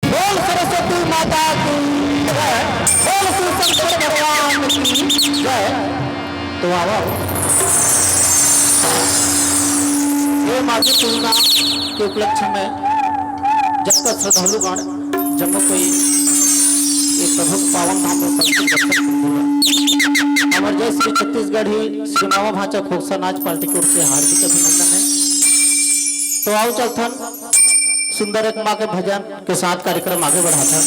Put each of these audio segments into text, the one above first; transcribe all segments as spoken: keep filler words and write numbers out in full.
बोल सरस्वती माता की जय, बोल शिव शंकर भगवान की जय। तो आओ, ये माघी पूर्णिमा के उपलक्ष्य में जब तक श्रद्धालुगण जम्मो कोई ये प्रभु के पावन धाम में पहुंचे, दर्शन करते हुए हमारे जय श्री छत्तीसगढ़ी श्री मामा भांचा खोखसा नाच पार्टी की ओर से हार्दिक अभिनंदन है। तो आओ चलथन सुंदर एक माँ के भजन के साथ कार्यक्रम आगे बढ़ाथन।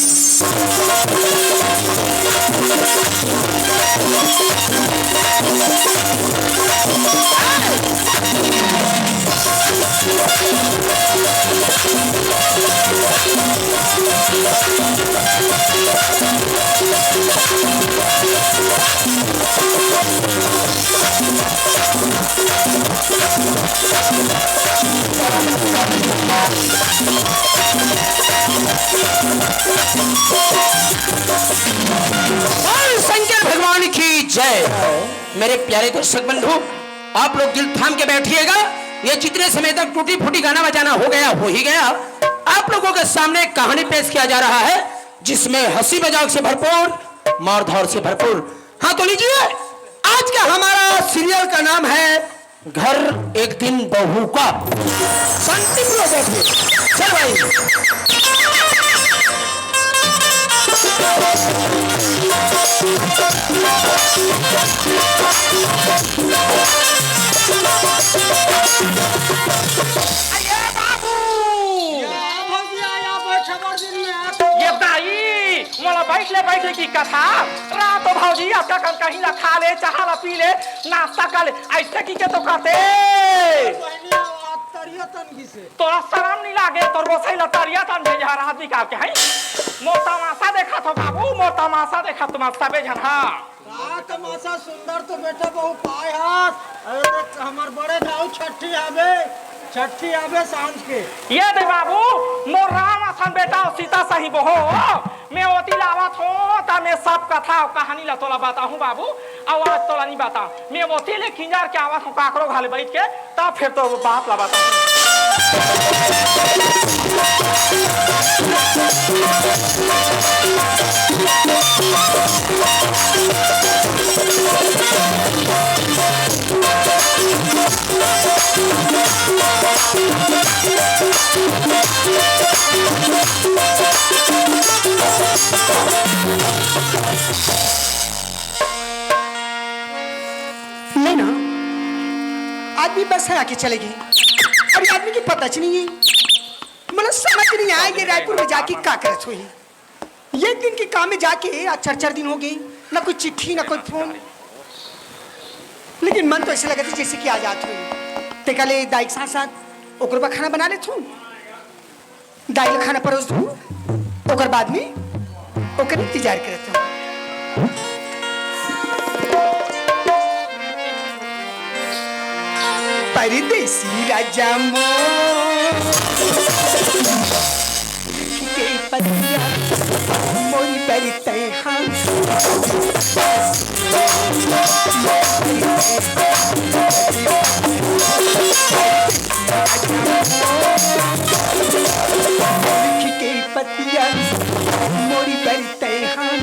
बोल शंकर भगवान की जय। मेरे प्यारे दर्शक बंधु, आप लोग दिल थाम के बैठिएगा। ये जितने समय तक टूटी फूटी गाना बजाना हो गया, हो ही गया। आप लोगों के सामने एक कहानी पेश किया जा रहा है, जिसमें हंसी मजाक से भरपूर, मारधाड़ से भरपूर। हाँ तो लीजिए, आज का हमारा सीरियल का नाम है घर एक दिन बहू का। शांति पूर्वक बैठिए। चल भाई। अरे बाबू! या भैया, या बैठे बड़ दिन में आ। ये दाई, मोला बैठ ले, बैठ ले की कथा। रात हो भौजी, अब का कहीं ला खा ले, चाहा ला पी ले, नाश्ता कर ले, ऐसे की के तो कहते। बहनिया, आज तरिया तन घिसे। तोरा शरम नहीं लागे, तोर गोसाई ला तरिया तन भेजा रात निकाल के, हैं? मोर तमाशा देखा थो बाबू, मोर तमाशा देखा तुम सबे झन, हाँ। का तमाशा सुंदर तो बेटा बहू पाए हाथ। अरे देख, हमार बड़े दाऊ छठी आबे, छठी आबे सांझ के। ये दे बाबू, मोर राम असन बेटा अउ सीता सही बहू, मैं ओती लावत हों, त मैं सब कथा अउ कहानी ला तोला बताहूँ बाबू, अउ आज तोला नहीं बता। मैं ओती ले किंजर के आवत हों काकरो घाले बैठ के, तब फिर तो बात ला बताहूँ। ले ना, आदमी बस है आके चले गए। अरे आदमी की पता च नहीं है। मतलब समझ नहीं आए कि रायपुर में जाके का करत हुई। एक दिन के काम में जाके आज चार चार दिन हो गए, ना कोई चिट्ठी ना कोई फोन। लेकिन मन तो ऐसे लगा था जैसे कि आज आत हुई। ते कहले दाई के साथ साथ ओकर बा खाना बना लेत हूँ। दाई ला खाना परोस दूँ, ओकर बाद में ओकर इंतजार करत हूँ। परदेसी राजा मोर के पतिया मोरी बरते हाँ। के पतिया मोरी बरते हाँ।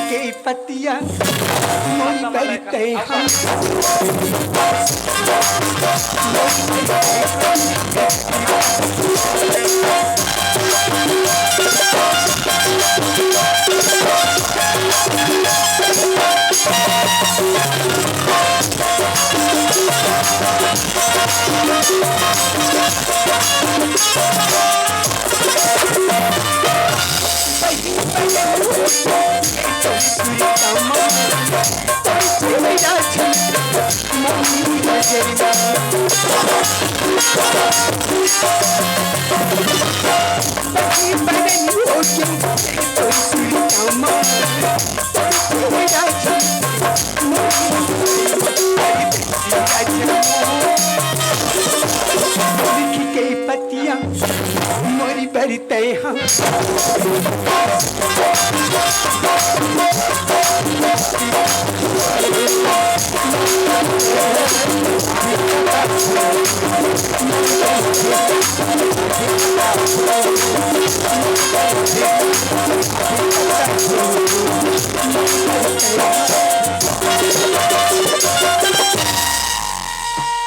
के पतिया मोरी बरते हम। के पतिया मोरी बरते हम।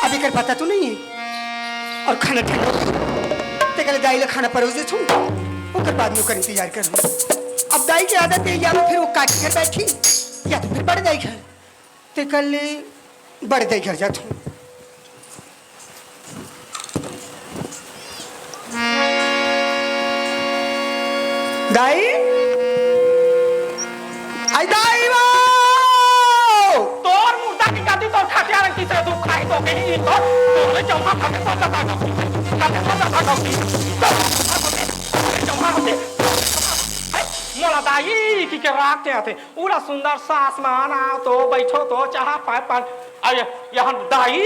अब एकर पता तो नहीं है। और खाना ठंडा हो गया। ते कहले, "दाई ला खाना परोस दे छू, ओकर बाद में ओकर इंतजार कर।" अब दाई के आदत है, या तो फिर वो काकी घर बैठी, या तो फिर बड़े दाई घर। ते कहले, "बड़े दाई घर जात हूँ।" दाई, आई दाई वो! तोर मुर्दा की गति तोर खटिया रंग तीसरे दुख खाई तो कहीं तो तोरे चौहा खाते तो लगा दो। खाते तो लगा दो। तोरे चौहा होते। मोला दाई की के राख के आते। उड़ा सुंदर सास मान आओ तो बैठो तो चाहा पाए पान। अरे यहाँ दाई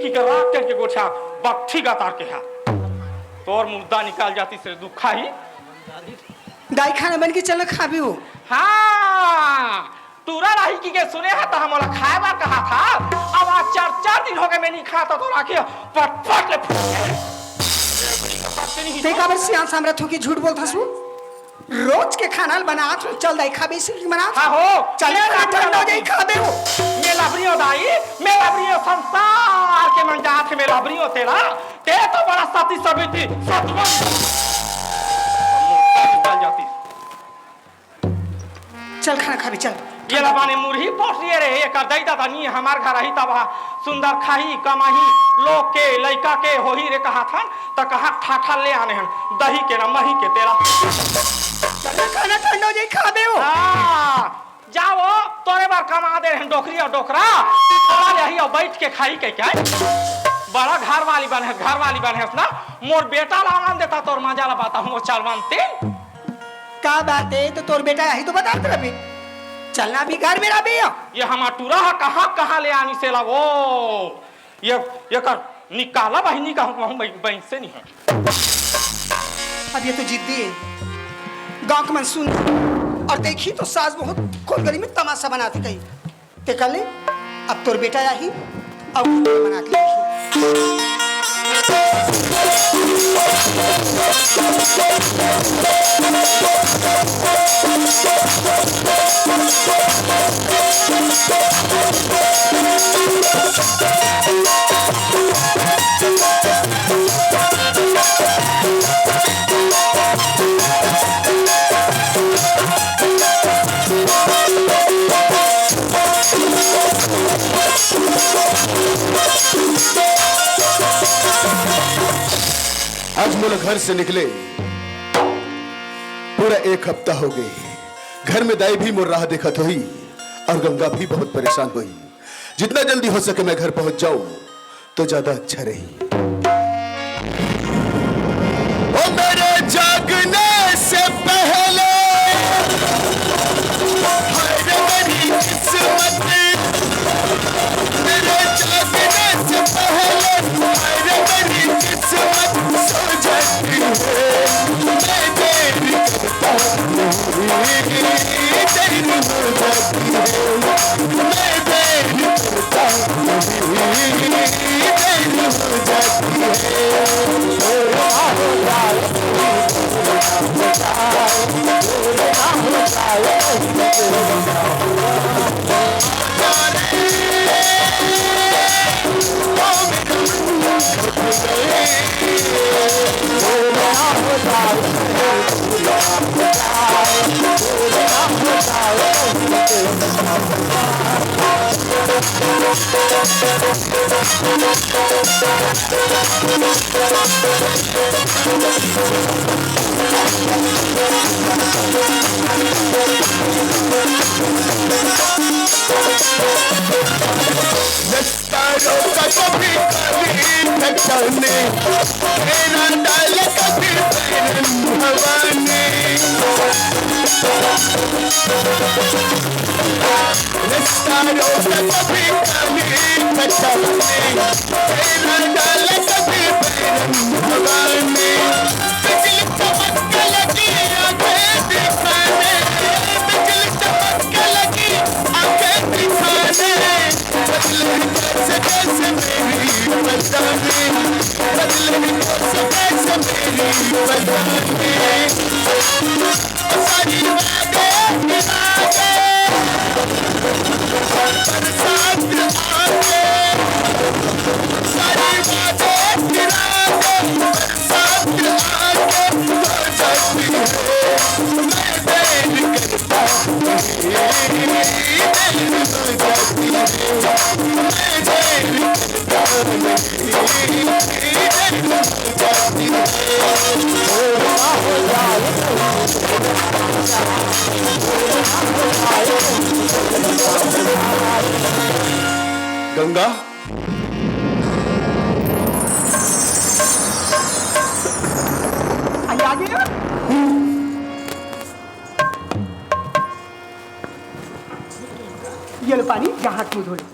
की के राख के गोठा बट्ठी गतार के हा। तोर मुर्दा निकाल जाती से दुख खाई। दाई खाना बन के चल खाबे हो। हाँ, टूरा राही की के सुने हा त हमला खाए बर कहा था। अब आज चार चार दिन हो गए मैं नहीं खाता तो राखी पट पट ले फूट गए। ते काबर सियान सामरा थोकी झूठ बोलथस वो? रोज के खाना ल बनात हूँ, चल दाई खाबे इसी बनात हाँ हो, चल ये खाना लाभ ठंडा हो जाई, खाबे हो। मैं लबरियो दाई, मैं लबरियो संसार के मन जात है, मैं लबरियो तेरा, ते तो बड़ा सती सविती, सतवन। चल जाती। चल खाना खाबे, चल। ये ला बाने मुरही पोसलिए रे, एकर दई ददा नी हमार घर आही तब हा सुंदर खाही, कमाही, लोग के, लइका के होही रे कहा थन, त कहा ठाठा ले आने हन, दही के ना मही के तेला। चल ना खाना ठंडा हो जाई, खाबे हो। हाँ, जाओ, तोरे बार कमा दे हन डोकरी और डोकरा, तू थोड़ा यही और बैठ के खाई के क्या? बड़ा घर वाली बने, घर वाली बने ना, मोर बेटा ला आनंद देता तोर मजा ला बाता हूँ, चलवंती। का बात है? तो तोर बेटा यही तो बतात रहे। चलना भी घर में रह भी हो। ये हमार टूरा हा कहाँ, कहाँ ले आनी सेला वो। ये, ये कर निकाला बहिनी का हूँ, हूँ, बहिन से नहीं है। अब ये तो जिद्दी है। गाँव के मन सुन और देखी तो सास बहुत खोल गली में तमाशा बनाती कही। ते कर ले, अब तोर बेटा आही, अब बना के देखी। आज मोला घर से निकले पूरा एक हफ्ता हो गए। घर में दाई भी मोर राह देखत होही और गंगा भी बहुत परेशान होही। जितना जल्दी हो सके मैं घर पहुंच जाऊं तो ज्यादा अच्छा रही। ओ मेरे जागने से पहले, हाय रे मेरी किस्मत, मेरे जागने से पहले, हाय रे मेरी किस्मत सो जाती है। मैं देर करता हूँ, देर हो जाती है। मैं देर करता हूँ, रस्ता रोका कभी काली खटाने, घेरा डाले कभी बैरन हवा ने। रस्ता रोका कभी काली खटाने, घेरा डाले कभी बैरन हवा ने। बिजली चमक के लगी आंखें दिखाने, बिजली चमक के लगी आंखें दिखाने। बदले जैसे जैसे मेरी परेशानी, बदले जैसे जैसे मेरी परेशानी। सारी बातें गिरा के, बरसात आके, सारी बातें गिरा के, बरसात आके खो जाती है। मैं देर करता हूँ, देर हो जाती है। मैं देर करता हूँ, देर हो जाती है। गंगा, अरे आ गया। ये लो पानी, जा हाथ मुंह धो लो।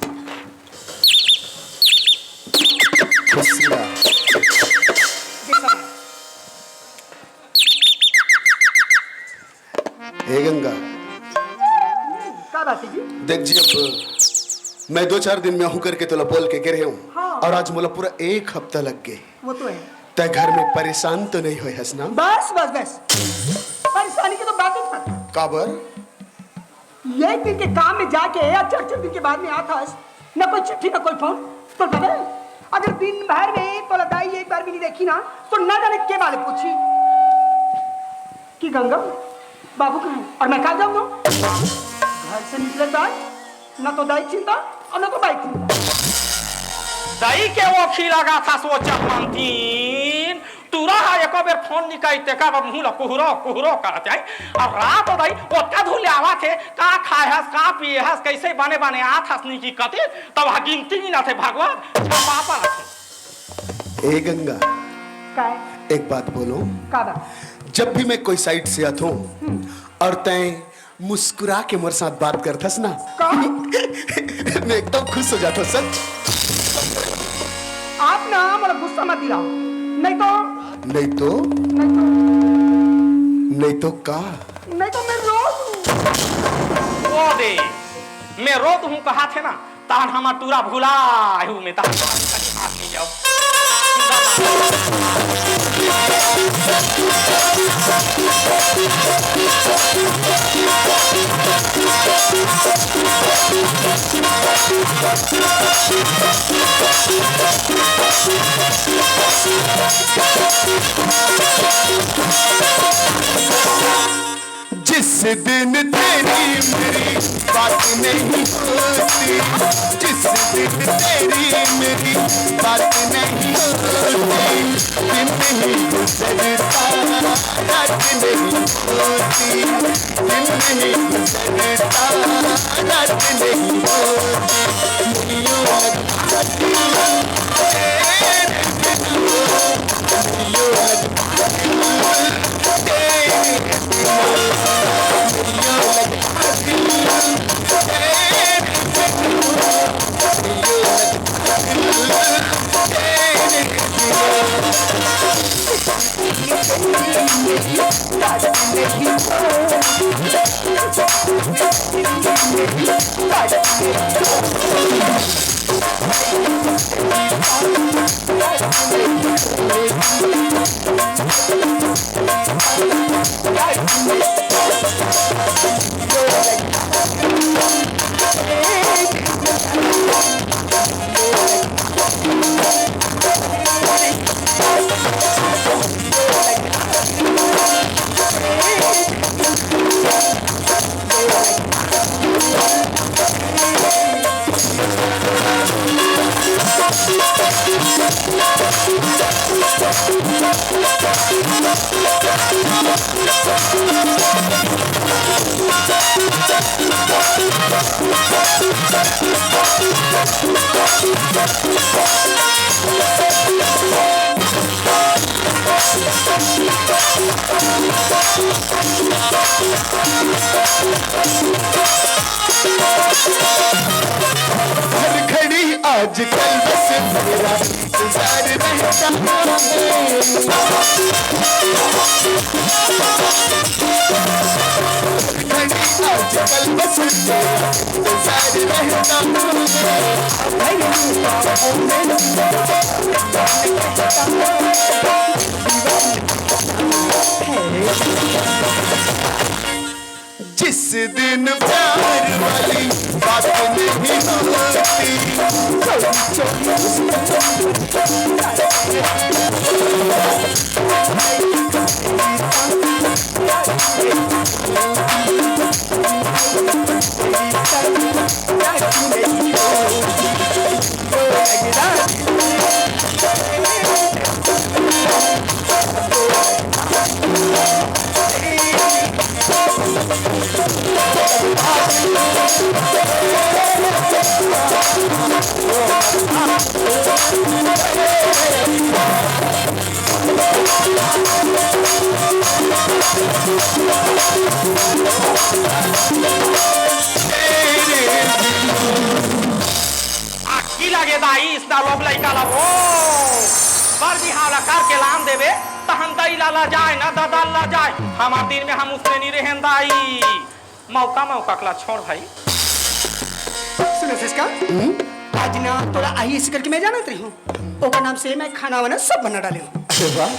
खुशी रहा। देखो। हे गंगा, का बात है जी? देख जी, अब मैं दो चार दिन में आहूं करके तोला बोल के गे रहेंव, हाँ। और आज मोला पूरा एक हफ्ता लग गे। वो तो है। तैं घर में परेशान तो नहीं होए हस ना? बस, बस, बस। परेशानी की तो बात ही मत। काबर? एक दिन के काम में जाके या चार चार दिन के बाद में आत हस, ना कोई चिट्ठी, ना कोई फोन। तो पता है, अगर दिन भर में तोला दाई एक बार भी नहीं देखी ना, तो ना जाने के वाले पूछी कि गंगा, बाबू कहाँ है? और मैं कहाँ जाऊंगा? घर से निकले दाई, ना तो दाई चिंता और ना तो बाई चिंता। दाई के ओखी लगा था सोचत मंतीन, टूरा हा एको बेर फोन नी करी, तेकर बर मुंह ला कुहरो, कुहरो करत हे। अब रात हो दाई, ओतका धुर ले आवत हे, का खाए हस, का पिए हस, कइसे बने बने आत हस नी कि कते, तब हा गिनती गिनत हे भगवान, छपापा रथे। ए गंगा, काय? एक बात बोलूं? का बात? जब भी मैं कोई साइड से आथों हम्म। और तैं मुस्कुरा के मोर साथ बात करथस ना, का? मैं एकदम खुश हो जाथों सच। आप ना मोला गुस्सा मत दिलाओ, नहीं तो नहीं तो? नहीं तो नहीं तो का? नहीं तो मैं रो दूं। ओ दे, मैं रो दूं कहाथे ना, तहन हमर टूरा भुला आहू में तहन आदमी जाओ। जिस दिन तेरी मेरी बात नहीं होती, जिस दिन तेरी मेरी बात नहीं होती, दिन नहीं गुजरता, रात नहीं होती, दिन नहीं गुजरता, रात नहीं होती। यूं लगता दिल तेरे बिन, यूं लगता दिल तेरे बिन, यूं लगता दिल तेरे बिन, यूं लगता दिल तेरे बिन। हर घड़ी आजकल बस तेरा इंतजार रहता है। घड़ी आजकल बस तेरा इंतजार रहता है। जिस दिन प्यार वाली बात नहीं होती। आगी लगे दाई, इसना लोग लइका ला वो बर बिहाव ला करके लान देबे, तहन दाई ला ला जाए ना, दादा ला जाए। हमार दिन में हम उसने नहीं रहेन दाई। मौका, मौका कला छोड़ भाई। सुनो ससका, आज ना तोला आई ऐसे करके मैं जानत रही हूँ। ओकर नाम से मैं खाना वाना सब बना डाले हूँ। अरे वाह।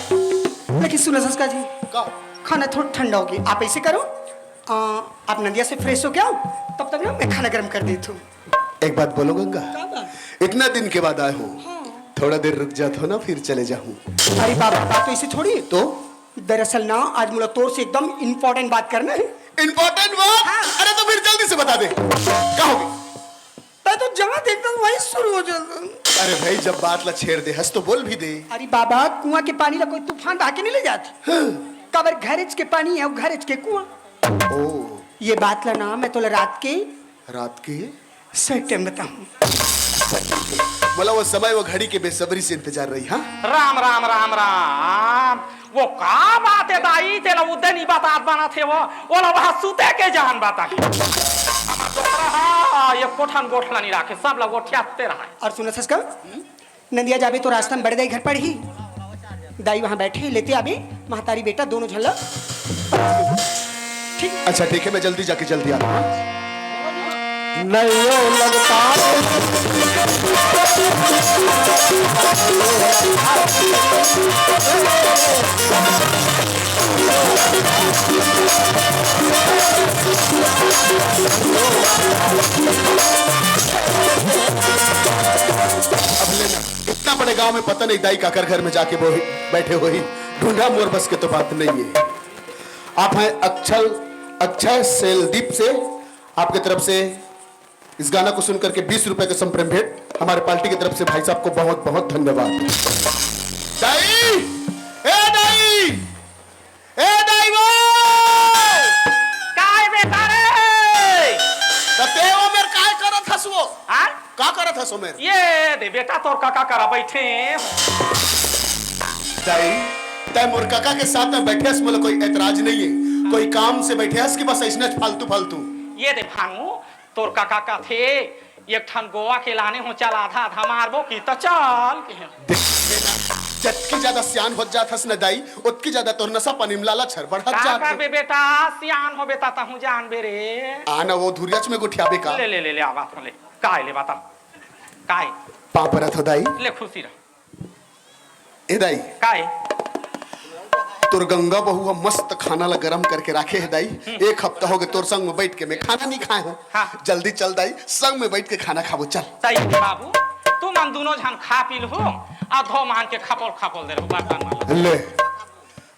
लेकिन सुनो ससका जी, का? खाना थोड़ा ठंडा होगी, आप ऐसे करो, आ, आप नदिया से फ्रेश हो के आओ, तब तक ना मैं खाना गर्म कर देती हूँ। एक बात बोलो गंगा, का बात? इतना दिन के बाद आए हो, हाँ। थोड़ा देर रुक जात हो ना, फिर चले जाऊँ। अरे बाबा, बात तो ऐसे थोड़ी। तो? दरअसल ना, आज मोला तोर से एकदम इंपॉर्टेंट बात करना है। इंपॉर्टेंट बात? हाँ। अरे तो फिर जल्दी से बता दे, का होगी? तै तो जहाँ देखता वहीं शुरू हो जाता। अरे भाई, जब बात ला छेड़ दे हस तो बोल भी दे। अरे बाबा, कुआं के पानी ला कोई तूफान बहा के नहीं ले जात। हाँ। काबर घरेच के पानी है, घरेच के कुआं। ओ। ये बात ला ना मैं तोला रात के रात के? सही टाइम बताऊं। मतलब वो समय, वो घड़ी के बेसब्री से इंतजार रही, हाँ? राम, राम, राम, राम। वो का बात है दाई, तेला उदे नहीं बतात बनत हे वो, ओला वहाँ सुते के जान बता। हमार डोकरा हा, ये कोठन गोठला नहीं राखे, सब ला गोठियाते रहा। और सुनो ससका, नंदिया जाबे तो रास्ता में बड़े दाई घर पड़ही। दाई वहाँ बैठे, लेते आबे, महतारी बेटा दोनों झन ला। ठीक। अच्छा ठीक है, मैं जल्दी जाके जल्दी आता हूँ। नहीं हो लगता। अब लेना, इतना बड़े गांव में पता नहीं दाई काकर घर में जाके वो बैठे हुई, ढूंढा मोर बस के तो बात नहीं है। आप हैं अक्षय, अक्षय सेलदीप से, आपके तरफ से इस गाना को सुन करके बीस रुपए के संप्रेम भेंट, हमारे पार्टी की तरफ से भाई साहब को बहुत बहुत धन्यवाद। दाई, ए दाई, ए दाई वो! काय बेटा रे? त ते वो मेर काय करत हस वो? हाँ? का करत हस वो मेर? ये दे बेटा, तोर काका करा बैठे। दाई, तै मोर काका के साथ में बैठे हस, मोला कोई एतराज नहीं है। कोई काम से बैठे हस कि बस ऐसने फालतू फालतू? ये दे भानू, तोर काका कथे, एक ठन गोवा के लाने हो, चल आधा आधा मारबो कि त चल के। देख बेटा, जतकी ज्यादा सियान होत जात हस न दाई, ओतकी ज्यादा तोर नशा पानी में लालच हर बढ़त का जात हे। करबे बेटा, सियान होबे त तहूँ जानबे रे। आ न वो धुरियाच में गोठियाबे का? ले, ले, ले, ले, आवा तो ले। काय ले बता? काय? पाँव परत हो दाई। ले खुशी रह। ए दाई। काय? तोर गंगा बहू ह मस्त खाना ला गरम करके राखे हे दाई। हम्म। एक हफ्ता होगे तोर संग में बैठ के मैं खाना नहीं खाए हूँ। हाँ। जल्दी चल दाई, संग में बैठ के खाना खाबो, चल। दाई बाबू, तुमन दुनों झन खा पी लहू, आ धो मान के खपोल खपोल दे रहू बर्तन मन ला। ले।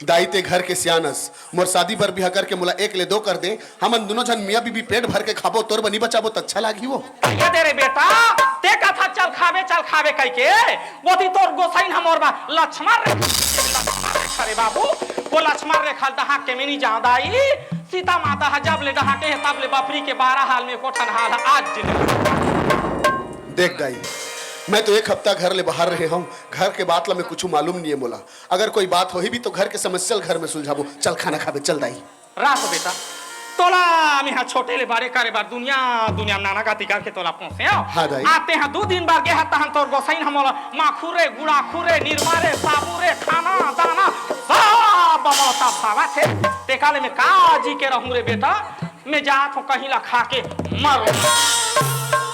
दाई ते घर के सियानस, मोर शादी बर बिहा करके मोला एक ले दो कर दे, हमन दुनों झन मियाँ बीबी पेट भर के खाबो, तोर बर नी बचाबो त अच्छा लागही वो। कहिया दे रे बेटा, ते कथा चल खाबे, चल खाबे कहिके, ओती तोर गोसाइन ह मोर बर लक्ष्मण रेखा, लक्ष्मण रेखा रे बाबू, वो लक्ष्मण रेखा डहाक के मैं नी जाँव दाई, सीता माता ह जब ले डहाके हे तब ले बपरी के बारह हाल में एको ठन हाल ह आज ले। देख दाई, मैं तो एक हफ्ता घर ले बाहर रहे हूँ, घर के बात ला मैं कुछु मालूम नहीं है मोला। अगर कोई बात होही भी तो घर के समस्या ल घर में सुलझाबो। चल खाना खाबे, चल दाई। राख बेटा, तोला मेहा छोटे ले बड़े करे बर दुनिया, दुनिया में नाना गाती करके तोला पोसे हव। हाँ दाई। आते हैं दू दिन बर गे हा तहन तोर गोसाइन ह मोला माखू रे, गुड़ाखू रे, निरमा रे, साबू रे, खाना, दाना, सब मोला तरसावत हे। तेका ले मैं का जी के रहूं रे बेटा, मैं जात हूँ कहीं ला खा के मर।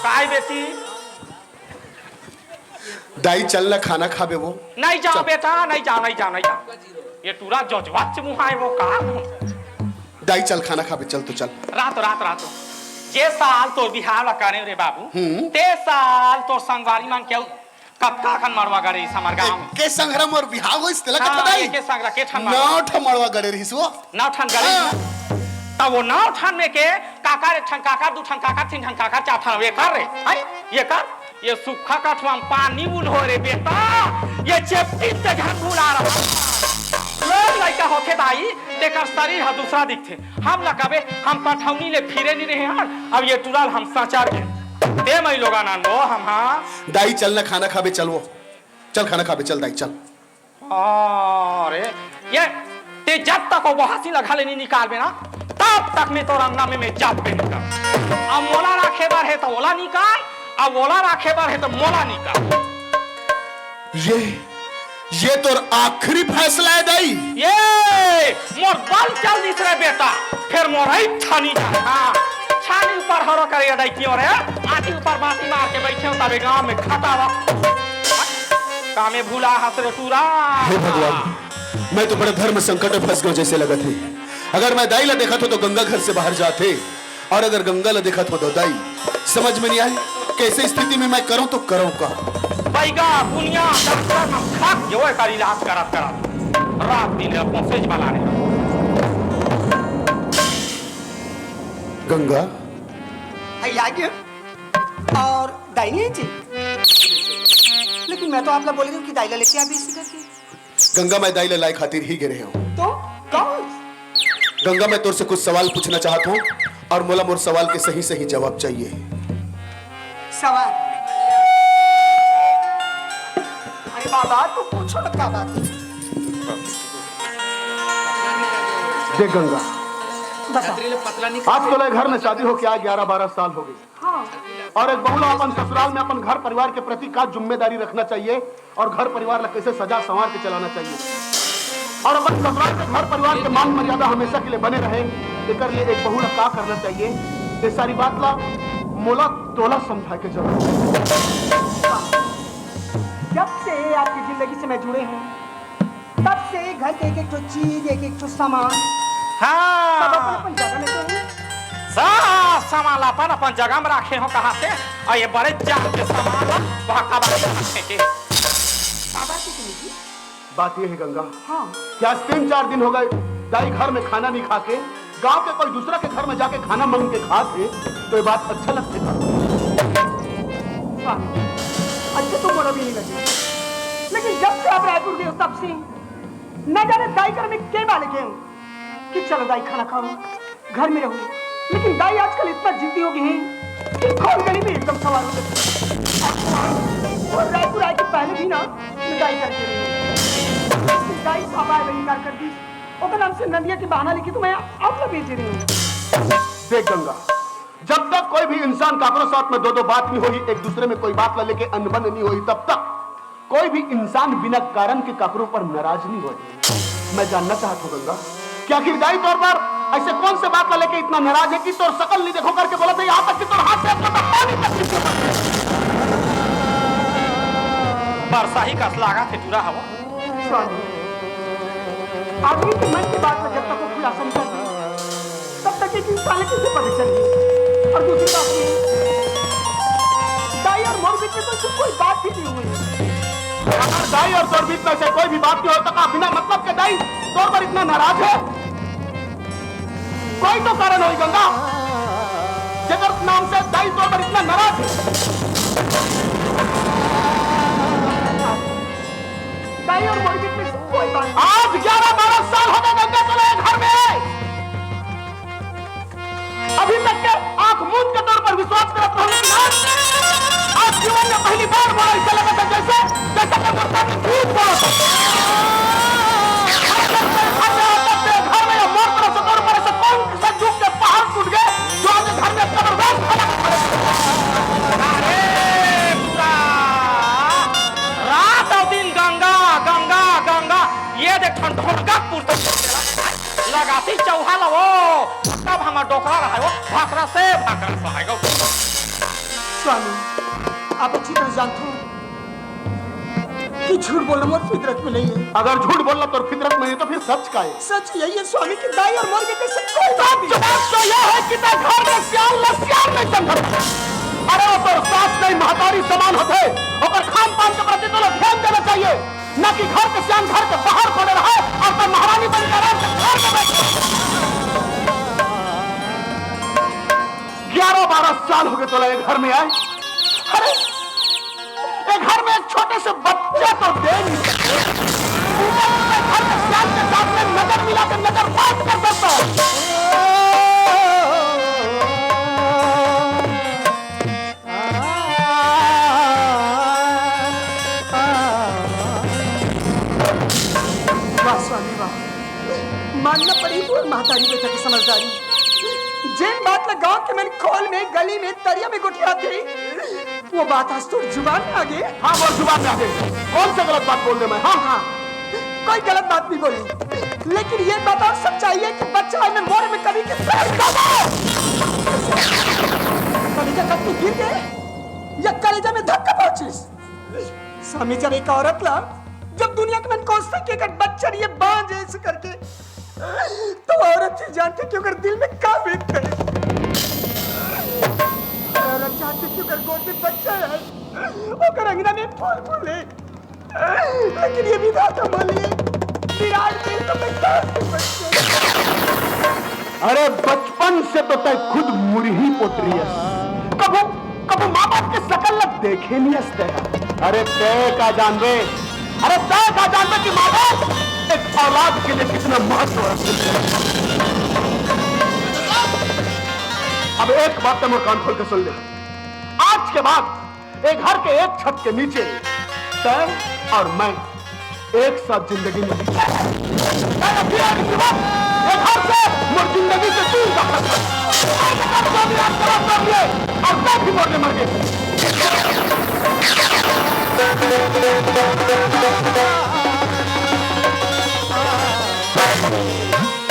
काय बेटी? दाई चल ना खाना खाबे वो। नहीं जाँव चल। बेटा, नहीं जाँव, नहीं जाँव, नहीं जाँव। ये टूरा जजवाच मुहाय वो का? दाई चल खाना खाबे, चल तो चल। रात, रात, रात। जे साल तोर बिहाव ला करे रे बाबू, हम्म। ते साल तोर संगवारी मन के अउ कतका खन मड़वा गड़े रहिस हमर गाँव में। के संघरा मोर बिहाव होइस तेला हाँ, कथा दाई? के संघरा, के ठन मड़वा? नौ ठन मड़वा गड़े रहिस वो। नौ ठन गड़े हाँ। रहिस। त वो नौ ठन में के काकर एक ठन काकर, दू ठन काकर, तीन ठन काकर, चार ठन ये कर रे। हैं? ये कर। ये सुक्खा कठवा म पानी उल्हो रे बेटा, ये चेपटिन ते झन भुला रहा। लोग लइका होथे दाई, तेकर शरीर ह दूसरा दिखथे। हम ला कबे, हम पठौनी ले फिरे नी रहे हन, अब ये टूरा ल हम सचार के। ते मई लोगन अनबो हम, हाँ। दाई चल ना खाना खाबे, चल वो। चल खाना खाबे, चल दाई, चल। अरे, ये ते जब तक वो बहासी ला घर ले नी निकालबे ना, तब तक मैं तोर अंगना में मैं जाबे नी कर। अब मोला राखे बर हे त ओला निकाल, अब ओला राखे बर हे त मोला निकाल। ये, ये तोर आखिरी फैसला है दाई? ये मोर बल चल दिस रे बेटा, फेर मोर आई छानी जा। हाँ, छानी ऊपर हरो करे दाई क्यों रे? आदि ऊपर बाती मार के बैठे हो तबे गाँव में खटावा। का में भूला हस रे टूरा? हे भगवान, मैं तो बड़ा धर्म संकट में फंस गया जैसे लगत हे। अगर मैं दाई ला देखत हो तो गंगा घर से बाहर जाथे, और अगर गंगा ला देखत हो तो दाई, समझ में नहीं आए कैसे स्थिति में मैं करूं तो करूं का। बैगा, बुनिया, डॉक्टर मन थक गए ओकर इलाज करत करत। रात दिन ले पहुंचे वाला रे। गंगा। भैया जी, और दाई नहीं जी। लेकिन मैं तो आप ला बोले रही हूँ कि दाई ला लेके आ भी इसी करके। गंगा, मैं दाई ला लाए खातिर ही गे रहे हूँ। तो कौन? गंगा, मैं तोर से कुछ सवाल पूछना चाहत हूँ और मोला मोर सवाल के सही सही जवाब चाहिए। सवाल? अरे बाबा, तू पूछो ना, क्या बात है? देख गंगा, बता। आज तोला घर में शादी होके आ ग्यारह बारह साल हो गए। हाँ। और एक बहू ला अपन ससुराल में अपन घर परिवार के प्रति का जिम्मेदारी रखना चाहिए और घर परिवार ला कैसे सजा संवार के चलाना चाहिए और अपन ससुराल के घर परिवार के मान मर्यादा हमेशा के लिए बने रहे, एकर लिए एक बहू ला का करना चाहिए, ये सारी बात ला मोला तोला समझा के जरूरत है। जब से आपकी जिंदगी से मैं जुड़े हूँ, तब से घर के एक एक ठो चीज, एक एक ठो सामान, हाँ। सब अपन अपन जगह में तो है। सब सामान ला अपन अपन जगह में राखे हो कहा से, और ये बड़े जान के सामान ला वहाँ कबाड़ में रखे के। बाबा की सुनिए। बात ये है गंगा, हाँ। कि आज तीन चार दिन हो गए दाई घर में खाना नहीं खा के गांव के कोई दूसरा के घर में जाके खाना मांग के खात हे, तो ये बात अच्छा लगथे का? स्वामी, अच्छा तो मोला भी नहीं लगे, लेकिन जब से आप रायपुर गए हो, तब से न जाने दाई घर में के माले गए हो कि चलो दाई खाना खाओ, घर में रहो। लेकिन दाई आजकल इतना जिद्दी हो गई है कि कौन गली में एकदम सवार हो गई। और रायपुर आए के पहले भी ना मैं दाई करके रही हूँ। दाई पापा आए इनकार कर दी। ओकर नाम से नंदिया के बहाना लेके तो मैं आप लोग भेज रही हूँ। देख गंगा, जब तक कोई भी इंसान काकरो साथ में दो दो बात नहीं होई, एक दूसरे में कोई बात ला लेके अनबन नहीं होई, तब तक कोई भी इंसान बिना कारण के काकरो पर नाराज नहीं होई। मैं जानना चाहत हूँ गंगा, कि आखिर दाई तोर पर ऐसे कौन से बात ला लेके इतना नाराज है कि तोर शकल नहीं देखो करके बोला था, यहाँ तक कि तोर हाथ से अपना पानी तक नहीं छुआ। अरसाही कस लागत हे टूरा हवा। स्वामी, आदमी के मन के बात ला जब तक वो खुलासा नहीं कर दी, तब तक एक इंसान कइसे पता चलही? और दूसरी बात ये, दाई और मोर बीच में तो कोई बात ही नहीं हुई। अगर दाई और तोर बीच में से कोई भी बात नहीं होय, त का बिना मतलब के दाई तोर पर इतना नाराज हे? कोई तो कारण होही गंगा, जेकर नाम से दाई तोर पर इतना नाराज हे। दाई और मोर बीच में कोई बात नहीं। आज ग्यारह बारह साल हो गए गंगा, तोला ये घर में अभी तक के आंख मूंद के तोर पर विश्वास करत रहूं, लेकिन आज, आज जीवन में पहली बार मोला ऐसा लगा था, जैसे, जैसे मैं मोर साथ झूठ बोलत हूं। घर में या मोर तरफ से तोर पर ऐसा कौन सा दुख के पहाड़ टूट गए, जो आज घर में जबरदस्त फर्क पड़े? अरे पूरा रात और दिन गंगा, गंगा, गंगा, ये देख ठन ढोलका कुर्ता लगाती चौहा ला वो, तब हमर डोकरा रहा वो, भाखरा से भाखरा सहाय गो। स्वामी, आप अच्छी तरह जानते हो कि झूठ बोलना मोर फितरत में नहीं है। अगर झूठ बोलना तोर फितरत में नहीं, तो फिर सच का है? सच यही है स्वामी कि दाई और मोर के पीछे कोई बात नहीं। सच बात तो यह है कि तैं घर में सियान ला सियान नहीं समझत। अरे वो तोर सास नहीं, महतारी समान होथे, ओकर खान पान के प्रति तोला ध्यान देना चाहिए। न कि घर के सियान घर के बाहर पड़े रहे और तब महारानी बन के आराम से घर में बैठे। ग्यारह बारह साल हो गए तोला ये घर में आए। अरे, ये घर में एक छोटे से बच्चा तो दे नहीं सके। ऊपर से घर के सियान के साथ में नजर मिला के नजर बात कर सकता है। वाह स्वामी वाह, मानना पड़ी तोर महतारी बेटा के समझदारी। जेन बात ला गांव के मन खोल में, गली में, तरिया में गोठियाथे, वो बात आज तोर जुबान में आ गे। हाँ, मोर जुबान में आ गे। कौन सा गलत बात बोल दे मैं? हाँ, हाँ, कोई गलत बात नहीं बोली, लेकिन ये बताओ सच्चाई है कि बच्चा में मोर में कभी के पैर दबा, कभी का कत्ती गिर गए या कलेजा में धक्का पहुंचिस? स्वामी, जब एक औरत ला, जब दुनिया के मन कोसथे कि एकर बच्चा ये बांझ है ऐसे करके, तो औरत ही जानती कि ओकर दिल में का बीतथे। औरत जानती कि ओकर गोद में बच्चा है, ओकर अंगना में फूल फूले। लेकिन ये विधाता बोलिए, विराट दिल तो मैं कैसे बच्चा? अरे बचपन से तो तैं खुद मुरही पोतरी अस। कभू, कभू माँ बाप के सकल ला देखे नहीं अस तैं। अरे तैं का जानबे, अरे तैं का जानबे कि माँ बाप एक औलाद के लिए कितना महत्व रखते हैं। अब एक बात तैं मोर कान खोल के सुन ले, आज के बाद ए घर के एक छत के नीचे तैं और मैं एक साथ जिंदगी में जीते। तैं अभी एक जीवन ए घर से मोर जिंदगी से दूर जा सकता है। आज तक तो मेरा शराब कर लिए और मैं भी मरने मर गए।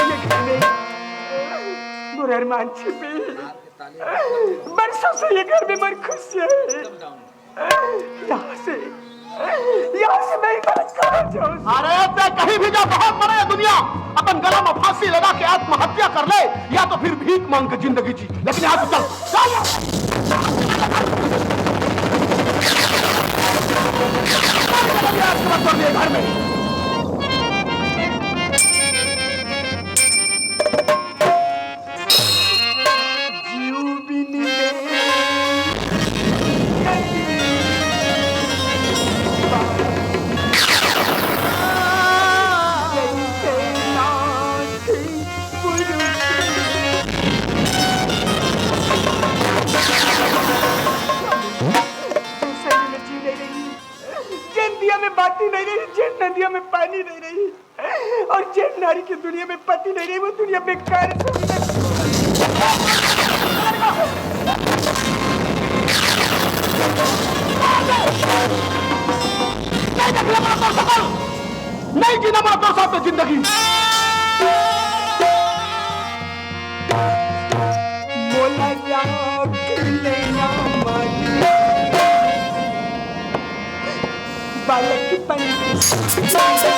ये घर में मोर अरमान छिपे। बरसों से ये घर में मोर खुशियाँ है। यहाँ से, यहाँ से मैं कहाँ जाऊँ? अरे तैं कहीं भी जा, बहुत बड़ा है दुनिया। अपन गला में फांसी लगा के आत्महत्या कर ले, या तो फिर भीख मांग के जिंदगी जी, लेकिन यहाँ से चल, चल। घर में जीव बिन दे जैसे नाथ पुरुष। जैसे में जी नहीं रही, जिन दिया में बाती नहीं रही, जिन नदिया में पानी नहीं रही। और जिन नारी की दुनिया में पति नहीं रही, वो दुनिया बेकार है। नहीं जीना मोला तोर साथ तो जिंदगी। मोला राख लेना मालिक। बालक की पंक्ति।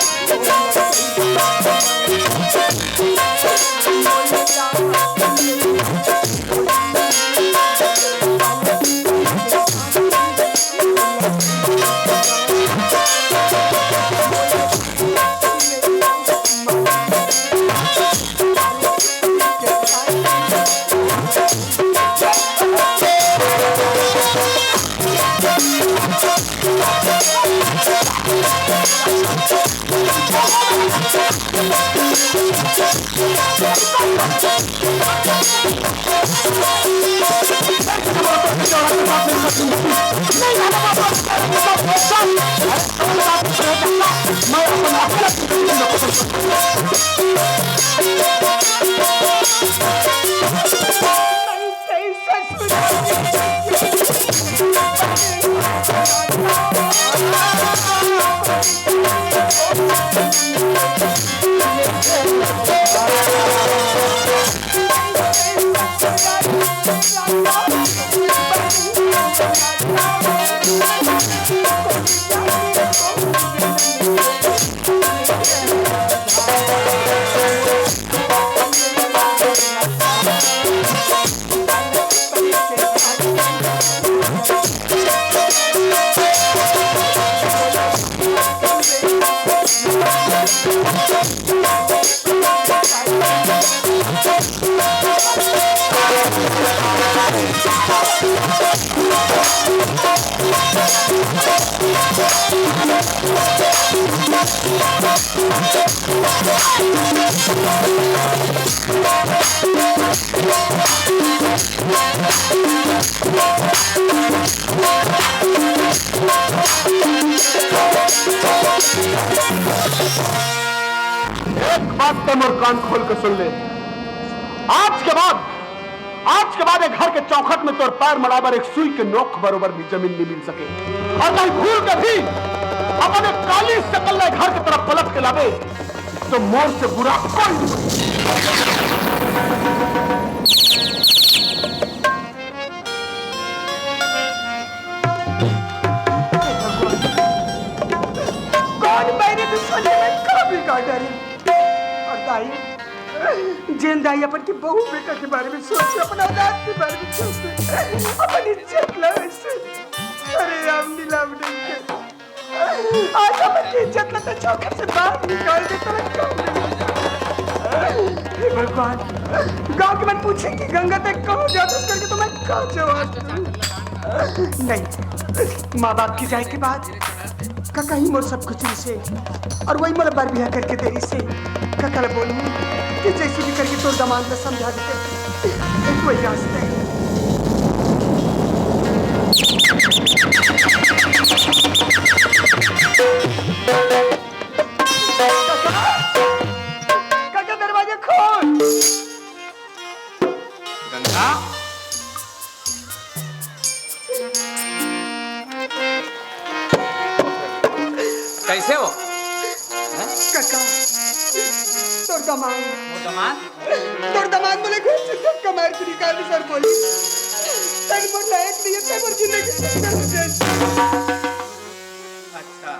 एक बात ते मोर कान खोल के सुन ले। आज के बाद, आज के बाद ये घर के चौखट में तोर पैर मड़ा बर एक सुई के नोक बरोबर भी जमीन नहीं मिल सके। और कहीं भूल के भी अपने काली शकल ले घर के तरफ पलट के लावे, तो मोर से बुरा कोई नहीं। कौन मैंने दुश्मन है, मैं कहाँ बिगाड़ डाली? और दाई, जेन दाई अपन के बहू बेटा के बारे में सोचे, अपन औलाद के बारे में सोचे, अपन इज्जत ला वैसे। अरे राम नीलाम नहीं के। आज अपन की इज्जत ला तो चौखट से बाहर निकाल दे, तेरा काम नहीं। हे भगवान, गांव के मन पूछे कि गंगा तक कहाँ जात हस करके, तो मैं का जवाब दूं? नहीं, माँ बाप के जाए के बाद कका ही मोर सब कुछ रिहिसे, और वही मोला बर बिहा करके दे रिहिसे। कका ला बोलहूँ कि जैसे भी करके तोर दमांद ला समझा देते, वही रास्ता है। कका, कका, दरवाजा खोल। गंगा, कैसे हो? हैं? कका, तोर दमांद। मोर दमांद? तोर दमांद मोला घर से धक्का मार के निकाल दे सर, बोली। तैं मोर लायक नहीं है, तैं मोर जिंदगी से निकल जाए। अच्छा,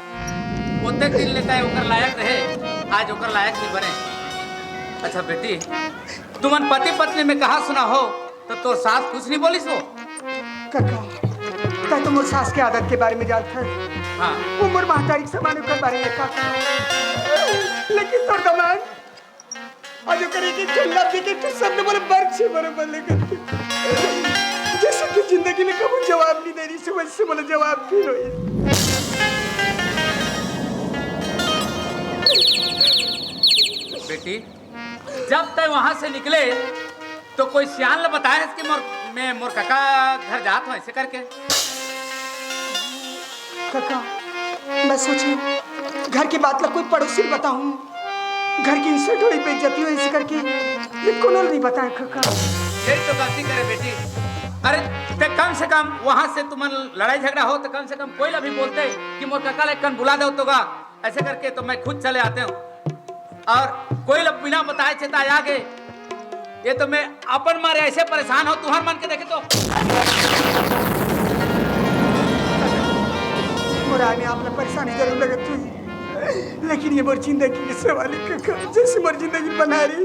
ओते दिन ले तैं ओकर लायक रहे, आज ओकर लायक नहीं बने। अच्छा बेटी, तुमन पति पत्नी में कहा सुना हो, तो तोर सास कुछ नहीं बोलिस वो? कका, तैं तो मोर सास के आदत के बारे में जानत हस। हाँ। वो मोर महतारी के समान, ओकर बारे में का कहूँ? लेकिन तोर दमांद, आज ओकर एक एक ठन लफ्ज, एक एक ठन शब्द मोला बरछी बरोबर लेगथे। जैसे कि जिंदगी में कभू जवाब नहीं दे रिहिसे, वैसे मोला जवाब फील होइस। बेटी, जब तैं वहां से निकले, तो कोई सियान ला बताए हस कि मोर, मैं मोर कका घर जात हूँ, ऐसे करके? कका, मैं सोचे, घर की बात ला कोई पड़ोसी ला बताहूँ, घर की इज्जत होही, बेइज्जती होही, ऐसे करके मैं कोनो ला नहीं बताए, कका। यही तो गलती करे बेटी। अरे, तैं कम से कम वहां से तुमन लड़ाई झगड़ा हो, तो कम से कम कोई ला भी बोलते कि मोर कका ला एक कन बुला दो तो गा। ऐसे करके तो मैं खुद चले आते हूँ, और कोई ला बिना बताए चेताए आ गे। ये तो मैं अपन मारे ऐसे परेशान हूँ, तुहर मन के देखे तो। मोर आय में आप ला परेशान पानी जरूर लगत हुई, लेकिन ये मोर जिंदगी के सवाल है कका। जैसे मोर जिंदगी बना रही,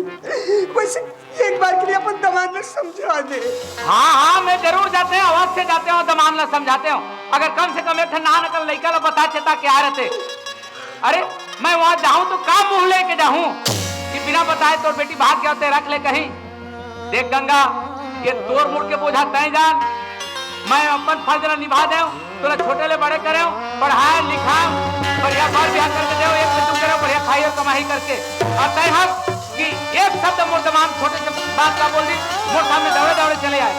वैसे एक बार के लिए अपन दमांद ला समझा दे। हाँ, हाँ, मैं जरूर जाते हूँ, अवश्य जाते हूँ, दमांद ला समझाते हूँ। अगर कम से कम एक ठन नान अकन लइका ला बता चेता के आ रहते। अरे, मैं वहाँ जाहूँ तो का मुँह लेके जाहूँ कि बिना बताए तोर बेटी भाग गया, ते रख ले कहीं। देख गंगा, ये तोर मुड़ के बोझा तय जान, मैं अपन फर्ज ला निभा देव, तोला छोटे ले बड़े करेव, पढ़ाए लिखाए, बढ़िया घर ब्याह करके देव, एक से दू करेव, बढ़िया खाई और कमाई करके। और तय हस कि एक शब्द मोर दमांद छोटे से बात ला बोल दी, मोर सामने दौड़े दौड़े चले आए।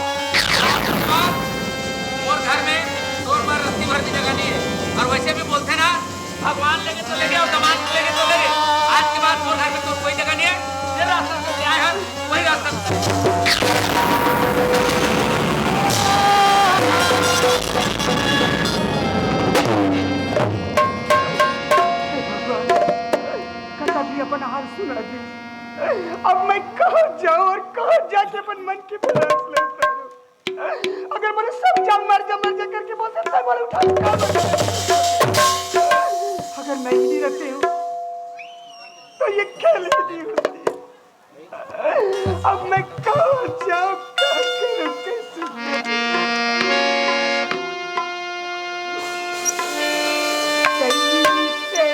मोर घर में तोर बर रत्ती भर भी जगह नहीं है, और वैसे भी बोलते ना, भगवान लेके तो लेगे और दमांद लेके तो लेगे। आज के बाद मोर घर में तो कोई जगह नहीं है। ये रास्ता से आए हैं, वही रास्ता से। कका जी अपन हाल सुना दी। अब मैं कहाँ जाऊँ और कहाँ जाके अपन मन की प्यास ले उतारूँ? अगर मोला सब झन मर जा, मर जा करके बोलते, तो मोला उठा के का बोलते? अगर मैं ही नहीं रहती हूँ, तो ये खेल ही नहीं होती। अब मैं कहाँ जाऊँ, क्या करूँ, कैसे करूँ? कहीं से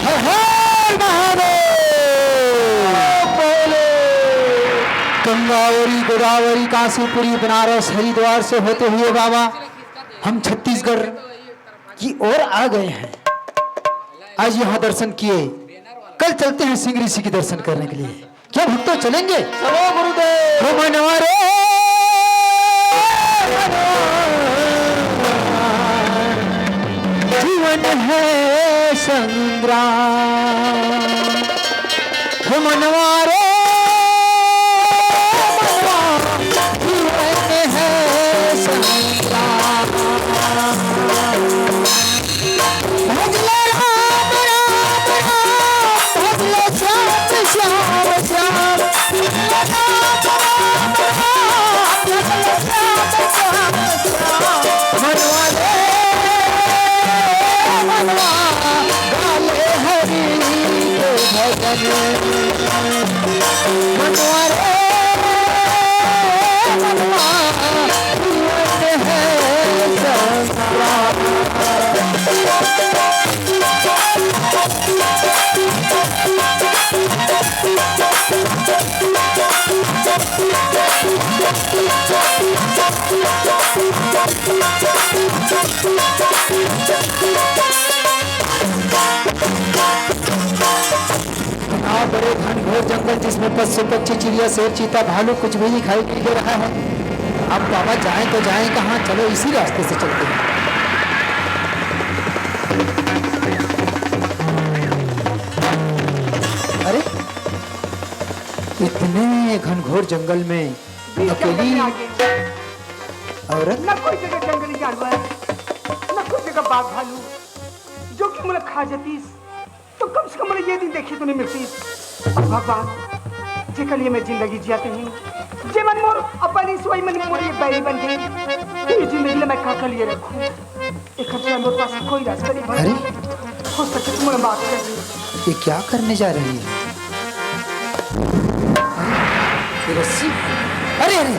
हर हर महादेव। गंगावरी, गोदावरी, काशीपुरी, बनारस, हरिद्वार से होते हुए बाबा हम छत्तीसगढ़ की ओर आ गए हैं। आज यहाँ दर्शन किए, कल चलते हैं सिंह ऋषि के दर्शन करने के लिए। क्या भक्तों, चलेंगे? चलो गुरुदेव। हो मनवा रे, जीवन है संग्राम। हो मनवा रे, मनवा, जीवन है संग्राम। भजले राम, राम, राम, भजले श्याम, श्याम, श्याम। भजले राम, राम, राम, भजले श्याम, श्याम, श्याम। मनवा रे, मनवा, गाले हरि के भजन। मनवा रे, मनवा, जीवन है संसार। इतना बड़े घनघोर जंगल, जिसमें पशु पक्षी, चिड़िया, शेर, चीता, भालू कुछ भी दिखाई नहीं दे रहा है। अब बाबा जाएं तो जाएं कहाँ? चलो, इसी रास्ते से चलते हैं। अरे, इतने घनघोर जंगल में बीच जंगल अकेली में आ गए। औरत? न कोई जगह जंगली जानवर, न कोई जगह बाघ भालू, जो कि मुला खा जतीस, तो कम से कम मुला ये दिन देखी तो नहीं मिलती। अब भगवान, जेकर लिए मैं जिंदगी जियात हूँ, जे मन मोर अपन ही सोई मन मोर ये बैरी बन गई, तो ये जिंदगी ला मैं का कर लिए रखूँ? एकर सिवा मोर पास कोई रास्ता नहीं बचा। अरे? हो सके तो मोला माफ कर दे। ये क्या करने जा रही है? ये रस्सी? अरे, अरे,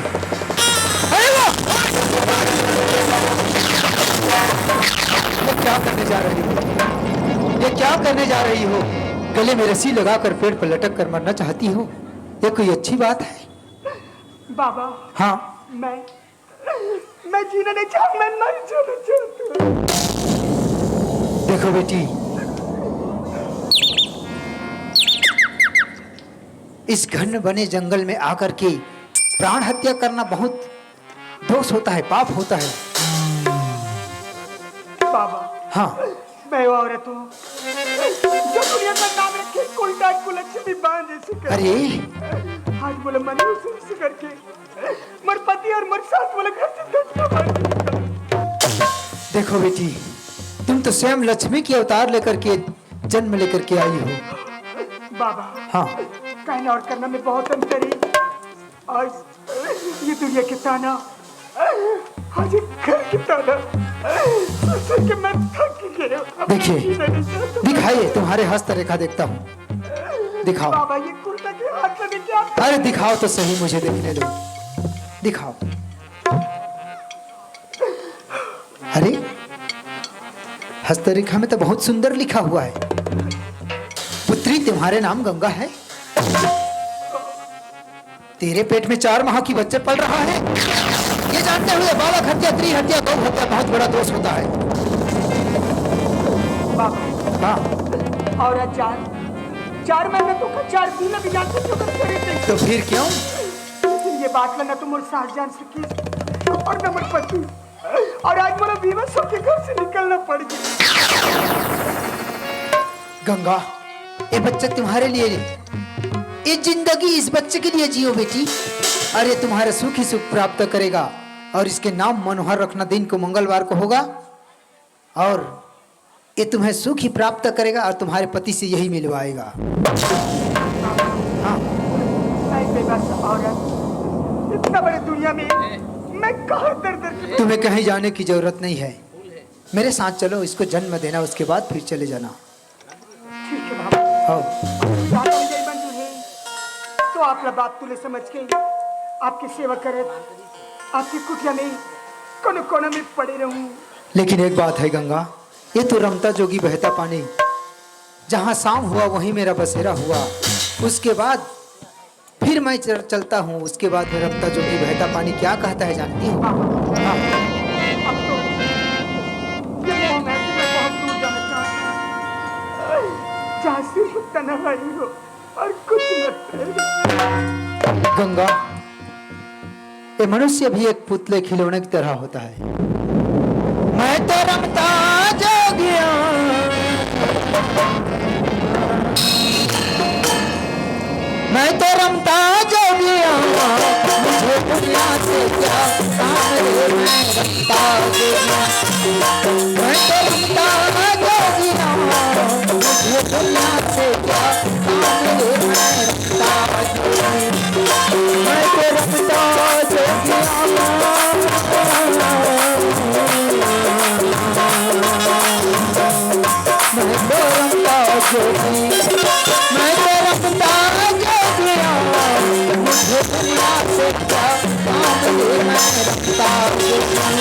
अरे वो! ये क्या करने जा रही हो? ये क्या करने जा रही हो? गले में रस्सी लगाकर पेड़ पर लटक कर मरना चाहती हो? ये कोई अच्छी बात है? बाबा, हाँ। मैं मैं जीना नहीं चाहता, मैं मर जाना चाहता हूँ। देखो बेटी, इस घन बने जंगल में आकर के प्राण हत्या करना बहुत दोष होता है, पाप होता है। बाबा, हाँ। मैं वो औरत हूँ जो दुनिया का नाम रखे कुलटा कुलच्छनी बांध जैसी कर। अरे। आज बोले मनुष्य से करके मोर पति और मोर सास मोला घर से धक्का मार के निकल। देखो बेटी, तुम तो स्वयं लक्ष्मी की अवतार लेकर के, जन्म लेकर के आई हो। बाबा, हाँ। कहना और करना में बहुत अंतर है। आज ये दुनिया के ताना, आज ये घर के ताना सुन सुन के मैं थक गया हूँ। अब मैं देखिए, जीना नहीं चाहता। दिखाइए, तुम्हारे हस्तरेखा देखता हूँ। दिखाओ। बाबा, ये कुर्ता के हाथ में क्या? अरे दिखाओ तो सही, मुझे देखने दो, दिखाओ। अरे, हस्तरेखा में तो बहुत सुंदर लिखा हुआ है, पुत्री, तुम्हारे नाम गंगा है। तेरे पेट में चार माह की बच्चे पल रहा है। ये जानते हुए बालक हत्या, स्त्री हत्या, गौ हत्या बहुत बड़ा दोष होता है। बाबा, हाँ। औरत जान, चार महीने तो का चार दिन भी जानते क्यों कर करे थे? तो फिर क्यों? लेकिन ये बात ला ना तो मोर सास जान सकी और ना मोर पति। और आज मोला बेबस होके घर से निकलना पड़ गया। गंगा, ये बच्चा तुम्हारे लिए नहीं, ये जिंदगी इस बच्चे के लिए जियो बेटी, और ये तुम्हारा सुख ही सुख प्राप्त करेगा। और इसके नाम मनोहर रखना, दिन को मंगलवार को होगा। और ये तुम्हें सुख ही प्राप्त करेगा और तुम्हारे पति से यही मिलवाएगा। हाँ। मैं बेबस औरत, इतना बड़ी दुनिया में मैं कहाँ दर दर की तुम्हें कहीं जाने की जरूरत नहीं है, मेरे साथ चलो, इसको जन्म देना, उसके बाद फिर चले जाना। ठीक है बाबा। हाँ। बाबा, यही मंजूर है तो आप ला बात तुले समझ के आपकी सेवा करत आपकी कुटिया में कोनो कोना में पड़े रहूं। लेकिन एक बात है गंगा, ये तो रमता जोगी बहता पानी, जहाँ शाम हुआ वहीं मेरा बसेरा हुआ। उसके बाद फिर मैं चल, चलता हूँ, उसके बाद में रमता जोगी बहता पानी क्या कहता है जानती हो? हाँ। अब तो ये मोह महल से मैं बहुत दूर जाना चाहता हूँ, जहाँ सिर्फ तन्हाई हो और कुछ मत। गंगा, ये मनुष्य भी एक पुतले खिलौने की तरह होता है। मैं तो रमता जोगिया, मैं तो रमता जोगिया, मुझे दुनिया से क्या काम रे, मैं रमता जोगिया, मैं तो रमता जोगिया, मुझे दुनिया से क्या काम रे, मैं मैं तो रमता जोगिया, मैं तो रमता जोगी, मैं तो रमता जोगिया, मुझे दुनिया से क्या काम रे, मैं रमता जोगी,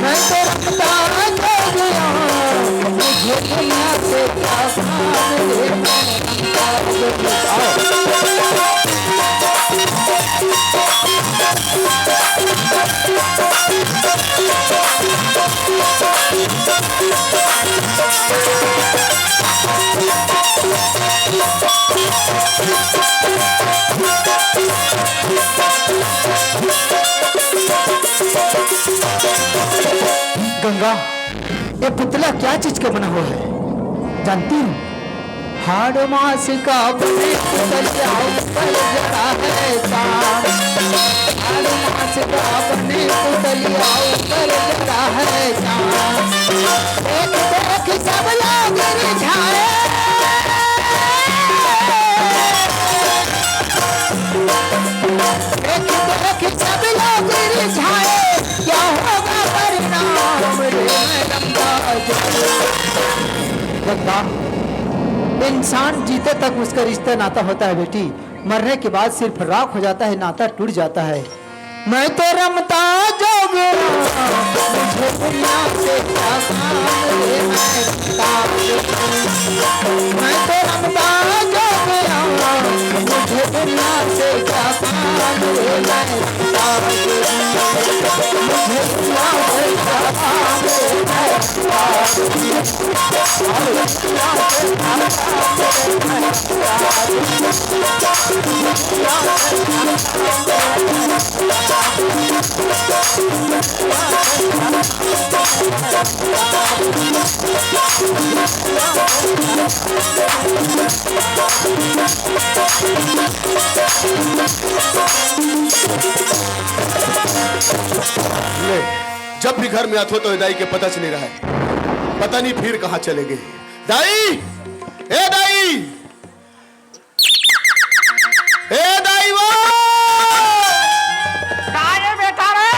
मैं तो रमता जोगिया, मुझे दुनिया से क्या काम रे, मैं गंगा, ये पुतला क्या चीज का बना हुआ है जानती हो? हाड़ मास का बने पुतलिया ऊपर जरा है चांद, हाड़ मास का बने पुतलिया ऊपर जरा है चांद। देख देख सब लोग रिझाए, देख देख सब लोग रिझाए, क्या होगा परिणाम रे, मैं रमता जोगी। गंगा, इंसान जीते तक उसका रिश्ता नाता होता है बेटी, मरने के बाद सिर्फ राख हो जाता है, नाता टूट जाता है। मैं तो रमता जोगिया, मुझे दुनिया से क्या काम रे, मैं रमता जोगिया, मैं तो रमता जोगिया, मुझे दुनिया से क्या काम रे, मैं रमता जोगिया, मुझे दुनिया से क्या काम रे, मैं रमता जोगिया। ले, जब भी घर में आथो तो ए दाई के पता च नइ रहय, पता नहीं फिर कहाँ चले गए। दाई, ए दाई, ए दाई वो! का ये बेटा रे?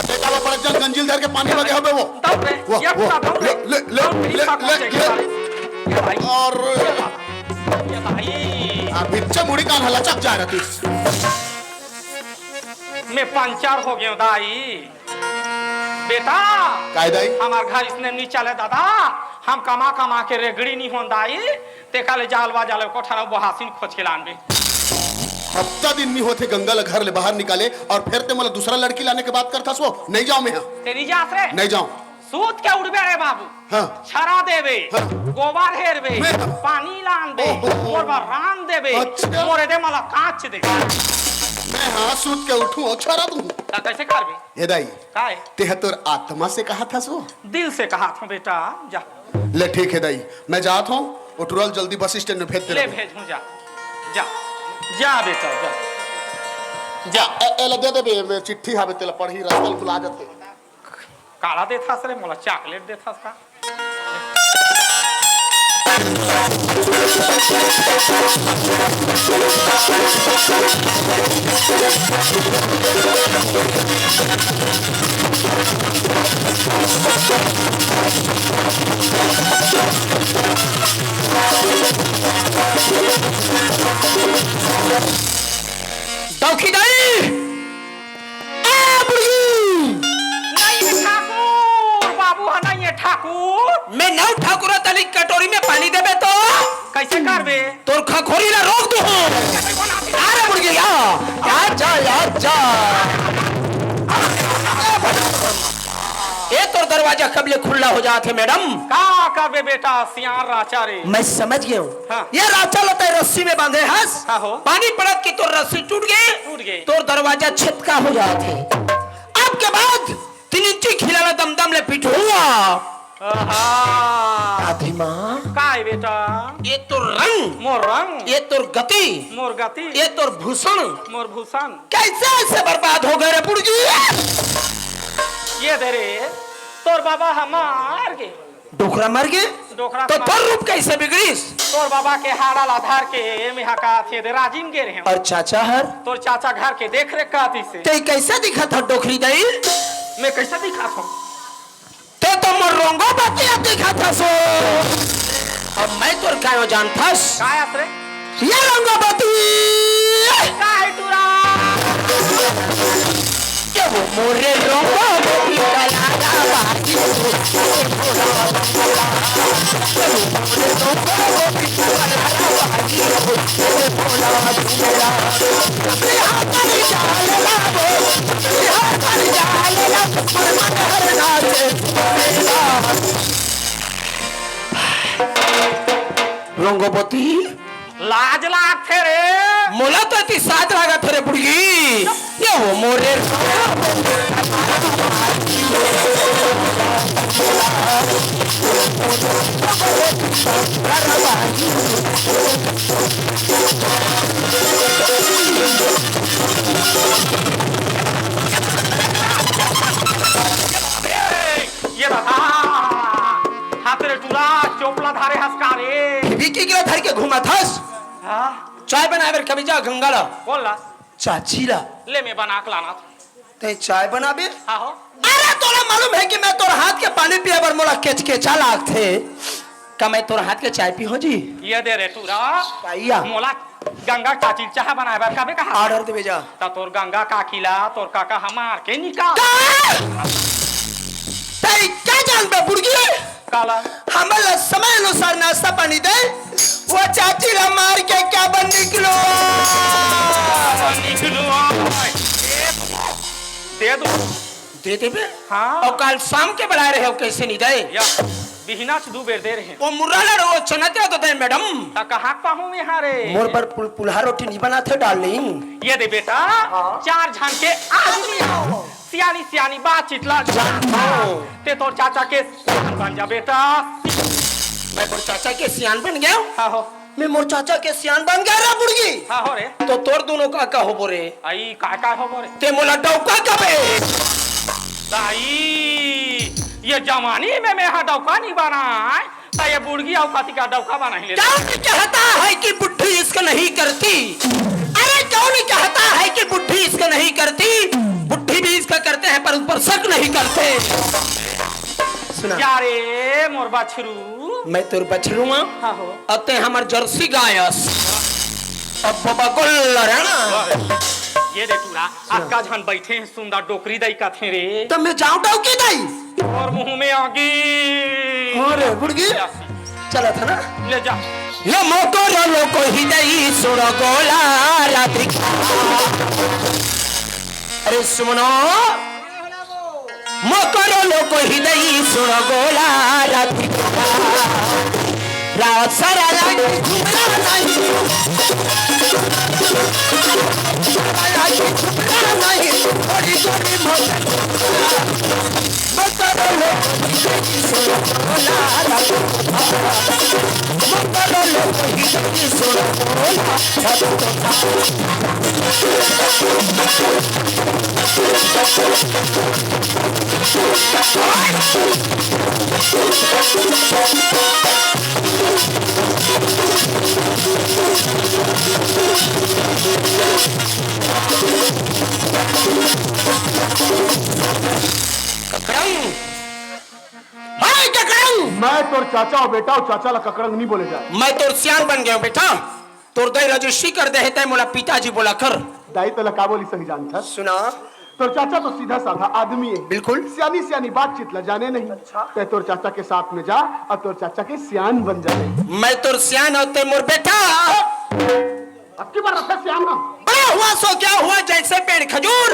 बेटा वो बड़े जन गंजील धर के पानी लगे हवे वो। दम पे, वो, ये वो, पूरा दम पे। ले, ले, ले, दम पे, ले, ये ले, बात ले, सोचे ले। के बारे। ये भाई, और ये बात, ये भाई। अभी च मुड़ी कान हला चक जा रहा तू। मैं पंचर हो गयो दाई। बेटा, काय दाई? हमार घर इसने नहीं चले दादा, हम कमा कमा के रेगड़ी नहीं होन दाई, ते काले जाल बाजाल कोठा ना बोहासिन खोज के लान बे। हफ्ता दिन नहीं होते गंगा ला घर ले बाहर निकाले और फिर ते मला दूसरा लड़की लाने के बात करता सो, नहीं जाओ मैं यहाँ। ते नहीं जात रे? नहीं जाओ। सूत के उड़बे रे बाबू। हाँ। छरा देबे, हाँ। गोबर हेरबे, मैं हाँ। पानी लानबे, ओहो। मोर बर रान देबे, अच्छा। मोरे दे मला कांच देबे। मैं हाँ सूत के उठूं और छरा दूं। त कैसे करबे? ए दाई, काय? तेह तोर आत्मा से कहा था सो? दिल से कहा था बेटा, जा। ले ठीक है दाई, मैं जात हूँ, वो टुरल जल्दी बस स्टैंड में भेज दे ले रहे। भेजूं, जा, जा, जा बेटा, जा, जा। ए, ए, ले दे दे बे, मैं चिट्ठी हावे तेला पढ़ी, रास्ता भुला जाते। काला देथस रे, मोला चॉकलेट देथस का? डौकी दाई! ए बुढ़ी! नहीं है ठाकुर, बाबू है नहीं है ठाकुर। मैं नौ ठाकुर तली कटोरी में पानी देबे तो? कैसे करबे? तोर खखोरी ला रोक दूँ। अरे बुढ़ी, आ, आ जा, आ जा। ए, तोर दरवाजा कब ले खुला हो जात हे, मैडम? का करबे बेटा, सियान राचा रे। मैं समझ गया हूँ। हाँ। ये राचा ला तैं रस्सी में बांधे हस। हाँ हो। पानी पड़त कि तोर रस्सी टूट गे। टूट गे। तोर दरवाजा छेदका हो जात हे। अब के बाद तीन इंची खिलाना दमदम ले पिटूंगा। आहा। आधी माँ। का हे बेटा? ये तोर रंग। मोर रंग। ये तोर गति। मोर गति। ये तोर भूषण। मोर भूषण। कैसे ऐसे बर्बाद हो गए रे बुढ़ी? ये दे रे, तोर बाबा हमार के। डोकरा मर गे? डोकरा तो मर तोर रूप कैसे बिगड़िस? तोर बाबा के हाड़ा ला धर के मेहा का थे दे राजिम गे रहे। और चाचा हर? तोर चाचा घर के देख रेख का थी से। ते कैसे दिखत हस डोकरी दाई? मैं कैसे दिखत हूँ? ते तो मोर रोंगो बतिया दिखत हस। अब मैं तोर कायो जानथस? काय आत रे? ये रंगोबती। काहे टूरा? ये वो मोरे रंगोबती कलाला बाजी। रंगोबती। लाज लागथे रे। मोला तो अति साज लागत हे रे बुढ़ी। ये वो मोरे ये रहा। हाथ रे टूरा, चोपला धारे हस का रे? बीबी के गिला धर के घूमत हस। हाँ? चाय बनाए बर कभी जा गंगा ला। कौन ला? चाची ला। ले मैं बना के लाना था। ते चाय बनाबे? हाँ हो। अरे तोला मालूम हे कि मैं तोर हाथ के पानी पिए बर मोला केचकेचा लागथे। का मैं तोर हाथ के चाय पी हो जी? ये दे रे टूरा। भैया। मोला गंगा काकी ल चाहा बनाए बर कबे कहा? Order देबे जा। त तोर गंगा काकी ला तोर काका हमार के निकाल। का? तई का जानबे बुड़गी? काला? हमन ला समय अनुसार नाश्ता पानी दे, वो चाची ला मार के का बन निकलो? निकलो। दे दो। दे देबे? हाँ। अउ काल शाम के बलाए रहे हो, कैसे नहीं दे? या, बिहना से दू बेर दे रहे हैं। वो मुर्रा ला वो चना तेरा तो दे, मैडम। त कहाँ पाहूँ मैं हाँ रे? मोर बर पुल-, पुल्हा रोटी नहीं बनाथे, darling। ये दे बेटा, हाँ। चार झन के आदमी हो। सियानी सियानी बातचीत ला जानथो। ते तोर चाचा के सियान बन जा बेटा। मैं तोर चाचा के सियान बन गया? हाँ हो। मैं मोर चाचा के सियान बन गया रे बुड़गी। हाँ हो रे। तो तोर दोनों का का होबो रे? आई का का होबो रे? ते मोला डौका कबे? दाई, ये जवानी में मैं हा डौका नहीं बनाए, त ये बुड़गी अउ कति का डौका बनाही ले। कौन कहता है कि बुढ़ी इश्क नहीं करती? अरे कौन कहता है कि बुढ़ी इश्क नहीं करती? बुढ़ी भी इश्क करते हैं पर उन पर शक नहीं करते। सुना। क्या रे मोर बछरू? मैं तोर बछरू हूँ। हाँ हो। अउ ते हमर जर्सी गाय अस। अब बाबा गोल्लर है ना? ये दे टूरा, अतका झन बैठे हैं, सुंदर डोकरी दई कथे रे। त मैं जाऊं डौकी दई? तोर मुंह में आगी। हाँ रे, बुड़गी। चलत हे ना? ले जा। ये मोटो रो लो को ही दई सुनो गोला राधिका। अरे सुमनो, मोकरो लोको हृदय सुन गोला राधिका। रात सारा लागे झुमरा नहीं। सारा लागे झुमरा नहीं। थोड़ी थोड़ी मोर ककड़ंग। हाय ककड़ंग। मैं तोर चाचा हो बेटा, अउ चाचा ला ककड़ंग नहीं बोले जाए। मैं तोर सियान बन गया हूँ बेटा। तोर दाई रजिस्ट्री कर दे हे, तै मोला पिताजी बोला कर। दाई तोला का बोली सही जानथस? सुना। तोर चाचा तो सीधा साधा आदमी है। बिल्कुल। सियानी सियानी बातचीत ला जाने नहीं। अच्छा। तै तोर चाचा के साथ में जा अउ तोर चाचा के सियान बन जाए। मैं तोर सियान अउ तै मोर बेटा। अब की बार रखे सियान ना। बड़ा हुआ सो क्या हुआ, जैसे पेड़ खजूर,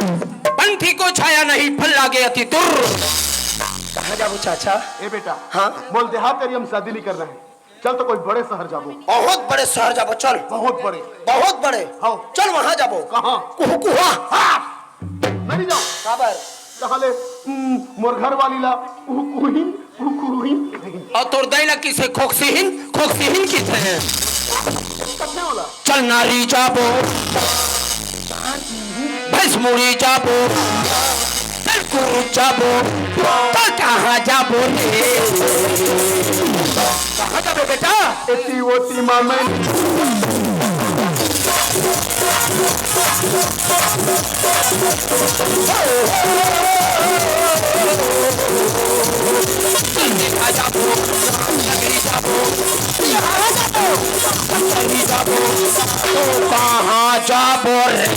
पंथी को छाया नहीं, फल लागे अति दूर। कहाँ जाबो चाचा? ए बेटा। हाँ? बोल दे, हाँ, तेरी हम शादी नहीं करना है। चल तो कोई बड़े शहर जाबो। बहुत बड़े शहर जाबो, चल। बहुत बड़े। बहुत बड़े। हाँ। चल वहाँ जाबो। कहाँ? कुहकुहा। हाँ। नहीं जाओ। काबर? कहले, हम्म, मोर घर वाली ला कुहकुहिन, कुहकुहिन। अउ तोर दाई ला किसे खोकसिहिन, खोकसिहिन किसे? कथने वाला? चल नारी जाबो, भैंस मुड़ी जाबो, चल कुरु जाबो, चल कहाँ जाबो रे? कहाँ जाबो बेटा? एती ओती मा मैं कहाँ जाबो रे?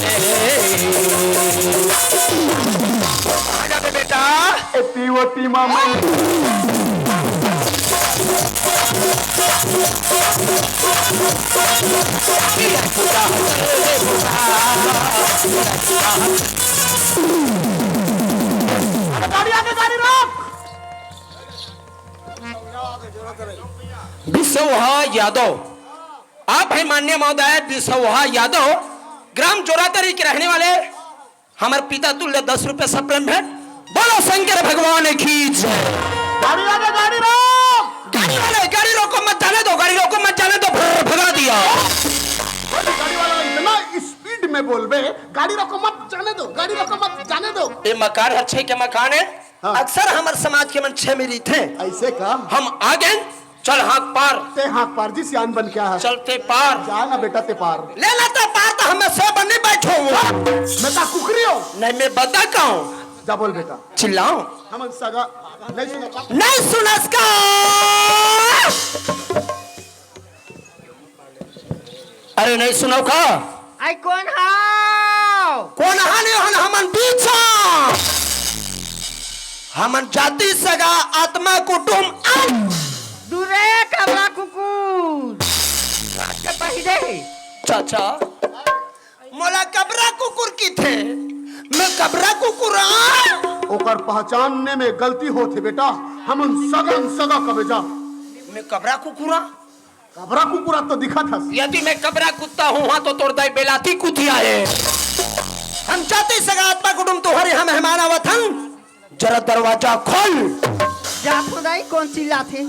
कहाँ जाबे बेटा? एती ओती मा मैं गाड़ी आगे, गाड़ी रोक। बिसौहा यादव, आप हैं माननीय महोदय बिसौहा यादव, ग्राम जोरातरी के रहने वाले। हमर पिता तुल्य दस रुपया सप्लेमेंट। बोलो शंकर भगवान की जय। गाड़ी आगे, गाड़ी रोक। गाड़ी वाले, गाड़ी रोको मत, जाने दो, गाड़ी रोको मत, जाने दो, भगा दिया। गाड़ी वाला इतना स्पीड में बोलबे, गाड़ी रोको मत, जाने दो, गाड़ी रोको मत, जाने दो। ये मकान हर छे के मकान है। हाँ। अक्सर हमर समाज के मन छे में रहिथे। ऐसे का? हम आ गए, चल हाँक पार। ते हाँक पार जी, सियान बन क्या है? चल ते पार। जा ना बेटा, ते पार। ले ना ते पार, तो हमें से बन नहीं बैठो। मैं का कुकरी हो? नहीं, मैं बता का हूँ। जा बोल बेटा। चिल्लाओ। हम सगा नहीं सुना। नहीं सुनस का? अरे नहीं सुनव का? आई कोन हाव? कोन हा नहीं हन, हमन बीच हा। हमन जाति सगा आत्मा कुटुम अंग। दूरे कबरा कुकुर। के पहिरे। चाचा, मोला कबरा कुकुर किथे? मैं कबरा कुकुर आ? ओकर पहचानने में गलती होथे बेटा, हमन सगन सगा कबे जा। मैं कबरा कुकुर आ? कबरा कुकुरा तो दिखत हस। यदि मैं कबरा कुत्ता हूँ, हाँ, तो तोर दाई बेलाती कुतिया है। हम जाति सगा आत्मा कुटुम तुहरे यहाँ मेहमान आवत हन, जरा दरवाजा खोल। जा तो दाई, कोन चिल्लाथे?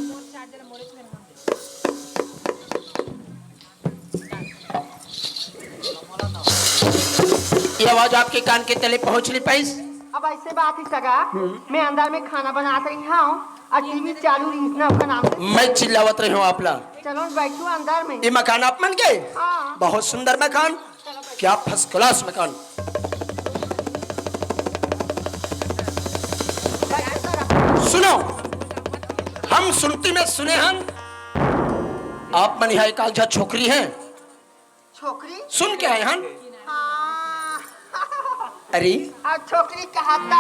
ये आवाज आपके कान के तले पहुंच नहीं पाई? अब ऐसे बात ही सगा, हम्म। मैं अंदर में खाना बनात रही हूँ और टीवी चालू रही, इतना ओकर नाम से। मैं चिल्लावत रही हूँ आप ला। चलो बैठो अंदर में। ये मकान आप मन के? हाँ। बहुत सुंदर मकान, क्या फर्स्ट क्लास मकान। सुनो, हम सुनती में सुने हन, आप मन यहाँ एक आध झा छोकरी हैं। छोकरी? सुन के आए हन। हाँ। अरे? अब छोकरी कहाता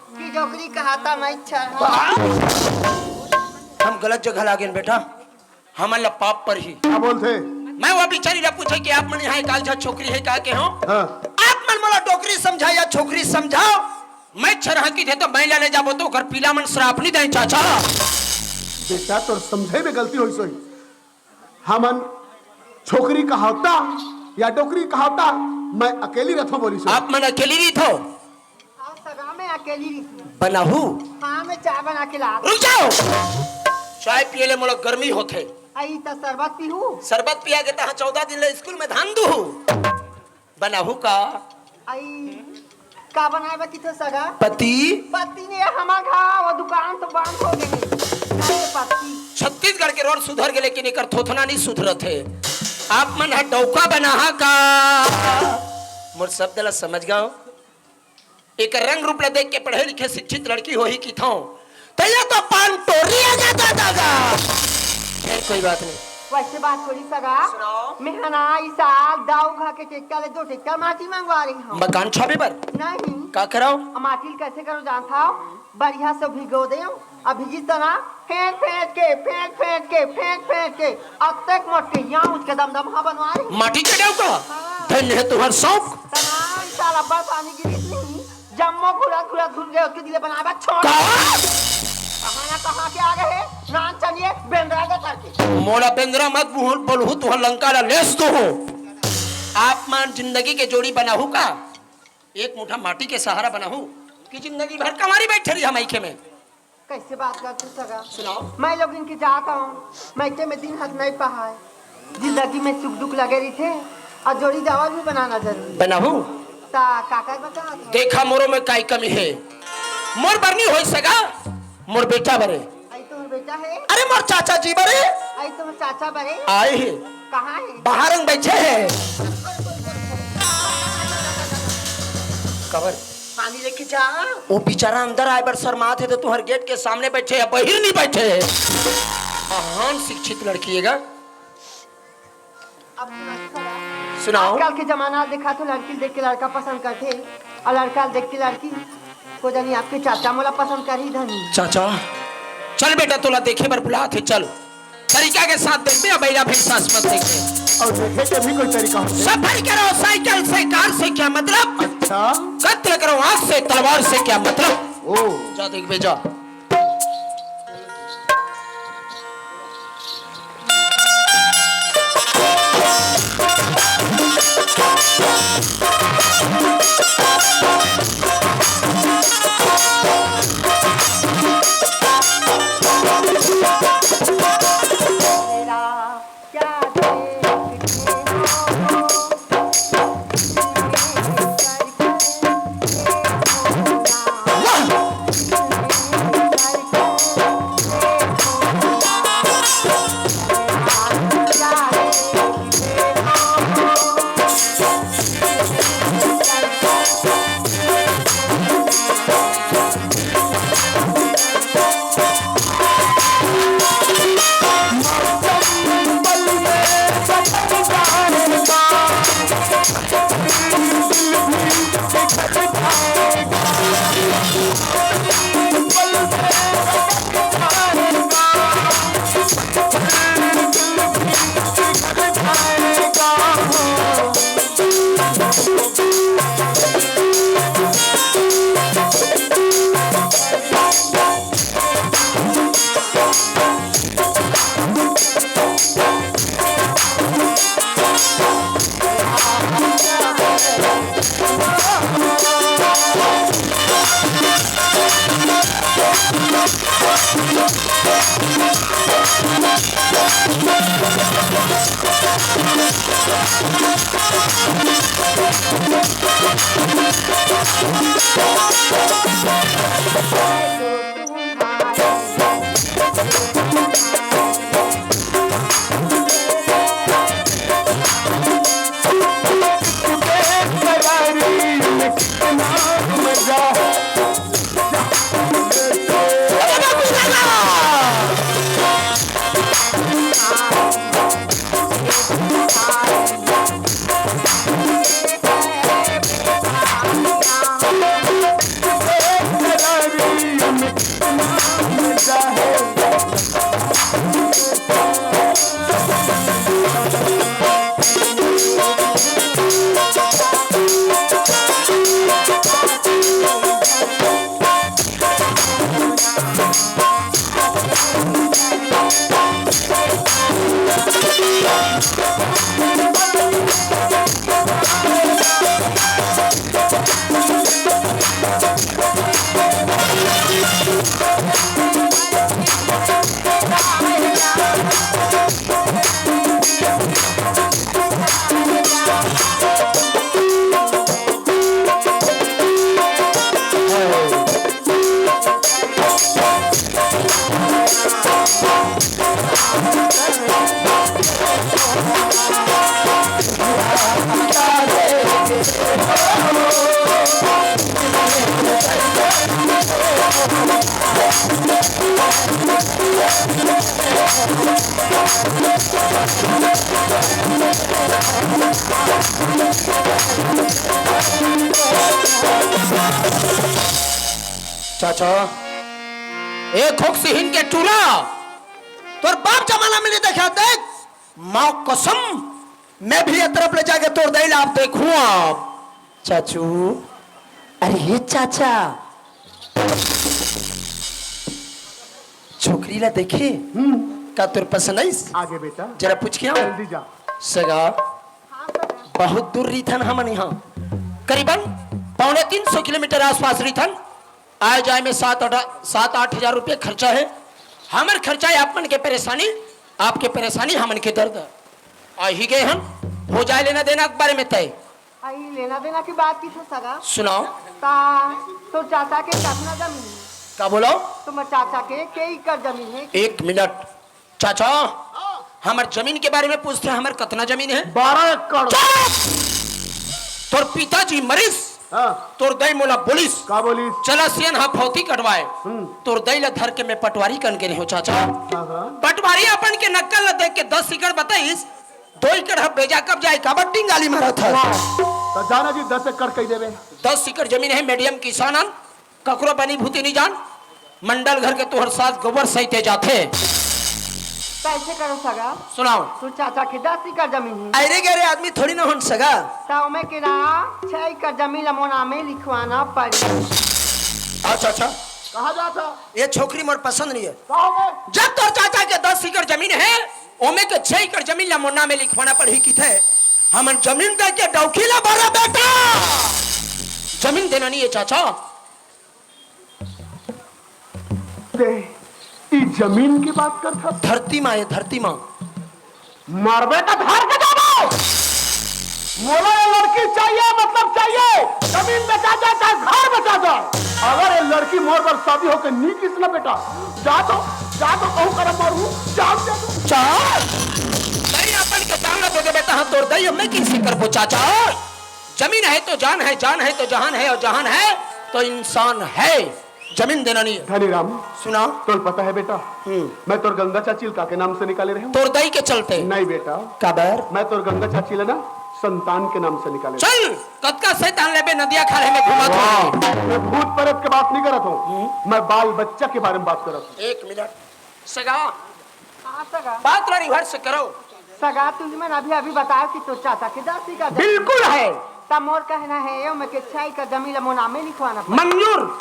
कि डोकरी कहाता, मैं इच्छा है। हम गलत जगह लागे बेटा, हमन ला पाप परही। का बोलथे? मैं वो बिचारी ला पूछे कि आप मन यहाँ एक आध झा छोकरी है का के हो? हाँ। आप मन मोला डोकरी समझा या छोकरी समझाओ, मैं छरहा की थे तो मैं ला ले जाबो तो ओकर पीला मन श्राप नहीं दें चाचा। बेटा तोर समझे में गलती होई सोई। हमन छोकरी कहावता या डोकरी कहावता, मैं अकेली रथो बोली सो। आप मन अकेली रही थो? हाँ, सगा में के लिए रिहिस। बनाहू? हाँ, मैं चाय बना के ला। रुक जाओ। चाय पिए ले मोला गर्मी होथे। अई त शरबत पीहू? शरबत पिया के तहाँ चौदह दिन ले स्कूल में ध्यान दूहू। बनाहू का? अई, का बनाए बर किथे सगा? पति। पति ने हमार घर, वो दुकान तो बंद हो गए। अरे पति। छत्तीसगढ़ के रोड सुधर गए, लेकिन एकर थोथना नहीं सुधरत हे। आप मन ह डौका बनाहा का? मोर शब्द ला समझ गव। एकर रंग रूप ला देख के पढ़े लिखे शिक्षित लड़की होही किथौं। त ये तो पान टोरी है, जा, जा, जा, जा। खैर, कोई बात नहीं। वैसे बात थोड़ी सगा। सुनाओ। मैं ह ना ई साल दऊ घा के ट्रैक्टर ले दो ट्रैक्टर माटी मंगवा रही हूँ। मकान छाबे बर? नहीं। का कराओ? अब माटी ल कैसे करो जानता हो? बढ़िया से भिगो दे, अब भिजिस त ना, फेंट फेंट के, फेंट फेंट के, फेंट फेंट के, अतेक मोट के यहाँ उसके दमदम हाँ बनवा रही। माटी के डौका? हाँ। धन्य है तुम्हार शौक। तना ई साल अब्बड़ पानी गिरिस नहीं, जम्मो घुलत घुलत घुल गए, उसके दिले बनाए बा छोड़। का? कहाँ ना कहाँ के आ गए, नान चलिए बेंदरा के करके। मोला बेंदरा मत बोल, बोलहू तुहर लंका ला लेस दूहूँ। आप मन जिंदगी के जोड़ी बनाहू का? एक मुठा माटी के सहारा बनाहू कि जिंदगी भर कमारी बैठे रही हम आइखे में। कैसे बात करते सगा? सुनाओ। मैं लोग इनके जात हूँ, मैं के में दिन हक नहीं पहाए। जिंदगी में सुख दुख लगे रहिथे, अउ जोड़ी जावल भी बनाना जरूरी। बनाहू? ता काकर बता? देखा मोरो में काई कमी हे। मोर बर नी होई सगा, मोर बेटा बरे। आई तोर बेटा हे? अरे मोर चाचा जी बरे। आई तोर चाचा बरे? आए हे। कहाँ हे? बाहर में बैठे हे। कबर? पानी लेके जा। वो बेचारा अंदर आए बर शर्मात हे, तो तुहर गेट के सामने बैठे हे, बहिर नहीं बैठे हे। महान शिक्षित लड़की हे गा। अब सुनाओ। आजकल के जमाना देखा तो लड़की देख के लड़का पसंद करथे, अउ लड़का देख के लड़की को जानी आपके चाचा मोला पसंद करही धनी। चाचा, चल बेटा, तोला देखे बर बुलात हे, चल। तरीका के साथ देखबे, अब बैला भैंसा मत देखबे। अउ देखे के भी कोई तरीका होथे? सफाई करो साइकिल से, कार से क्या मतलब? अच्छा। कत्ल करो आंख से, तलवार से क्या मतलब? ओ। जा देखबे, जा। चाचा, ए खोकसिहिन के टूरा, तोर बाप जमाना में नहीं देखा, देख, माँ कसम, मैं भी ये तरफ ले जाके तोर दई ला आप देखूं आप। चाचू, अरे ये चाचा, छोकरी ला देखे, हम्म। का तोर पसंद आइस? आगे बेटा। जरा पूछ के आओ। जल्दी जा। सगा, बहुत दूर रहिथन हमन यहाँ, करीबन पौने तीन सौ किलोमीटर आसपास रहिथन। आए जाए में सात आठ, सात आठ हजार रुपये खर्चा है। हमर खर्चा है आप मन के परेशानी, आपके परेशानी हमन के दर्द। आ ही गए हन, हो जाए लेना देना के बारे में तय। आई लेना देना की बात की था सगा। सुनाओ। ता तो चाचा के कितना जमीन है? का बोलो? तुम्हारे चाचा के कई एकड़ जमीन है? एक मिनट चाचा, हमर जमीन के बारे में पूछते हैं, हमर कितना जमीन है? बारह एकड़। चुप! तोर पिताजी मरिस, हाँ। तोर दई मोला बोलिस, का बोलिस? चला सियन हा फौती कटवाए। हम्म। तोर दई ला धर के मैं पटवारी कन के नहीं हो चाचा। हाँ, हाँ। पटवारी अपन के नक्कल ला देख के दस एकड़ बताइस, दो एकड़ हा बेजा कब जाए, काबर टिंगाली मारत है? वाह। तो जाना जी, दस एकड़ कह देवे। दस एकड़ जमीन है, मीडियम किसान हन, ककरो बनी भूती नहीं जान, मंडल घर के तोहर सास गोबर सहिते जाथे। कैसे करो सगा? सुनाओ। तोर चाचा के दस एकड़ जमीन है। अरे गहरे आदमी थोड़ी ना होन सगा। तो मैं के ना छह एकड़ जमीन ला मोर नामे लिखवाना पड़ी। अच्छा, अच्छा। कहाँ जाता? ये छोकरी मोर पसंद नहीं है। कहाँ गए? जब तोर चाचा के दस एकड़ जमीन है, ओमे के छह एकड़ जमीन ला मोर नामे लिखवाना पड़ही किथे। हमन जमीन दे के डौकी ला भरा बेटा। जमीन देना नहीं है चाचा। ते ई जमीन की बात करथा? धरती माँ, ये धरती माँ। मरबे तो धर के जाबो। मोला ये लड़की चाहिए, मतलब चाहिए। जमीन बेचा जाए चाहे घर बेचा जाए, अगर ये लड़की मोर बर शादी होके नी किस ना बेटा, जा तो, जा तो कहूँ करम मारू, जान दे दो। चाचा, दई अपन के जान दे दे बेटा, हाँ तोर दई हमने किसी कर पो चाचा। जमीन है तो जान है, जान है तो जहान है, और जहान है तो इंसान है। जमीन देना नहीं है। धनीराम, सुना। तोल पता है बेटा, हम्म। मैं तोर गंगा चाची ल काके नाम से निकाले रहे हूँ। तोर दई के चलते। नहीं बेटा। काबर? मैं तोर गंगा चाची ल ना संतान के नाम से निकाले रहे हूँ। चल, कतका शैतान लेबे नदिया खाड़े में घुमा वाह, मैं भूत प्रेत के बात नहीं करत हूँ, हम्म। मैं बाल बच्चा के बारे में बात करत हूँ। एक मिनट। सगा, हाँ, सगा। बात ला reverse करो। सगा, तुम मन अभी, अभी बताओ कि तो चाचा के दस एकड़ जमीन बिल्कुल है। तब मोर कहना है, यो में के छह एकड़ जमीन ला मोर नामे लिखवाना पड़ी। मंजूर।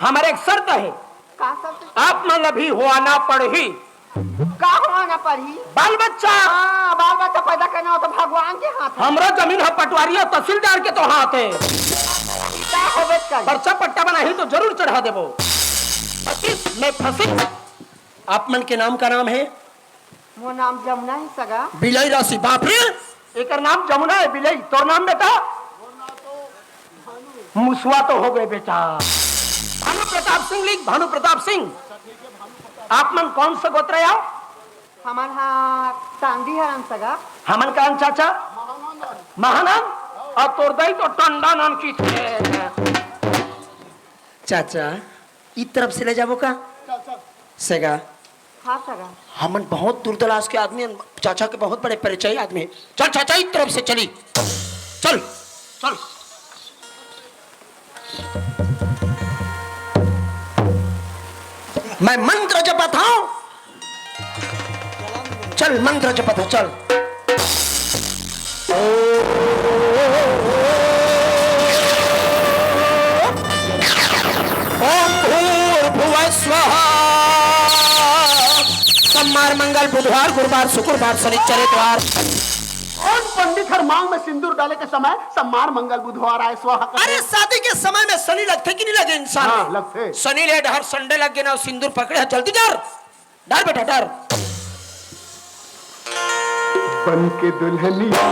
हमारे एक शर्त है। का शर्त? आप मन अभी होना पड़ही। का होना पड़ही? बाल बच्चा। हाँ, बाल बच्चा पैदा करना हो तो भगवान के हाथ है। हमरा जमीन है पटवारी और तहसीलदार के तो हाथ है। का होबे करी? पर्चा पट्टा बनाही तो जरूर चढ़ा देबो। फंसी, मैं फंसी। आप मन के नाम का नाम है? मोर नाम जमुना है सगा। बिलाई राशि, बाप रे, एकर नाम जमुना है बिलाई। तोर नाम बेटा? मुसवा तो हो गए बेटा। भानु प्रताप सिंह लिख, भानु प्रताप सिंह। आप मन कौन सा गोत्र है? हमन हा तांदी हरन सगा। हमन का चाचा? महानंद। और तोर दई तो टंडा नाम की थे। चाचा, ई तरफ से ले जाबो का? सगा। हाँ सगा। हमन बहुत दूर दराज के आदमी हन, चाचा के बहुत बड़े परिचय आदमी है। चल चाचा, ई तरफ से चली। चल, चल। मैं मंत्र जपत हूँ। चल, मंत्र जपत हूँ, चल। ओम भूर्भुवः स्वः। सोमवार, मंगल, बुधवार, गुरुवार, शुक्रवार, शनिचर, एतवार। कौन पंडित हर मांग में सिंदूर डाले के समय सोमवार, मंगल, बुधवार आए स्वाहा करे? अरे, शादी के समय में शनि लगथे कि नहीं लगे इंसान हाँ, में? लगथे। शनि ले डहर Sunday लग गए ना, सिंदूर पकड़े, जल्दी डर। डर बेटा, डर। बन के दुल्हनिया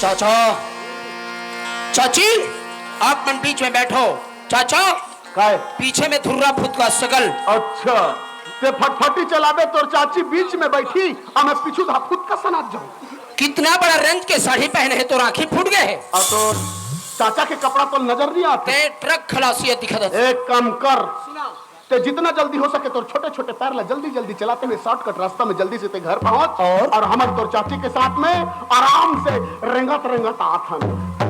चाचा, चाची, आप मन बीच में बैठो। चाचा, काय? पीछे में धुर्रा फुतका सकल। अच्छा, ते फटफटी चलाबे, तोर चाची बीच में बैठी, आ मैं पीछू धा फुतका सनात जाऊं। कितना बड़ा रेंज के साड़ी पहने है, तोर आँखी फूट गए है। आ तोर चाचा के कपड़ा तो नजर नहीं आते। ते ट्रक खलासी दिखत है। एक काम कर, ते जितना जल्दी हो सके तोर छोटे-छोटे पैर ला जल्दी-जल्दी चलाते हुए शॉर्टकट रास्ता में जल्दी से ते घर पहुंच। और? और हमर तोर चाची के साथ में आराम से रेंगत-रेंगत आत हन।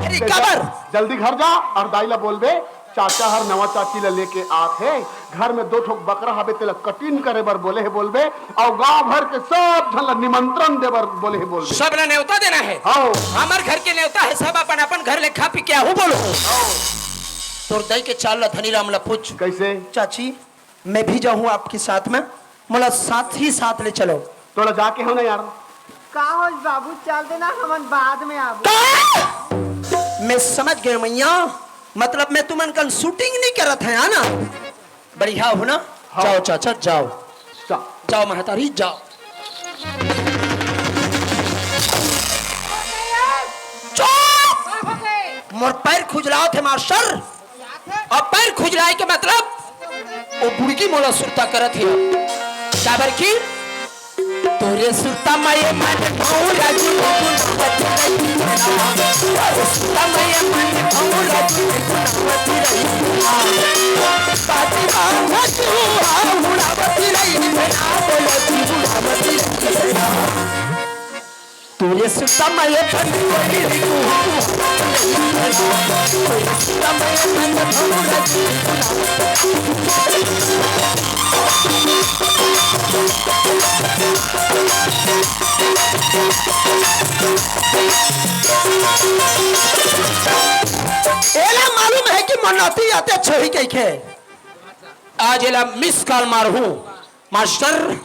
अरे, ते काबर? जल्दी घर जा और दाई ला बोलबे, चाचा हर नवा चाची ला लेके आत हे, घर में दो ठोक बकरा हबे, तेला कटिंग करे बर बोले हे बोलबे, और गांव भर के सब झन ला निमंत्रण दे बर बोले हे बोलबे। सब ला नेवता देना है। हाँ। हमर घर के नेवता है, सब अपन अपन घर ले खा पी के आहू बोलो। हाँ। तोर दाई के चाल ला धनीराम ला पूछ। कैसे? चाची, मैं भी जाऊँ आपके साथ में, मोला साथ ही साथ ले चलो। तोला जाके हो ना यार। का हो बाबू, चल देना, हमन बाद में आबो। का? मैं समझ गया मैया, मतलब मैं तुमन कन शूटिंग नहीं करत है, है ना? बढ़िया हो ना? हाँ। जाओ चाचा, जाओ। जा। जाओ महतारी, जाओ। चुप! मोर पैर खुजलावत हे मास्टर। अब पैर खुजलाए के मतलब वो बुड़की मोला सुरता करत हे। काबर की तोरे सुरता में ये मन भौरा जी गुनगुनावत रही ना। तोरे सुरता में ये मन भौरा जी गुनगुनावत रही ना। बाजी बांधा जी हुआ उड़ावत रही ना। बोलो जी उड़ावत रही ना। तोरे सुरता में ये मन भौरा जी गुनगुनावत रही ना। तोरे सुरता में ये मन भौरा जी गुनगुनावत रही ना। एला मालूम है कि मोर नाती आते छोही कहिके। आज एला मिस कॉल मारहूं। मास्टर,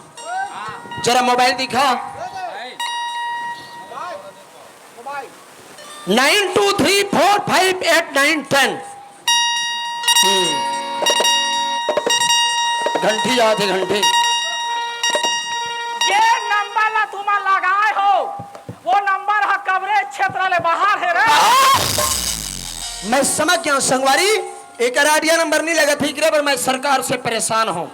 जरा मोबाइल दिखा। Nine two three four five eight nine ten। हम्म। घंटी आथे, घंटी। ये नंबर ला तुमन लगाए हो, वो नंबर ह कवरेज क्षेत्र ले बाहर हे रे। मैं समझ गया हूँ संगवारी, एक आइडिया नंबर नहीं लगा ठीक रे, पर मैं सरकार से परेशान हूँ।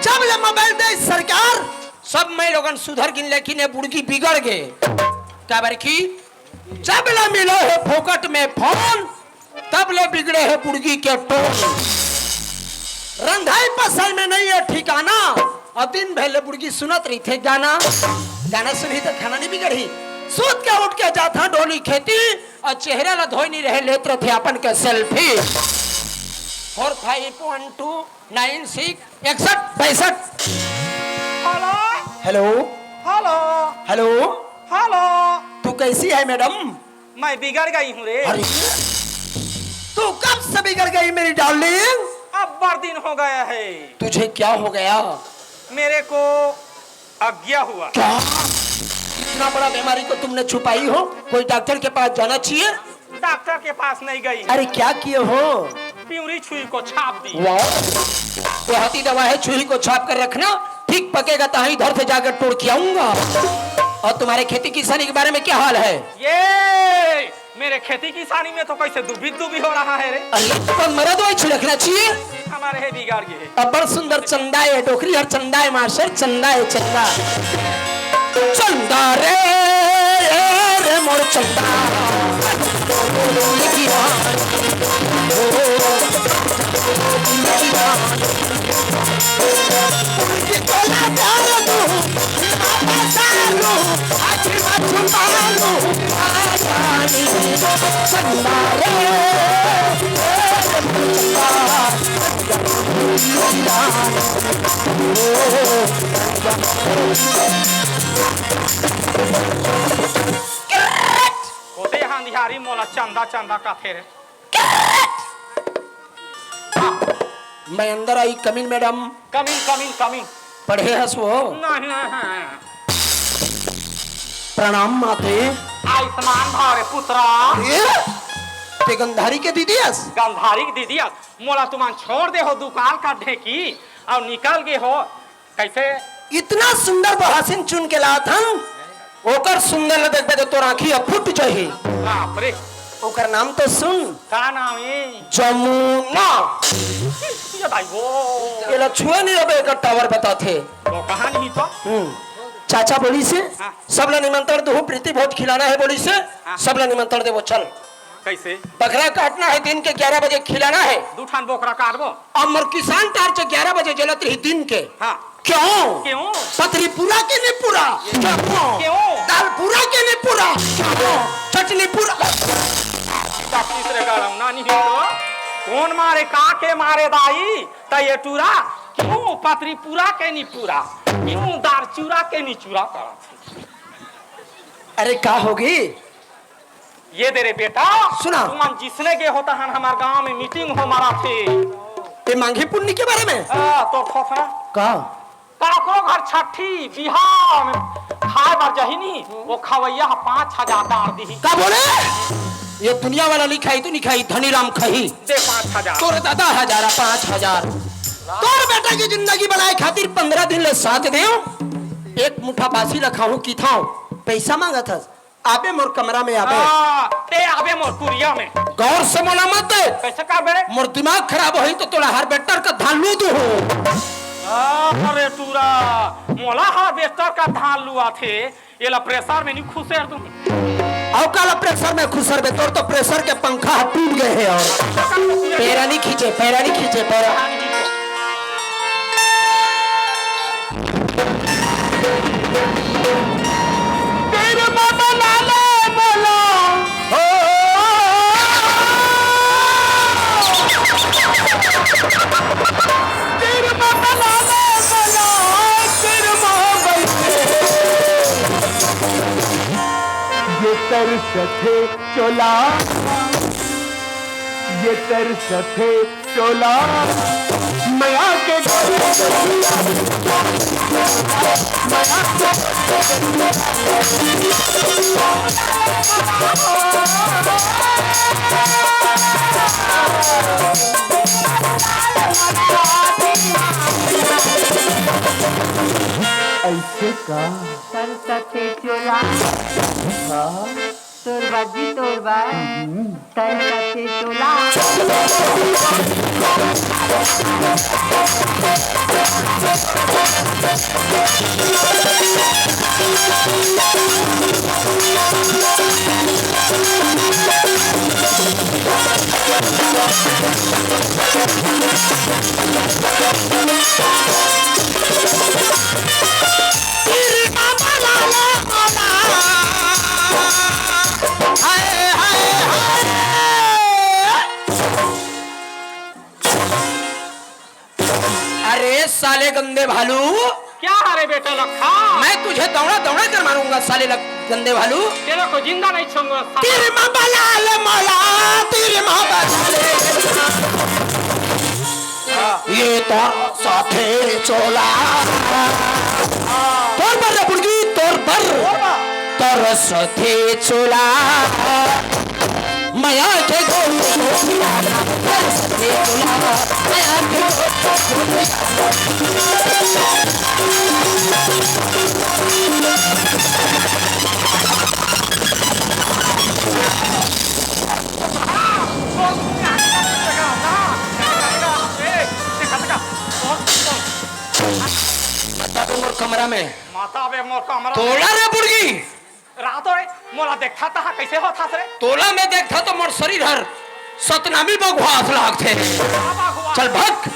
जब ले मोबाइल दे सरकार, सब मैं लोगन सुधर गिन, लेकिन ये बुड़की बिगड़ गए। काबर की जब ले मिलो है फोकट में फोन, तब ले बिगड़े है बुड़की के टोन। रंधाई पसाई में नहीं है ठिकाना। अब दिन भर ले बुड़गी सुनत रहिथे गाना। गाना सुनही त खाना नहीं बिगड़ही। सूत के उठ के जाथा डोली खेती, अउ चेहरा ला धोए नहीं रहे, लेत रहिथे अपन के selfie. Four five one two nine six एकसठ पैंसठ। Hello. Hello. Hello. Hello. Hello. तू कैसी है मैडम? मैं बिगड़ गई हूँ रे। अरे, तू कब से बिगड़ गई मेरी डार्लिंग? अब्बड़ दिन हो गया है। तुझे क्या हो गया? मेरे को अज्ञा हुआ। क्या? इतना बड़ा बीमारी को तुमने छुपाई हो? कोई डॉक्टर के पास जाना चाहिए। डॉक्टर के पास नहीं गई। अरे, क्या किए हो? पिउरी छुई को छाप दी। वाह, देहाती दवा है, छुई को छाप कर रखना, ठीक पकेगा तहाँ इधर से जाकर तोड़ के आऊंगा। और तुम्हारे खेती किसानी के बारे में क्या हाल है? ये मेरे खेती किसानी में तो कैसे दुबी दुबी हो रहा है रे। अरे, तो मरा दवाई छिड़कना चाहिए। हमारे है बिगाड़ गए। अब्बड़ सुंदर चंदा ए डोकरी हर चंदा ए मास्टर, चंदा ए चंदा। चंदा रे, ए रे मोर चंदा। ओते अंधियारी मोला चंदा चंदा कथे रे। मैं अंदर आई, come in madam. Come in, come in, come in. पढ़े हस वो? नहीं, नहीं, नहीं। प्रणाम माते। आयुष्मान भव रे पुत्रा। ये? ते गंधारी के दीदी हस? गंधारी के दीदी हस। मोला तुमन छोड़ दे हो, दुकाल का ढेकी, अउ निकल गे हो। कैसे? इतना सुंदर बहासिन चुन के लात हन, ओकर सुंदर ल देखबे तो तोर आँखी ह फूट जही। बाप रे। ओकर नाम तो सुन। का नाम ए? जमुना। ये दाई वो। एला छुए नहीं अबे, एकर टावर बताथे। वो कहाँ नहीं तो? हम्म। चाचा बोलिस हे, हाँ। सबला निमंत्रण दूहूँ, प्रीति भोज खिलाना है बोलिस हे, हाँ। सबला निमंत्रण देबो, चल। कैसे? बकरा काटना है, दिन के ग्यारह बजे खिलाना है। दू ठन बोकरा काटबो। अब मोर किसान टार्च ग्यारह बजे जलत रही दिन के। हाँ। क्यों? क्यों? पतरी पूरा के नहीं पूरा? क्यों? क्यों? दाल पूरा के नहीं पूरा? क्यों? चटनी पूरा? तीसरे गरम ना नहीं तो कौन मारे, का के मारे दाई? त ये टूरा क्यों पतरी पूरा के नहीं पूरा? क्यों दार चूरा के नहीं चूरा करत? अरे का होगी? ये दे रे बेटा, सुना। तुमन जिसने गे होता हन हमार गांव में मीटिंग हो मारा थे। ये मांगी पुन्नी के बारे में? आ, तो खोखरा। का? काकरो घर छठी बिहाव में खाए बर जही नी, वो खवैया ह पाँच हजार डार दिही। का बोले? ये दुनिया वाला नहीं खाई, तू नहीं खाई, धनी राम खाही। दे पाँच हजार। तोरे दादा हजार, पाँच हजार। तोर बेटा की जिंदगी बनाए खातिर पंद्रह दिन ले साथ देव, एक मुठा बासी ल खाहूं की थाव, पैसा मांगत हस। आबे मोर कमरा में आबे। हाँ, ते आबे मोर कुरिया में। गौर से मोला मत दे। कैसे का बे? मोर दिमाग खराब होही तो तोला हार्वेस्टर का धान लू दूहूं। अरे टूरा, मोला हार्वेस्टर का धान लुआ थे, एला प्रेशर में नहीं खुसेर दूं। अउ काला प्रेशर में खुसर बे, तोर तो प्रेशर के पंखा ह टूट गए हे। और पैरा नहीं खींचे, पैरा नहीं खींचे, पैरा। तेरे मामा लाले बोलो। हो। तेरे मामा लाले बोलो। तेरे मामा ये तरसथे चोला, ये तरसथे चोला, मैं आके ऐसे का? तरसथे चोला। हाँ। तोर बाजी तोर बार। हम्म। तरसथे चोला। अरे साले गंदे भालू, क्या है रे बेटा लखा? मैं तुझे दौड़ा दौड़ा कर मारूंगा साले लग-, गंदे भालू। तेरे को जिंदा नहीं छोड़ूंगा साले। तेरे माँ बलाल मौला, तेरे माँ बलाल। ये तोर साथे चोला। तोर बर रे बुड़गी, तोर बर। तोर साथे चोला। मया के गोल गोल, तोर साथे चोला। मया के गोल गोल। बता दो मोर कमरा में। माता बे मोर कमरा। तोला रे बुड़गी। रात होए, मोला देखता तहा कैसे होत हस रे? तोला मैं देखता तो मोर शरीर हर सतनामी बघवा अस लागथे। का बघवा? चल भग।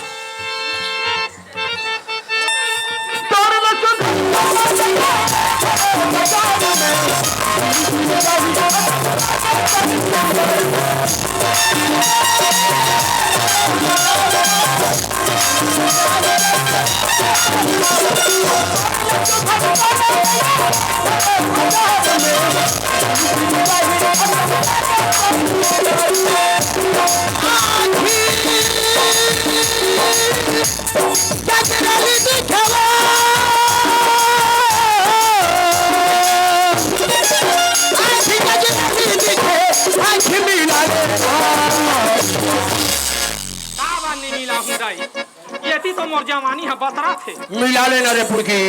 का बात नहीं मिला हूँ दाई? ये ती तो मोर जवानी है बतरा थे। मिला लेना रे पुड़की।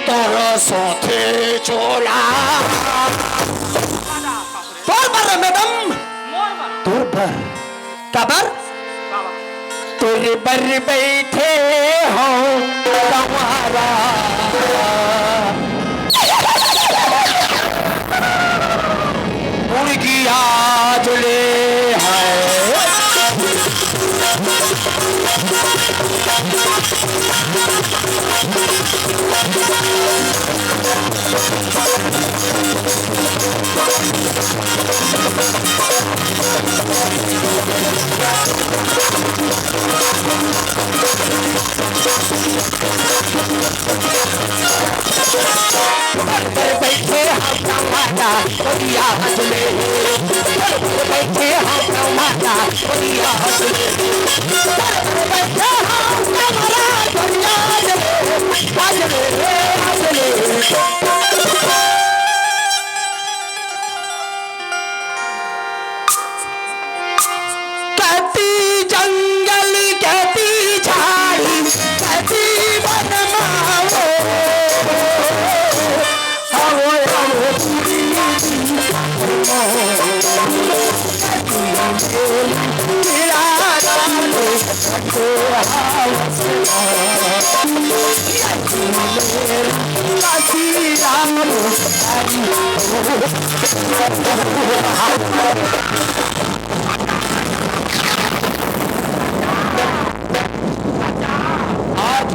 तोर साथे चोला। तोर बर रे मैडम। मोर बर। तोर बर। काबर? काबर? तोर बर बैठे हो कंवारा। मुर्गी आज ले है। कति जंगल, कति झाड़ी, कति वन मावो। आवो, आवो, आज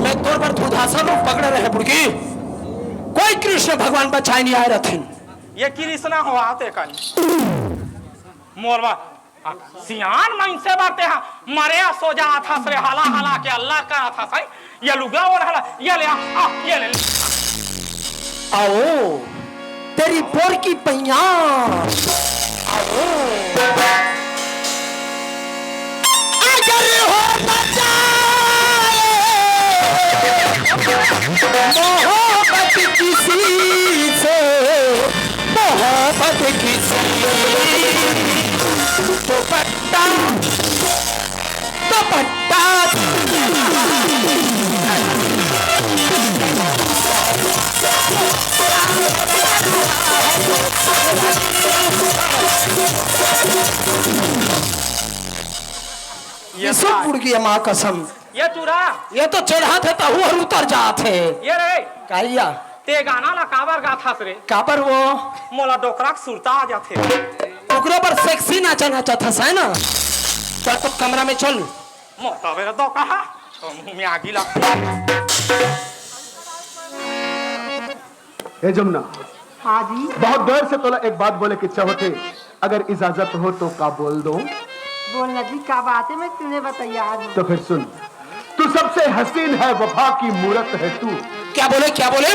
मैं तोर बर दुर्वासा रूप पकड़े रहे बुड़की, कोई कृष्ण भगवान बचाए नहीं आए रथिन। ये कृष्णा हो आते कन। मोरवा, आ, सियान मइनसे बर तेहा मरे सोजा आथस रे, हला हला के अल्लाह का आथस, हैं? ये लुगा ओढ़ हला, ये ले आ, आ, ये ले ले। आओ, तेरी पोर की पैया। आओ। अगर हो न जाए मोहब्बत किसी से, मोहब्बत किसी दुपट्टा, दुपट्टा। ये विष्णु का पुड़ गया माँ कसम। ये टूरा। ये तो चढ़ाथे तहू हर उतर जाथे। ये रे। कहिया? ते गाना ला काबर गाथस रे? काबर वो? मोला डोकरा के सुरता आ जाथे। ओकरे बर से सेक्सी नाचा नाचत हस, है ना? चल तो कमरा में चल। मोटा बेरा दो कहा, तो मुंह में आगी लगती। ए जमुना, हाँ जी। बहुत देर से तोला एक बात बोले के इच्छा होथे, अगर इजाजत हो तो का बोल दो? बोलना जी, का बात है, मैं सुने बताइए आज। तो फिर सुन, तू सबसे हसीन है, वफा की मूरत है तू। क्या बोले, क्या बोले?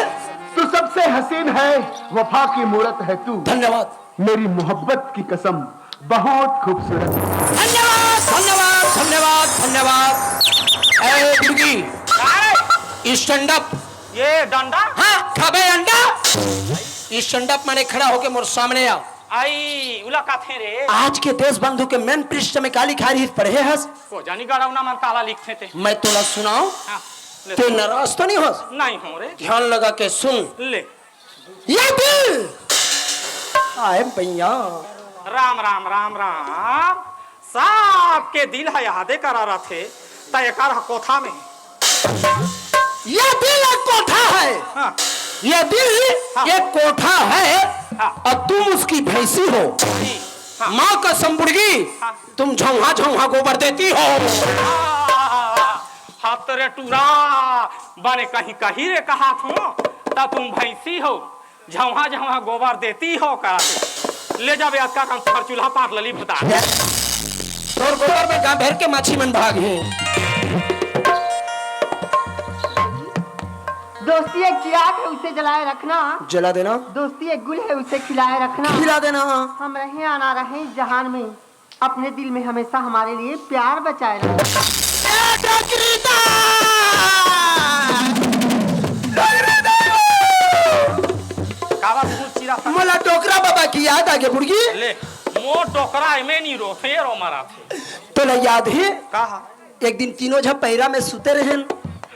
तू सबसे हसीन है, वफा की मूरत है तू। धन्यवाद। मेरी मोहब्बत की कसम, बहुत खूबसूरत। धन्यवाद, धन्यवाद, धन्यवाद, धन्यवाद। ए, दुर्गी, स्टैंड अप। ये डंडा? हाँ, खाबे अंडा। स्टैंड अप माने खड़ा होके मोर सामने आ। आई, उला काथे रे। आज के देशबंधु के मेन पृष्ठ में का लिखा रही, पढ़े हस? को जानी गड़ौना मन काला लिखथे ते। मैं तोला सुनाओ। हाँ, ले। ते नाराज तो नहीं होस? नहीं हो रे। ध्यान लगा के सुन। ले। ये दिल, आए भैया। राम, राम, राम, राम। सबके दिल ह यादे करा रथे, त एकर ह कोठा में। ये दिल एक कोठा है। हाँ। ये दिल हाँ। एक कोठा है हाँ। और तुम उसकी भैंसी हो। जी। हाँ। माँ कसम बुड़गी, हाँ। तुम झौहा झौहा गोबर देती हो। हाँ, हाँ, हाँ, हाँ, तेरे टूरा, बने कहीं कहीं रे कहा थो, त तुम भैंसी हो, झौहा झौहा गोबर देती हो का। ले जाबे अतका कन तोहर चूल्हा पाट लली भता। तोर गोबर में गांव भर के माछी मन भाग हे। दोस्ती एक चिराग है, उसे जलाए रखना। जला देना। दोस्ती एक गुल है, उसे खिलाए रखना। खिला देना। हम रहे या ना रहे जहान में, अपने दिल में हमेशा हमारे लिए प्यार बचाए रखना। ए, डोकरी दा! डोकरी दा! कावा तू चिरा सा? मोला डोकरा बाबा की याद आ गे, बुड़गी। ले, मोर डोकरा एमे नी रो, फेर ओ मरा थे। तोला याद हे? का हा? एक दिन तीनों झन पैरा में सुते रहेन।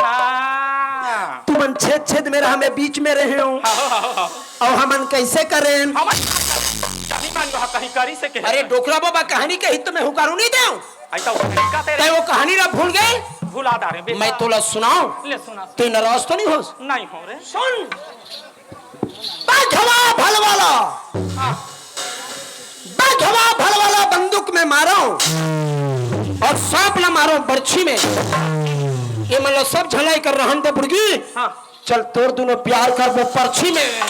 हाँ। तुमन छेद छेद में रहा, मैं बीच में रहे हूँ। हाँ, हाँ, हाँ, हाँ। अउ हमन कैसे करेन? हमन जानी मान लो, कहीं करी से कहे। अरे डोकरा बाबा कहानी कही तो मैं हुकारू नहीं देव। ऐसा वो कहानी का तेरे तै वो कहानी ला भूल गए? भुला डारे बेटा। मैं तोला सुनाऊं? ले सुना। तै नाराज तो नहीं होस? नहीं हो रे। सुन। बघवा भलवाला। हाँ। बघवा भलवाला बंदूक में मारो और सांप ला मारो बरछी में। ये मतलब सब झलाई कर रहन दे बुड़गी। हाँ। चल तोर दुनो प्यार करबो परछी में।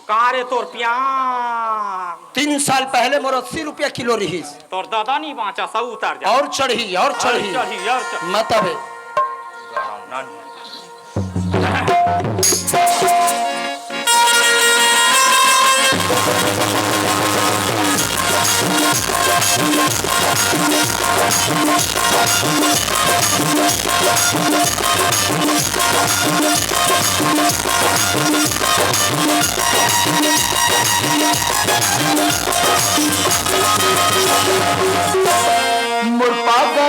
का रे तोर प्यार? तीन साल पहले मोर अस्सी रुपया किलो रहिस। तोर दादा नहीं बांचा, सब उतार जा। और चढ़ी, और और चढ़ी। चढ़ी, और चढ़ी। मत अबे। मोर पागा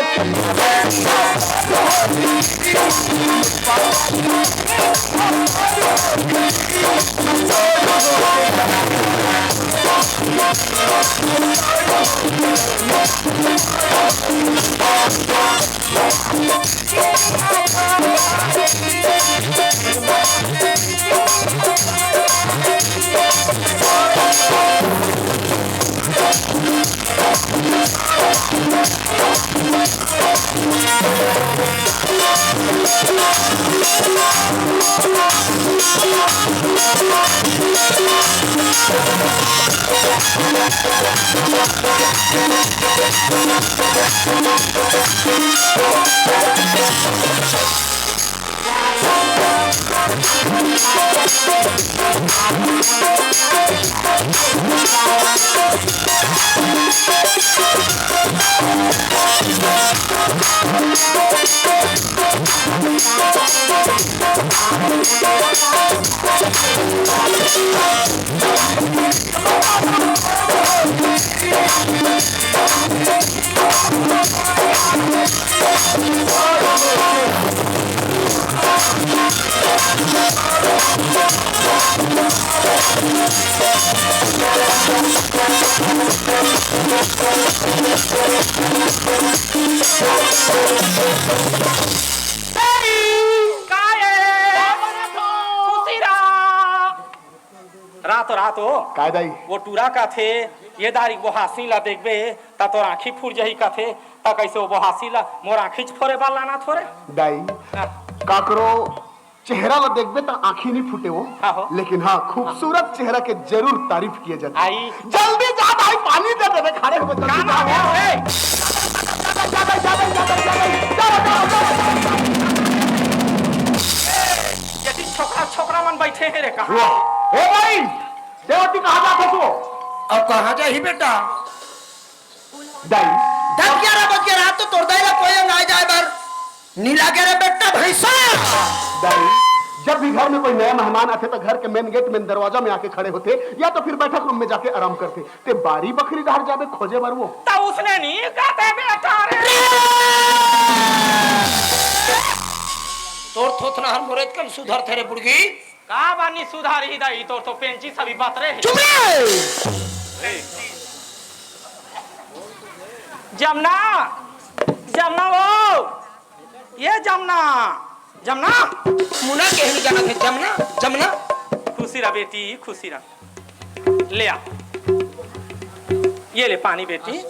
रातो रातो काय दाई? वो टूरा कथे, ये दारी बोहासी ला देखबे, त तोर आँखी फूट जही कथे, त कइसे वो बोहासी ला मोर आँखीच फोरे बर लाना थोरे? दाई, हाँ। काकरो चेहरा ला देखबे त आँखी नहीं फूटे वो, हाँ हो। लेकिन हाँ, खूबसूरत चेहरा के जरूर तारीफ किए जाथे। आई। जल्दी जा दाई, पानी दे देबे, खड़े होबे, जल्दी जा। ए, ये छोकरा, छोकरा मन बैठे हे रे, कहाँ? वाह। ए भाई, देवती कहाँ जात हस वो? अब कहाँ जाही बेटा? दाई। दस ग्यारह बज गे, रात तो तोर दाई ला कोई अंग आए जाए बर नी लागे रे बेटा भैंसा। दाई, जब भी घर में कोई नया मेहमान आथे, तो घर के मेन गेट, मेन दरवाजा में आके खड़े होथे, या तो फिर बैठक रूम में जाके आराम करथे। ते बारी बखरी डहर जाबे खोजे बर वो। त उसने नी कथे बेटा रे। तोर थोथना हर मोरेच कन सुधरथे रे बुड़गी। का बानी सुधारही दाई, तोर तो पेंची सभी बात रे। चुप रे। जमना, जमना वो, ये जमना, जमना। मुना के ही जाना थे, जमना, जमना। खुशी रह बेटी, खुशी रह। ले आ, ये ले पानी बेटी।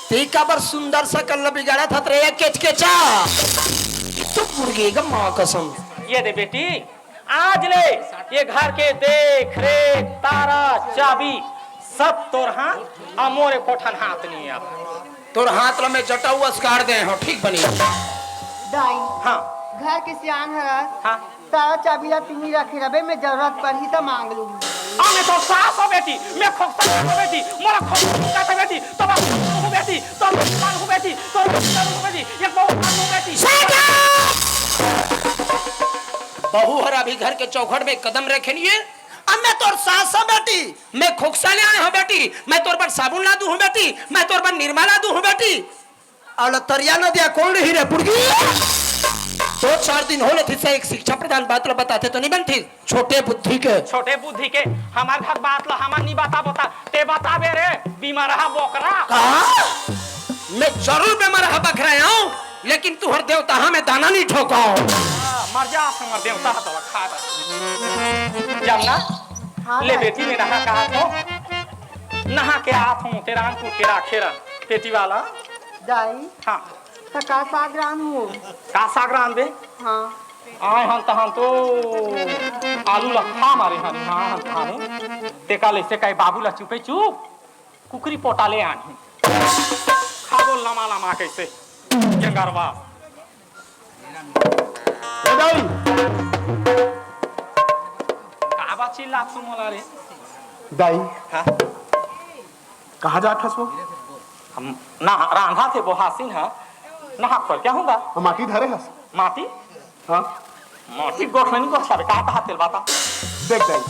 ते काबर सुंदर सकल ल बिगाड़त हस रे, ये केचकेचा? तू बुड़गी ग माँ कसम। ये दे बेटी, आज ले ये घर के देख रेख, तारा, चाबी सब तोर हाथ, अउ मोर एको ठन हाथ नहीं अब। तोर हाथ ल मैं जटाऊ अस गाड़ दे हँव, ठीक बनी। दाई, हाँ। घर के सियान हरस, हाँ। तारा चाबी ला तिमी रखे रबे, मैं जरूरत पड़ही त मांग लूंगी। अब मैं तोर सास हो बेटी, मैं खोखसा हो बेटी, मोला खोखसा हो बेटी, तो मैं हूँ बेटी, तो मैं हूँ बेटी, तो मैं हूँ बेटी, एक बहुत हूँ बेटी। Shut up! बहू हर अभी घर के चौखट में कदम रखे नहीं है। अब मैं तोर सास हूँ बेटी, मैं खोखसा ले आए हूँ बेटी, मैं तोर बर साबुन ला दू हूँ बेटी, मैं तोर बर निरमा ला दू हूँ बेटी। अउ लतरिया नदिया कौन रही रे बुड़गी? दो चार दिन हो लेथे से एक शिक्षा प्रदान बात ला बताते तो नहीं बनती। छोटे बुद्धि के। छोटे बुद्धि के, हमार घर बात ला हमन नहीं बता बता, ते बताबे रे, बीमार हा बोकरा। का? मैं जरूर बीमार हा बकरा हूँ, लेकिन तुहर देवता हा मैं दाना नहीं ठोकाओ। हाँ, मर जा, हमर देवता हा तो खा दे। जमना, हाँ, ले दाई। बेटी में नहा कहा थो, नहा के आत हूँ, तेरा अंकुर, तेरा खेरा, पेटी वाला। दाई। हाँ। त का साग रांधहूँ? का साग रांधबे? हाँ। आए हन तहन तो आलू ला खा मारे हन, हाँ, हन तहन। तेका ले से कहे बाबू ला चुपे चुप, कुकरी पोटा ले आनही। खाबो लमा लमा कइसे, गेंगरवा। ए दाई। का बा चिल्लात हस मोला रे? दाई। हाँ? कहाँ जात हस वो? हम ना रांधा थे बोहासिन हा, नहा खोर क्या हूँगा? हम माटी धरे हस। माटी? हाँ। माटी गोठनी को छाबे, का कहा तेल बाता? देख दाई,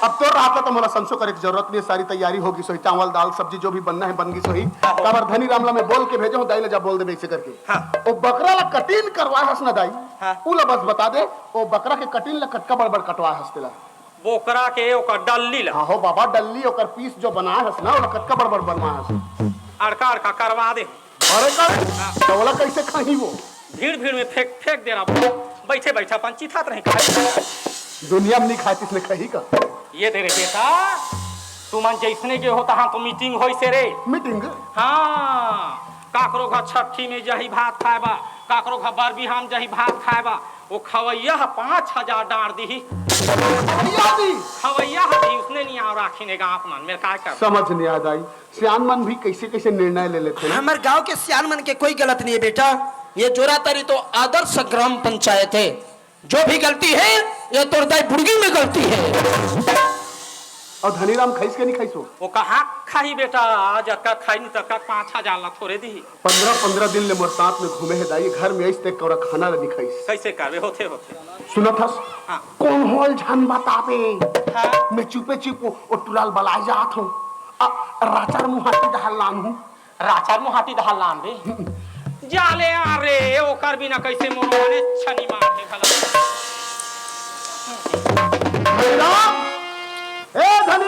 अब तोर रात ला तो मोला संसो करे के जरूरत नहीं है, सारी तैयारी होगी सोही, चावल, दाल, सब्जी जो भी बनना है बन गई सोही। हाँ, हो। काबर धनी राम ला मैं बोल के भेजे हूँ, दाई ला जा बोल देबे इसे करके। हाँ। वो बकरा ला कटिन करवा हस ना दाई, हाँ। उ ला बस बता दे, वो बकरा के कटिन ला कतका बड़ बड़ कटवा हस तेला। बोकरा के ओकर डल्ली ला। हाँ हो बाबा, डल्ली ओकर पीस जो बनाए हस ना, ओला कतका बड़ बड़ बनवाए हस। अड़का अड़का करवा दे। अरे कर, हाँ। तो ओला कैसे खाही वो? भीड़ भीड़ में फेंक, फेंक देना। बैठे बैठे अपन चिथात रही खाए। दुनिया में नहीं खाए, इसने खाही का? ये दे रे बेटा, तुमन जैसने के हो तहाँ तो मीटिंग होइसे रे। मीटिंग? हाँ, काकरो घर छठी में जाही भात खाए बा, काकरो घर बर बिहान जाही भात खाए बा। वो खवैया ह पाँच हजार डांड़ दिही। खवैया दी? खवैया ह भी उसने नहीं आव राखी ने गाँव मन में, काय कर? समझ नहीं आय दाई, सियान मन भी कैसे कैसे निर्णय ले लेथे ना। हमर गांव के सियान मन के कोई गलत नहीं है बेटा, ये जोरातरी तो आदर्श ग्राम पंचायत है। जो भी गलती है, ये तोर दाई बुड़गी में गलती है। अउ धनीराम खाइस के नहीं खाइस हो? वो कहाँ खाही बेटा, आज अतका खाही नहीं तो अतका पाँच हजार ला थोरे दिही। पंद्रह पंद्रह दिन ले मोर साथ में घूमे हे दाई, घर में आइस ते कौड़ा खाना ला नहीं खाइस। कैसे करबे, होथे, होथे। सुनत हस? हाँ। कौन होल झन बताबे। हाँ। मैं चुपे चुप वो टुरा ल बलाए जात हूँ। आ, राचर मुहाटी डहर लान हूँ। राचर मुहाटी डहर लान बे। जा ले आ रे, ओकर बिना कैसे मोर मने छनी मार हे घला। धनीराम, ए धनी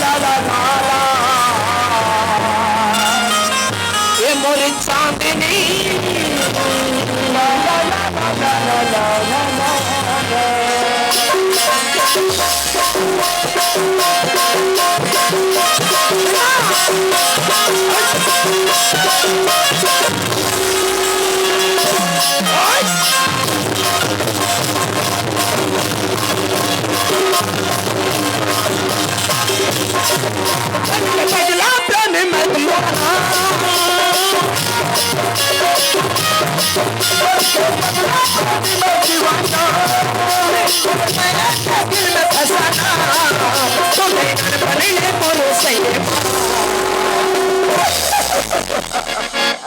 ला ला ला ला। ए मोर चांदनी। ला ला ला ला ला।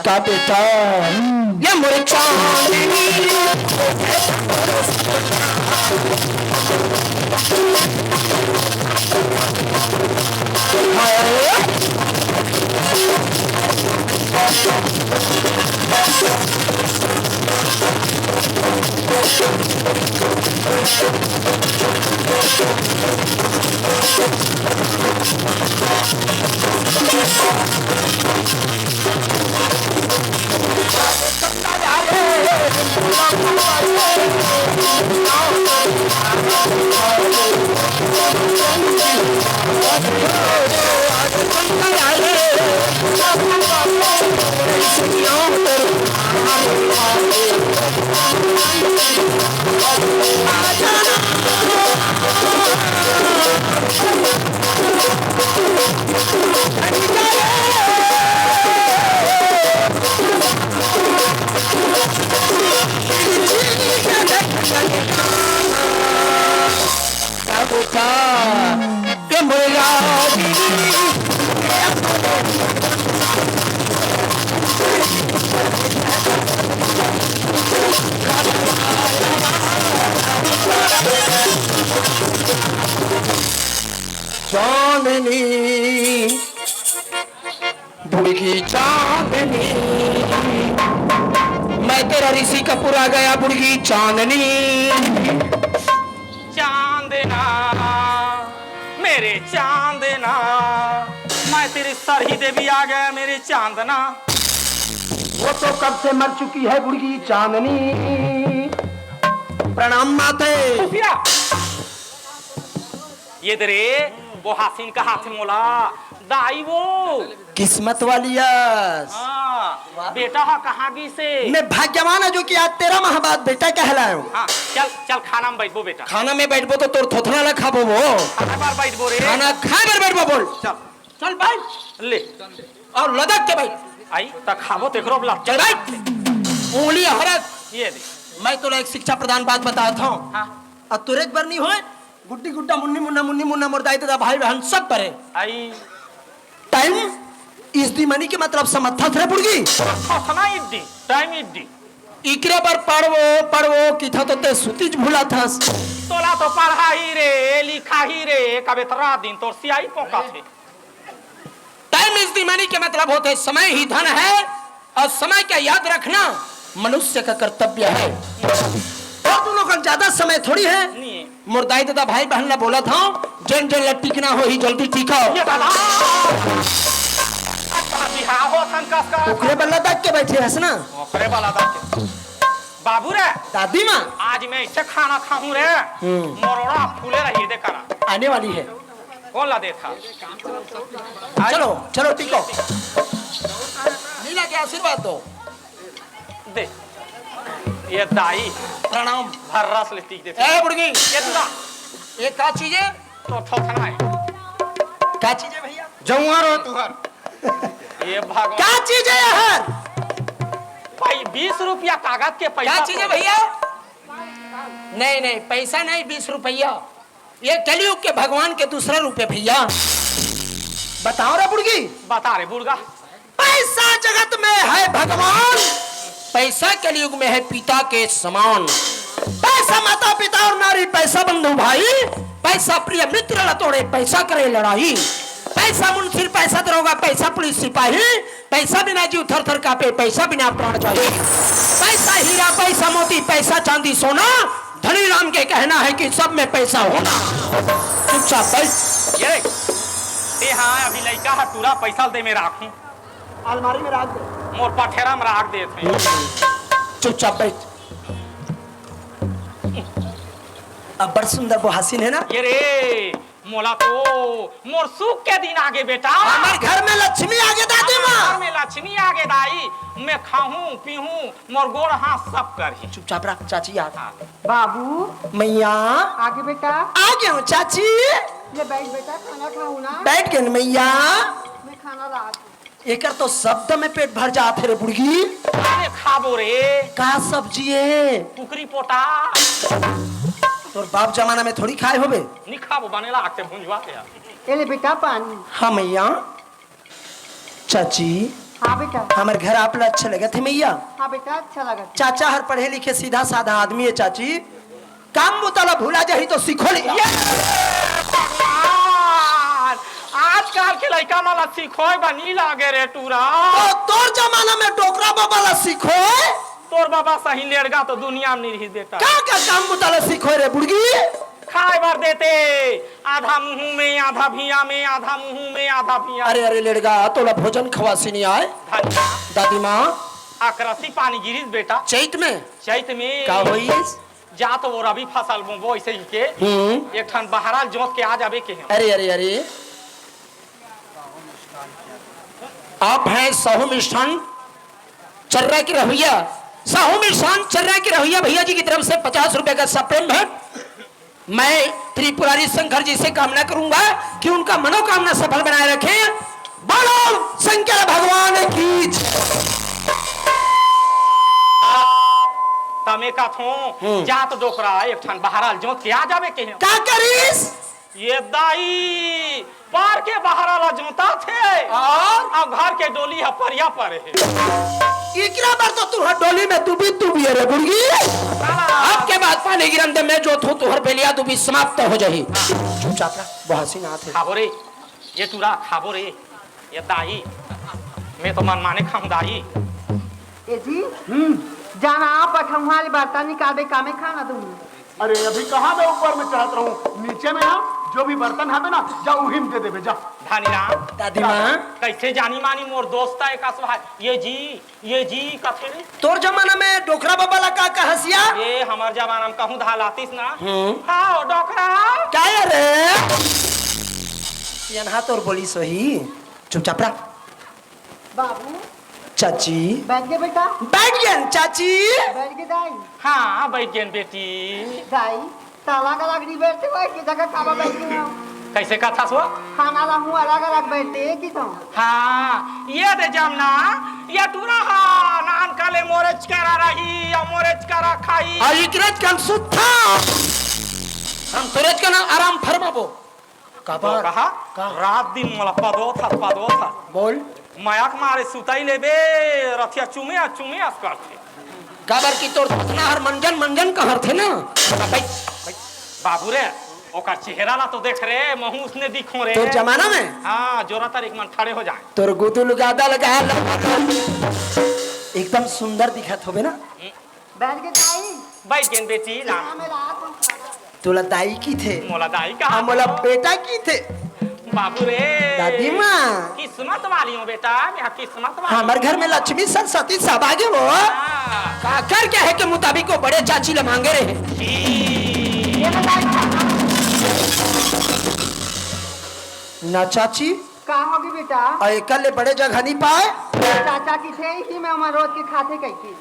का बेटा? ये मोर चांदनी। चांदनी, बुढ़की चांदनी, मैं तेरा ऋषि कपूर आ गया, बुढ़की चांदनी। चांदना, मेरे चांदना, मैं तेरी सरही देवी आ गया, मेरे चांदना। वो तो कब से मर चुकी है, बुढ़की चांदनी। प्रणाम माते। खुशिया। ये दे रे, वो हासिन का हाथ मोला, दाई वो। किस्मत वाली अस। हाँ, बेटा हा कहाँ गिसे? मैं भाग्यवान हूँ जो कि आज तेरा माह बाद बेटा कहलायो। हाँ, चल, चल खाना में बैठबो बेटा। खाना में बैठबो तो तोर थोथना ला खाबो वो। खाना बार बैठबो रे। खाना खाए बर बैठबो बोल। चल। चल बैठ। ले। और लदक के बैठ। आई, त खाबो तेकरो ला। चल बैठ। उंगली हरत। ये दे। मैं तोला एक शिक्षा प्रदान बात बतात हूँ। हाँ। अब तोरे एक बार नहीं होए, गुड्डी गुड्डा, मुन्नी मुन्ना, मुन्नी मुन्ना, मोर दाई ददा, भाई बहन सब करे। आई। Time is the money के मतलब समझथस रे बुड़गी। फसना इड्डी, time इड्डी। इकरे बर पढ़वो, पढ़वो, किथा तो ते सुतीज भुलाथस। तोला तो पढ़ाही रे, लिखाही रे, कबे त रात दिन तोर सियाही पोंकाथे। Time is the money के मतलब होथे समय ही धन है, और समय का याद रखना मनुष्य का कर्तव्य है। तोर दूनों कन ज्यादा समय थोड़ी हे। नहीं। मोर दाई ददा भाई बहन ला बोलत हंव, जेन जेन ला टीकना होही जल्दी टीकव। ये दादा, अब बिहाव होत हन कस का। ओकरे बर लदक के बइठे हस ना। ओकरे बर लदक के। बाबू रे। दादी माँ। आज मैं अइसे खाना खाहूं रे। हम्म। मरोड़ा फूले रही दे करा। आने वाली हे। कोन ला देथा? चलो, चलो, टीको। नीला के आशीर्वाद दो। दे। ये दाई। प्रणाम। भर रस ले टीक देथे। ए बुड़गी। ये तू ना। ये का चीज हे? तो थोथना हे। का चीज हे भइया? जौंहर हो तुहर। ये भगवान। का चीज हे हर? भाई, बीस रुपया कागज के पैसा का चीज हे तो भइया? नहीं, नहीं, पैसा नहीं, बीस रुपया। ये कलयुग के भगवान के दूसरा रूप हे भइया। बताओ रे बुड़गी। बता रे बुड़गा। पैसा जगत में है भगवान, पैसा कलयुग में है पिता के समान। पैसा माता पिता और नारी, पैसा बंधु भाई, पैसा प्रिय मित्र ला तोड़े, पैसा करे लड़ाई। पैसा मुंशी, पैसा दरोगा, पैसा पुलिस सिपाही, पैसा बिना जीव थर थर कांपे, पैसा बिना प्राण जाए। पैसा हीरा, पैसा मोती, पैसा चांदी सोना, धनी राम के कहना है कि सब में पैसा होना। चुपचाप बैठ। ये, ए हाँ, अभी लइका ह टूरा पैसा दे में राखूं। अलमारी में राख दे। मोर पठेरा में राख देत हे। चुपचाप बैठ। अब्बड़ सुंदर बोहासिन हे ना? ये रे, मोला तो मोर सुख के दिन आगे बेटा। हमर घर में लक्ष्मी आगे दादी माँ। घर में लक्ष्मी आगे दाई, मैं खाहूं पीहूं, मोर गोड़ हाथ सब करही। चुपचाप रह, चाची आ। हाँ। बाबू। मइया। आगे बेटा। आ गया हूँ चाची। ले बैठ बेटा, खाना खाहू ना। बैठ गेन मइया। मैं खाना ला एकर तो शब्द में पेट भर जात हे रे बुड़गी। अरे खाबो रे। का सब्जी हे? कुकरी पोटा। तोर बाप जमाना में थोड़ी खाए होबे। नी खाबो, बने लागथे भुंजवा के यार। ए ले बेटा पानी। हाँ मइया। चाची। हाँ बेटा। हमर घर आप ला अच्छा लगत हे मइया? हाँ बेटा, अच्छा लगत हे। चाचा हर पढ़े लिखे सीधा साधा आदमी हे चाची। काम बुता ला भुला जाही तो सिखो ले। ये भगवान, आजकल के लइका मन ला सिखोय बा नी लागे रे टूरा। तो तोर जमाना में डोकरा बाबा ला सिखोय? तोर बाबा सही लेड़गा तो दुनिया में नी रहिस बेटा। का का काम बुता ला सिखोय रे बुड़गी? खाय बर देते, आधा मुंह में, आधा भिया में, आधा मुंह में, आधा भिया। अरे अरे लेड़गा, तोला भोजन खवासी नी आय। धन्ना। दादी माँ। अकरसी पानी गिरिस बेटा। चैत में? चैत में। का होइस? जा तो वो रबी फसल बोबो अइसे ही के। हम्म। एक ठन बहरा ल जोत के आ जाबे के हम। अरे, अरे, अरे। आप हैं साहू मिष्ठान चर्रा के रहैया। साहू मिष्ठान चर्रा के रहैया भइया जी की तरफ से पचास रुपए का सप्रेम है। मैं त्रिपुरारी शंकर जी से कामना करूंगा कि उनका मनोकामना सफल बनाए रखें। बोलो शंकर भगवान की जय। तमे कथों, हम्म। जात डोकरा एक ठन बहरा ल जोत के आ जाबे के। का करिस? ये दाई, पार के बहरा ला जोताथे। और? अब घर के डोली ह परिया परे हे। इकरा बर तो तुहर डोली में दुबी दुबी हे रे बुड़गी। अब के बाद पानी गिरन दे, मैं जोतहूं, तुहर बेलिया दुबी समाप्त हो जाही। चुपचाप रह, बोहासिन आथे। खाबो रे, ये टूरा खाबो रे, ये दाई, मैं तो मनमाने खाऊं दाई। ए जी, हम्म। जाना पठौहा ले बर्तन निकालबे, कामे खाना दूंगी। अरे, अभी कहाँ मैं ऊपर में चढ़त रहूं, नीचे में ना, जो भी बर्तन हवे ना, जा उही में दे देबे, जा। धनीराम। दादी माँ। कैसे जानी मानी मोर दोस्त हे, कस भाई, ये जी, ये जी, कथे रे? तोर जमाना में डोकरा बाबा ला का कहसिया? ये हमर जमाना में कहूं धालातिस ना। हम्म। हाँ, डोकरा। का हे रे? सियनहा तोर बोली सोही, चुपचाप रह। बाबू। चाची। बैठ गे बेटा। बैठ गेन चाची। बैठ गे दाई। हाँ, बैठ गेन बेटी। दाई, ताला का लगड़ी बैठते हुए की जगह काबा बैठ गए हो? कैसे कथस वो? खाना ला हूँ अलग अलग बैठते, एक ही तो। हाँ, ये दे जमना, ये टूरा हा, नान काले मोरेच करा रही, या मोरेच करा खाई। आ इकरेच कन सुत्था। हम तोरेच कन आराम फरमाबो। काबर? तो कहा, का? रात दिन मोला पदोथस, पदोथस। बोल। मया के मारे सुतई लेबे, रतिहा चुमे आ चुमे अस करथे। काबर कि तोर थोथना हर मंजन मंजन कहरथे ना। बैठ, बैठ। बाबू रे, ओकर चेहरा ला तो देख रे, महूं उसने दिखों रे। तोर जमाना में? हाँ, जोरा तारीख मन ठड़े हो जाए। तोर गुदुल गादल गाल एकदम सुंदर दिखत होबे ना। बैठ गे दाई। बैठ गेन बेटी, ला। हाँ, मैं ला तुम खाना। तोला दाई किथे? मोला दाई कहा? हाँ, मोला बेटा किथे? बाबू रे। दादी माँ। किस्मत वाली हूँ बेटा, मैं किस्मत वाली हमर घर में लक्ष्मी सरस्वती सब आगे हो। हाँ। काकर कहे के मुताबिक वो बड़े चाची ल मांगे रहे। ई। ना चाची। का होगे बेटा? अउ एकर ले बड़े जगह नहीं पाए। चाचा किथे ही मैं हमर रोज के खाथे कहिके।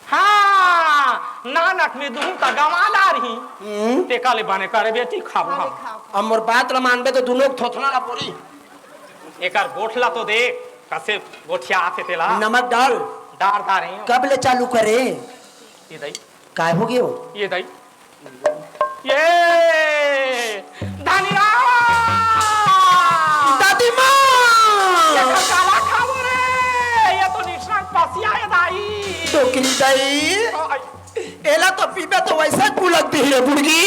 हाँ, नानक में दुहूँ का गंवा डारही। हम्म। तेका ले बने करे बेटी खाबो हाँ, हम। खाओ। अब मोर बात ल मानबे तो दुनों के थोथना ला पूरी। एकर गोठला तो देख, कसे गोठिया आथे तेला। नमक डाल। डार डारे। कब ले चालू करे? ये दई। काय हो गयो? ये दई। ये धनीराम! दादी माँ! ये तो काला खाबो रे, ये तो निशान पसिया है दाई। डोकरी दाई, आई। एला तो पीबे तो वैसा कुलक दिही रे बुड़गी।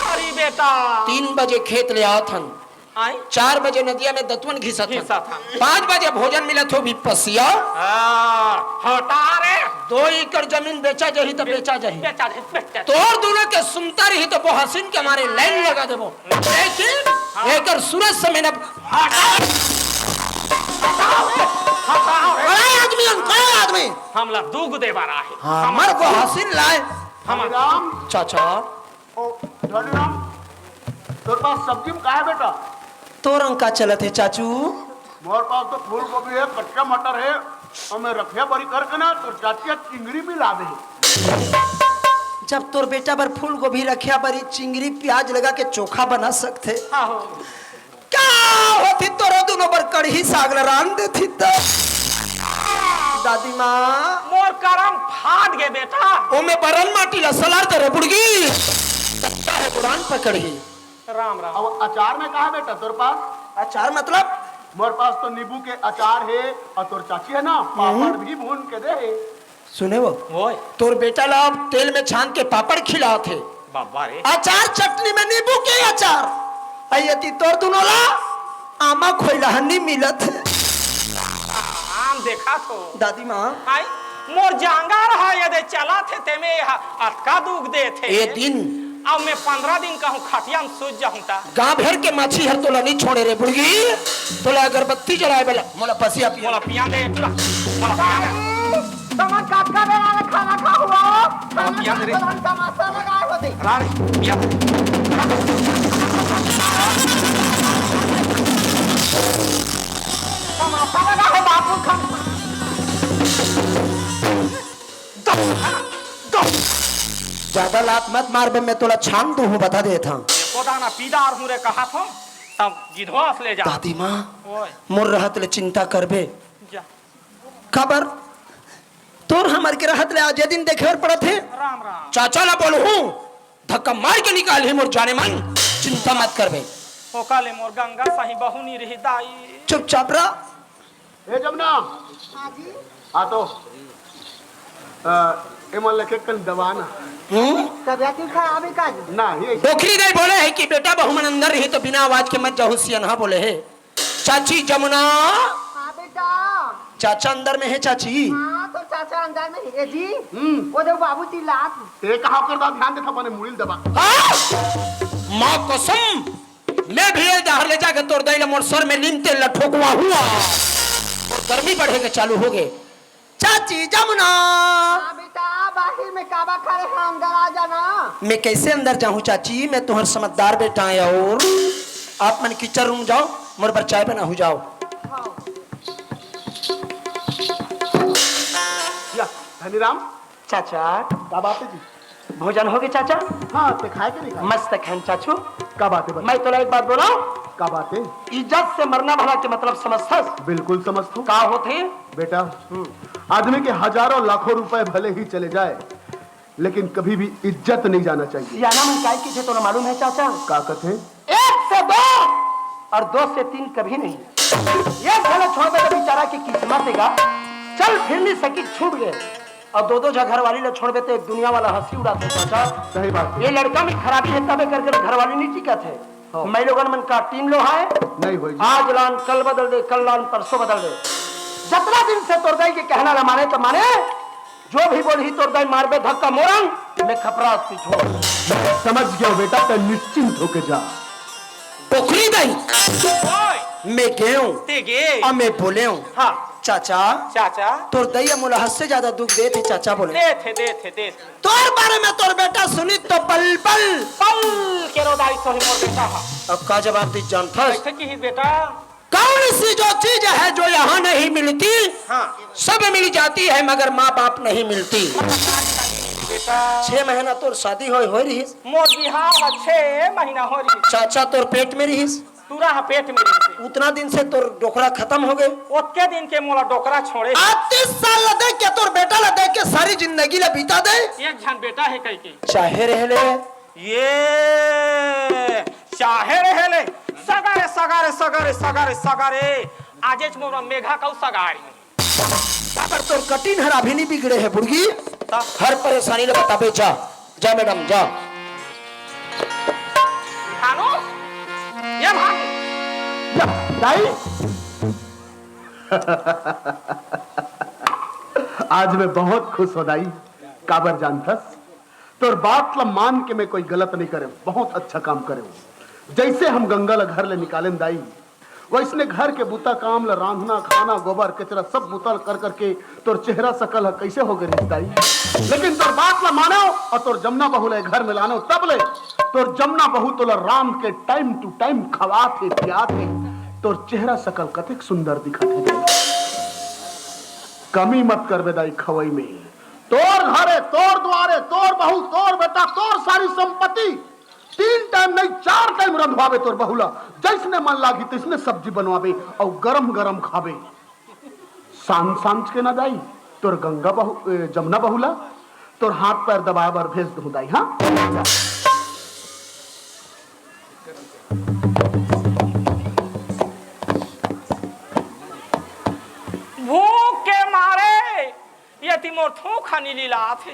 अरे बेटा। तीन बजे खेत ले आवत हन। आई। चार बजे नदिया में दतुवन घिसत हन। घिसत हन। पाँच बजे भोजन मिलत हो भी पसिया। हाँ, हटा रे। दो एकड़ जमीन बेचा जाही तो बेचा जाही। बेचा जाही, बेचा जाही। तोर दुनों के सुनता रही तो बोहसिन के मारे लाइन लगा देबो। लेकिन हाँ। एकर सूरज से मेहनत हटाओ। हटाओ रे। बड़ा आदमी हम, बड़ा आदमी। हमला दुख दे बार आहे। हाँ, हमर बोहसिन लाए। हम राम। चाचा। ओ, धनीराम, तोर पास सब्जी में का है बेटा? तोर अंग का चलत हे चाचू? मोर पास तो फूल गोभी है, कच्चा मटर है, अउ मैं रखिया बरी करके ना तोर चाची ह चिंगरी भी ला दे। जब तोर बेटा बर फूल गोभी, रखिया बरी, चिंगरी, प्याज लगा के चोखा बना सकथे। आहो। का होती तोरो दुनों बर कड़ही साग ल रांध देती त? दादी माँ। मोर करम फाट गे बेटा। ओमे बरन माटी ल सलार दे रे बुड़गी। कच्चा है पुरान पकड़ही। राम राम। अब अचार में का है बेटा तोर पास? अचार मतलब? मोर पास तो नींबू के अचार है अउ तोर चाची है ना, पापड़ भी भून के दे है। सुने वो? ओए। तोर बेटा ला अब तेल में छान के पापड़ खिलात हे। बाबा रे। अचार चटनी में नींबू के अचार। अउ एती तोर दुनों ला आमा खोइला ह नी मिलत हे। आम देखा थो। दादी माँ। आई, मोर जांगर ह, यदे चलत हे, तेमे ह अतका दुख देत हे। ए दिन। अब मैं पंद्रह दिन कहूँ खटिया में सूत जाहूँ ता। गाँव भर के माछी हर तोला नी छोड़े रे बुड़गी। तोला अगरबत्ती जलाए वाला मोला पसिया पिया। मोला पिया दे, मोला पिया दे। तमन कतका बेरा ले खाना खाहू हो? खाना पिया दे रे। खाए बर तमाशा लगाए हो दे। रानी, पिया दे। तमाशा लगा है बाबू खा। ज्यादा लात मत मार बे, मैं तोला छान दूहूँ, बता देत हूँ। एको दाना पीदार हूँ रे, कहा थो, तब गिधवा से ले जा। दादी माँ, ओए। मोर रहत ले चिंता करबे। जा। काबर? तोर हमर के रहत ले आज ये दिन देखे बर पड़त हे। राम राम। चाचा ला बोलहूँ, धक्का मार के निकालही मोर जाने मन, चिंता मत करबे। ओका ले मोर गंगा सही बहू नी रही दाई। चुपचाप रह। ए जमुना। हाँ जी। आ तो। अ, ए मन लेके कन दवा ना। हम्म? तबियत ठीक है अभी का जी? ना, ये डोकरी नहीं बोले है कि बेटा बहू मन अंदर रही तो बिना आवाज के मत जाहू, सियनहा बोले है। चाची जमुना। हाँ बेटा। चाचा अंदर में है चाची। हाँ तो चाचा अंदर में है जी। हम्म। वो देखो बाबू चिल्लात। ए कहा कर दा ध्यान देता बने मुड़िल दबा। हाँ? माँ कसम, मैं भी ये डहर ले जाके तोर दाई ला मोर सर में नीम तेल ला ठोकवा हुआ। और गर्मी बढ़े के चालू हो गए। चाची जमुना। हाँ बेटा, बाहिर में काबा खड़े हैं, अंदर आ जाना। मैं कैसे अंदर जाहूँ चाची, मैं तुम्हार समझदार बेटा है। और आप मन किचन रूम जाओ, मोर बर चाय बनाहू जाओ। हाँ। या, धनीराम। चाचा। का बात है जी? भोजन होगे चाचा? हाँ, ते खाए के नहीं खाए? मस्त खान चाचू। का बात है बता? मैं तोला एक बात बोला। का बात है? इज्जत से मरना भला के मतलब समझथस? बिल्कुल समझथूं। का होथे? बेटा, हम्म। आदमी के हजारों लाखों रुपए भले ही चले जाए, लेकिन कभी भी इज्जत नहीं जाना चाहिए। सियाना मन काय किथे तोला मालूम है चाचा? का कथे? एक से दो और दो से तीन कभी नहीं। एक झन छोड़ दे तो बेचारा की किस्मत है गा। चल फिर नहीं सकी, छूट गए। और दो दो झन घरवाली ला छोड़बे तो एक दुनिया वाला हंसी उड़ाथे चाचा। सही बात है। ये लड़का में खराबी है तबे करके घरवाली नहीं टिकत है। हाँ। मैं लोगन मन का टीम लो है। नहीं होई जी। आज लान कल बदल दे, कल लान परसों बदल दे। जतना दिन से तोर दाई के कहना ला माने तो माने, जो भी बोलही तोर दाई मारबे धक्का मोरंग, मैं खपरा पीछू। समझ गया बेटा, तैं निश्चिंत होके जा। डोकरी दाई, ओए! मैं गेंव, ते गे। अब मैं बोलेंव। हाँ। चाचा, चाचा। तोर दई मोला हद से ज्यादा दुख देथे चाचा बोले। देथे, देथे, देथे। तोर बारे में तोर बेटा सुनी तो पल पल। पल के रोदाई सोही मोर बेटा हा। अब का जवाब दी जानथस? कैसे किही बेटा? कौन सी जो चीज है जो यहाँ नहीं मिलती, हाँ। सब मिल जाती है मगर माँ बाप नहीं मिलती। बेटा। छह महीना तोर शादी होय, होय रहिस। मोर बिहाव ह छह महीना होय रहिस। चाचा तोर पेट में रहिस। टूरा ह पेट में रहिस। उतना दिन से तोर डोकरा खत्म हो गए। ओतके दिन के मोला डोकरा छोड़े। आज तीस साल ला देख के, तोर बेटा ला देख के सारी जिंदगी ला बिता दे। एक झन बेटा हे कह के। चाहे रह ले। ये चाहे रहे ले, सगा रे, सगा रे, सगा रे, सगा रे, सगा रे। आजेच मोर मेघा कऊ सगा रे। काबर तोर कटिन हर अभी नहीं बिगड़े हे बुड़गी। तब? हर परेशानी ले बताबे, जा, जा मैडम, जा। भानु, ये भानु। जा, दाई। आज मैं बहुत खुश हों दाई। काबर जानथस? तोर बात ला मान के मैं कोई गलत नहीं करे, बहुत अच्छा काम करे। जैसे हम गंगा ला घर ले निकालेन दाई, वैसने घर के बुता काम ला, रांधना, खाना, गोबर, कचरा, सब बुता ला कर करके तोर चेहरा सकल ह कैसे हो गए रिस दाई? लेकिन तोर बात ला मानो और तोर जमना बहू ला घर में लानो, तब ले तोर जमना बहू तोला रांध के time to time खवात हे, पियात हे। तोर चेहरा सकल कतेक सुंदर दिखत हे दाई। कमी मत करबे दाई खवई में। तोर घरे, तोर दुआरे, तोर बहू, तोर बेटा, तोर सारी संपत्ति, तीन time नहीं, चार time रंधवाबे तोर बहू ला। जैसने मन लागी तैसने सब्जी बनवाबे अउ गरम गरम खाबे। सांझ सांझ के ना दाई, तोर गंगा बहू, ए, जमुना बहू ला तोर हाथ पैर दबाए बर भेज दूं दाई, हाँ? भूख के मारे ये ती मोर थूक खानी लीला आथे।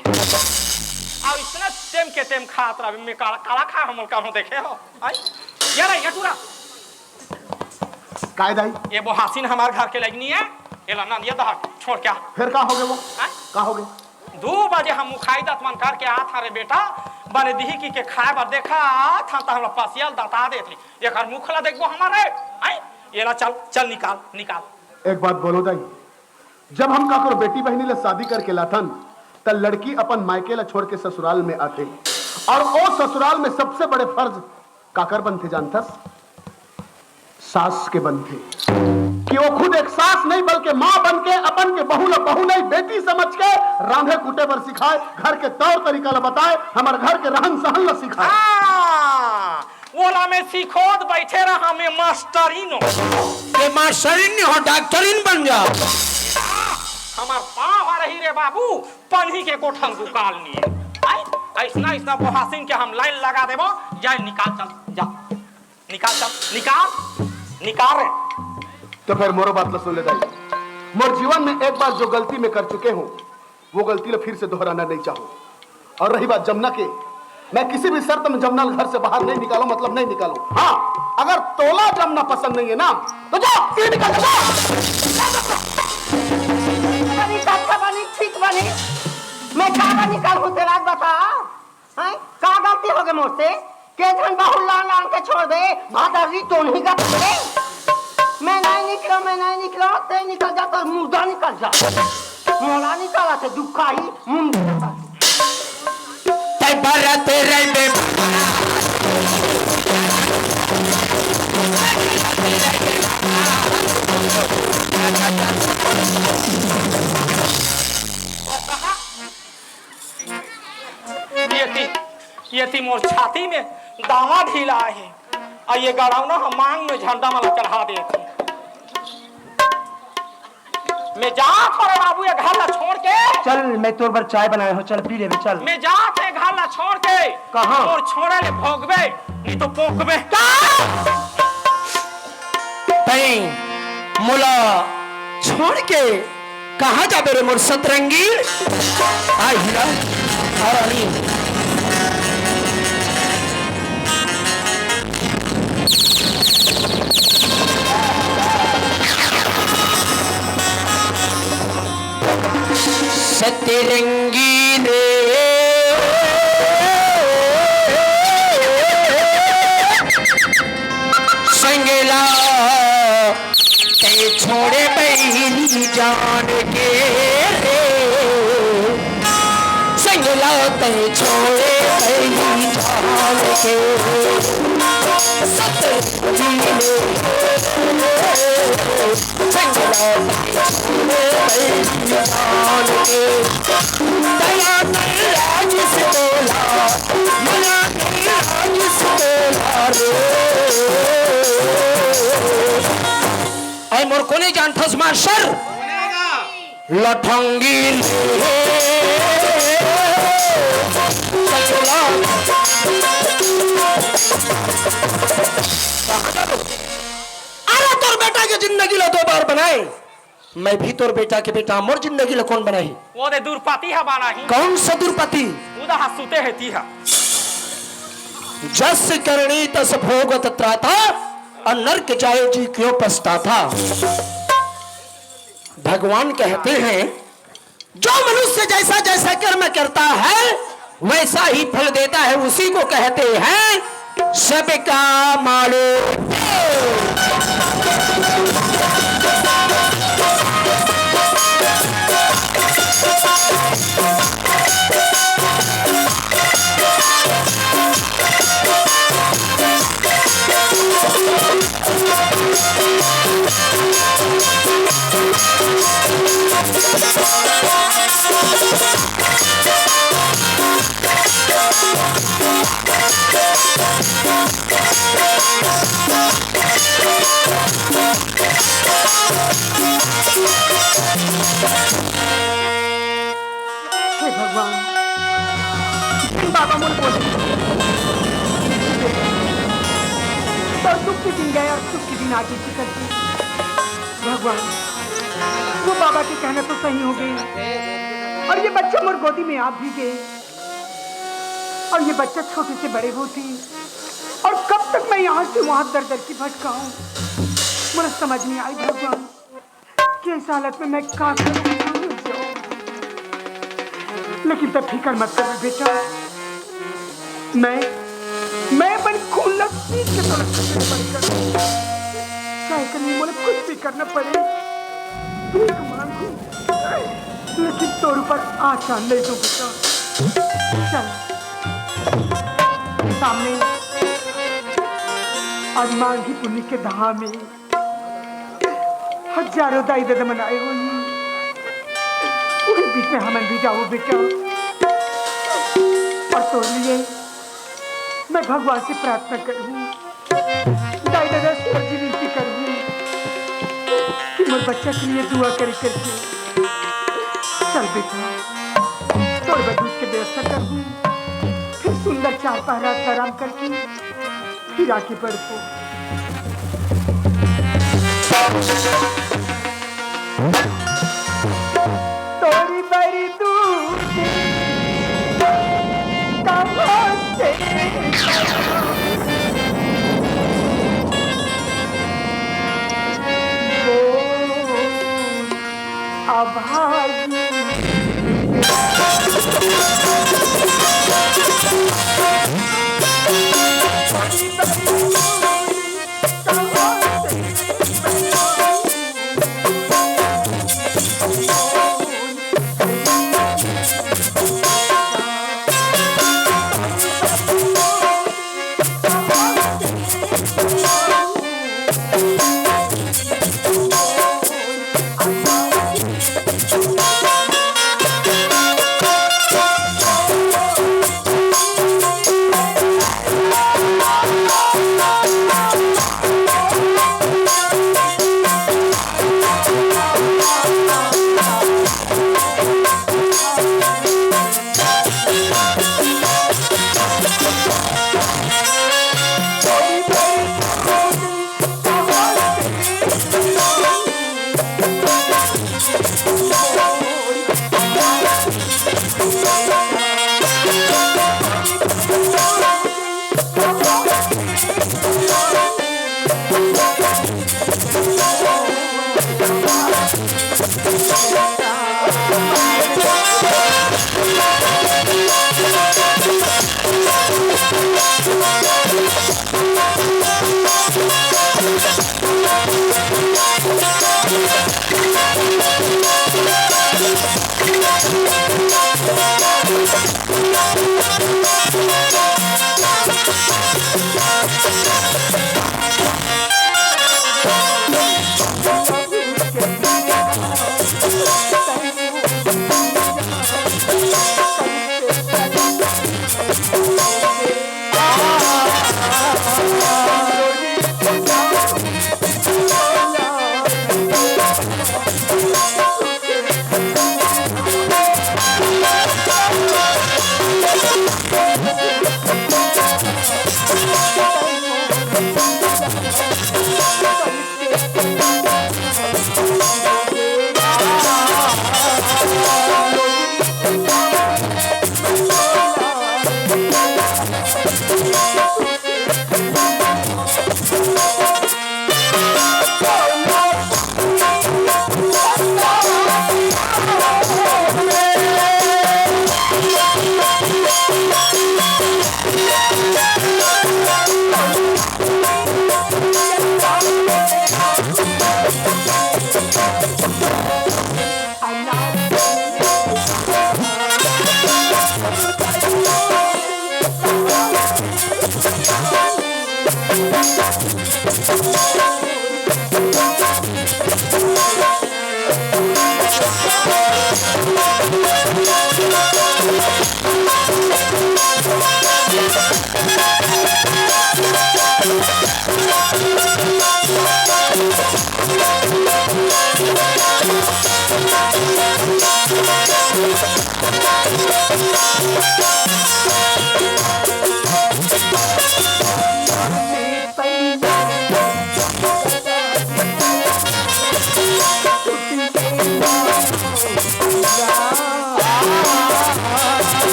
अउ इसने टेम के टेम खात रहे, मैं काला, काला खा हमल करो देखे हो। आई? ये रे, ये टूरा। काय दाई? ये बोहासिन हमार घर के लगनी है, ये ला ना, ये दहा छोड़ क्या? फिर का हो गए वो? हैं? का हो गए? दू बजे हम मुखाई दतमन करके आत हन रे बेटा, बने दिही की के खाए बर देखा आत हन, त हमला पसियल दता देथे। एकर मुख ला देखबो हमारे, हैं? ये ला चल, चल निकाल, निकाल। एक बात बोलो दाई, जब हम काकरो बेटी बहिनी ला शादी करके लाथन, त लड़की अपन मायके ला छोड़ के ससुराल में आथे, और ओ ससुराल में सबसे बड़े फर्ज काकर बनथे जानथस? सास के बनथे। कि वो खुद एक सास नहीं बल्कि माँ बन के अपन के बहू ला बहू नहीं, बेटी समझ के रांधे कूटे बर सिखाए, घर के तौर तरीका ला बताए, हमर घर के रहन सहन ला सिखाए। हाँ, ओला मैं सिखोत बैठे रहा, मैं मास्टरिन हो। ये मास्टरिन नहीं हो, डॉक्टरिन बन जा। हमार पाँव आ रही रे बाबू, पन्ही के कोठन दुकाल नहीं है। आई, ऐसना, ऐसना बोहासिन के हम लाइन लगा देबो। जा निकाल, चल, जा। निकाल, चल, निकाल, निकाल रे। तो फिर मोरो बात ला सुन ले दाई। मोर जीवन में एक बार जो गलती मैं कर चुके हूँ, वो गलती ला फिर से दोहराना नहीं चाहूँ। और रही बात जमुना के, मैं किसी भी शर्त में जमुना ला घर से बाहर नहीं निकालूँ, मतलब नहीं निकालूँ। हाँ, अगर तोला जमुना पसंद नहीं है ना, तो जा, फिर निकल जा। बनी, अच्छा बनी, ठीक बनी। मैं का बनी, कल होते रात बता। हैं? का गलती हो गए मोर से? के झन बहू लान लान के छोड़ दे, भादर जी तो नहीं गा पकड़े। मैं नहीं निकलो, मैं नहीं निकलो, ते निकल जा, तो मुर्दा निकल जा। मोला निकाला थे दुखाही, मुंडा निकाल। तै बरत रे बे। ये ती, ये ती मोर छाती में दावा ढीला हे, अउ ये गड़ौना ह मांग में झंडा मला चढ़ा देथे। मैं जात हंव रे बाबू, ये घर ला छोड़ के। चल, मैं तोर बर चाय बनाए हंव, चल पी लेबे, चल। मैं जात हंव ये घर ला छोड़ के। कहाँ? तोर छोड़े ले भोगबे, नहीं तो पोंकबे। का? तैं मोला छोड़ के कहाँ जाबे रे मोर सतरंगी? आ हीरा, आ रानी। सतरंगी जान के रे, संगला तै छोड़े पहली जान के। सतरंगी में संगला तै छोड़े पहली जान के। दया नहीं राज से बोला, मना नहीं राज से बोला रे। ऐ मोर कोने जानथस मास्टर? लठंगी ले चला। अरे तोर बेटा के जिंदगी ला दो बार बनाए, मैं भी तोर बेटा के बेटा, मोर जिंदगी ला कौन बनाही? वो दे दुरपति ह बनाही। कौन सा दुरपति? उदा ह सुते हे ती ह। जस करणी तस भोगत त्राता, और नरक जाए जी क्यों पछताता। भगवान कहते हैं, जो मनुष्य जैसा जैसा कर्म करता है, वैसा ही फल देता है, उसी को कहते हैं सबका मालिक। हे भगवान, बाबा मोर बोले, तो दुख के दिन गए और सुख के दिन आगे की करते। भगवान, वो बाबा के कहना तो सही हो गई, और ये बच्चा मोर गोदी में आ भी गए, और ये बच्चा छोटे से बड़े होती, और कब तक मैं यहाँ से वहाँ दर दर की भटकाऊं? मुझे समझ नहीं आई भगवान। कि ऐसा हालत में मैं का करूं? लेकिन तब फिकर मत कर बेटा, मैं मैं अपन खून ला पीस के तोला खातिर बलि कर दूं। चाहे कल मोला कुछ भी करना पड़े, भीख मांगू, लेकिन तोर ऊपर आँच आन नहीं दूं बेटा। चल सामने आज मांगी पुन्नी के धाम में हजारों दाई ददा मन आए होही। उही बीच में हमन भी जाबो बेटा। और तोर लिए मैं भगवान से प्रार्थना करहूँ, दाई ददा से अर्जी विनती करहूँ कि मोर बच्चा के लिए दुआ करे करके। चल बेटा, तोर बर दूध के व्यवस्था करहूँ, फिर सुंदर चार पहरा आराम करके फिर आगे बढ़बो। तोरी बरी दूर कहाँ से वो अभागी।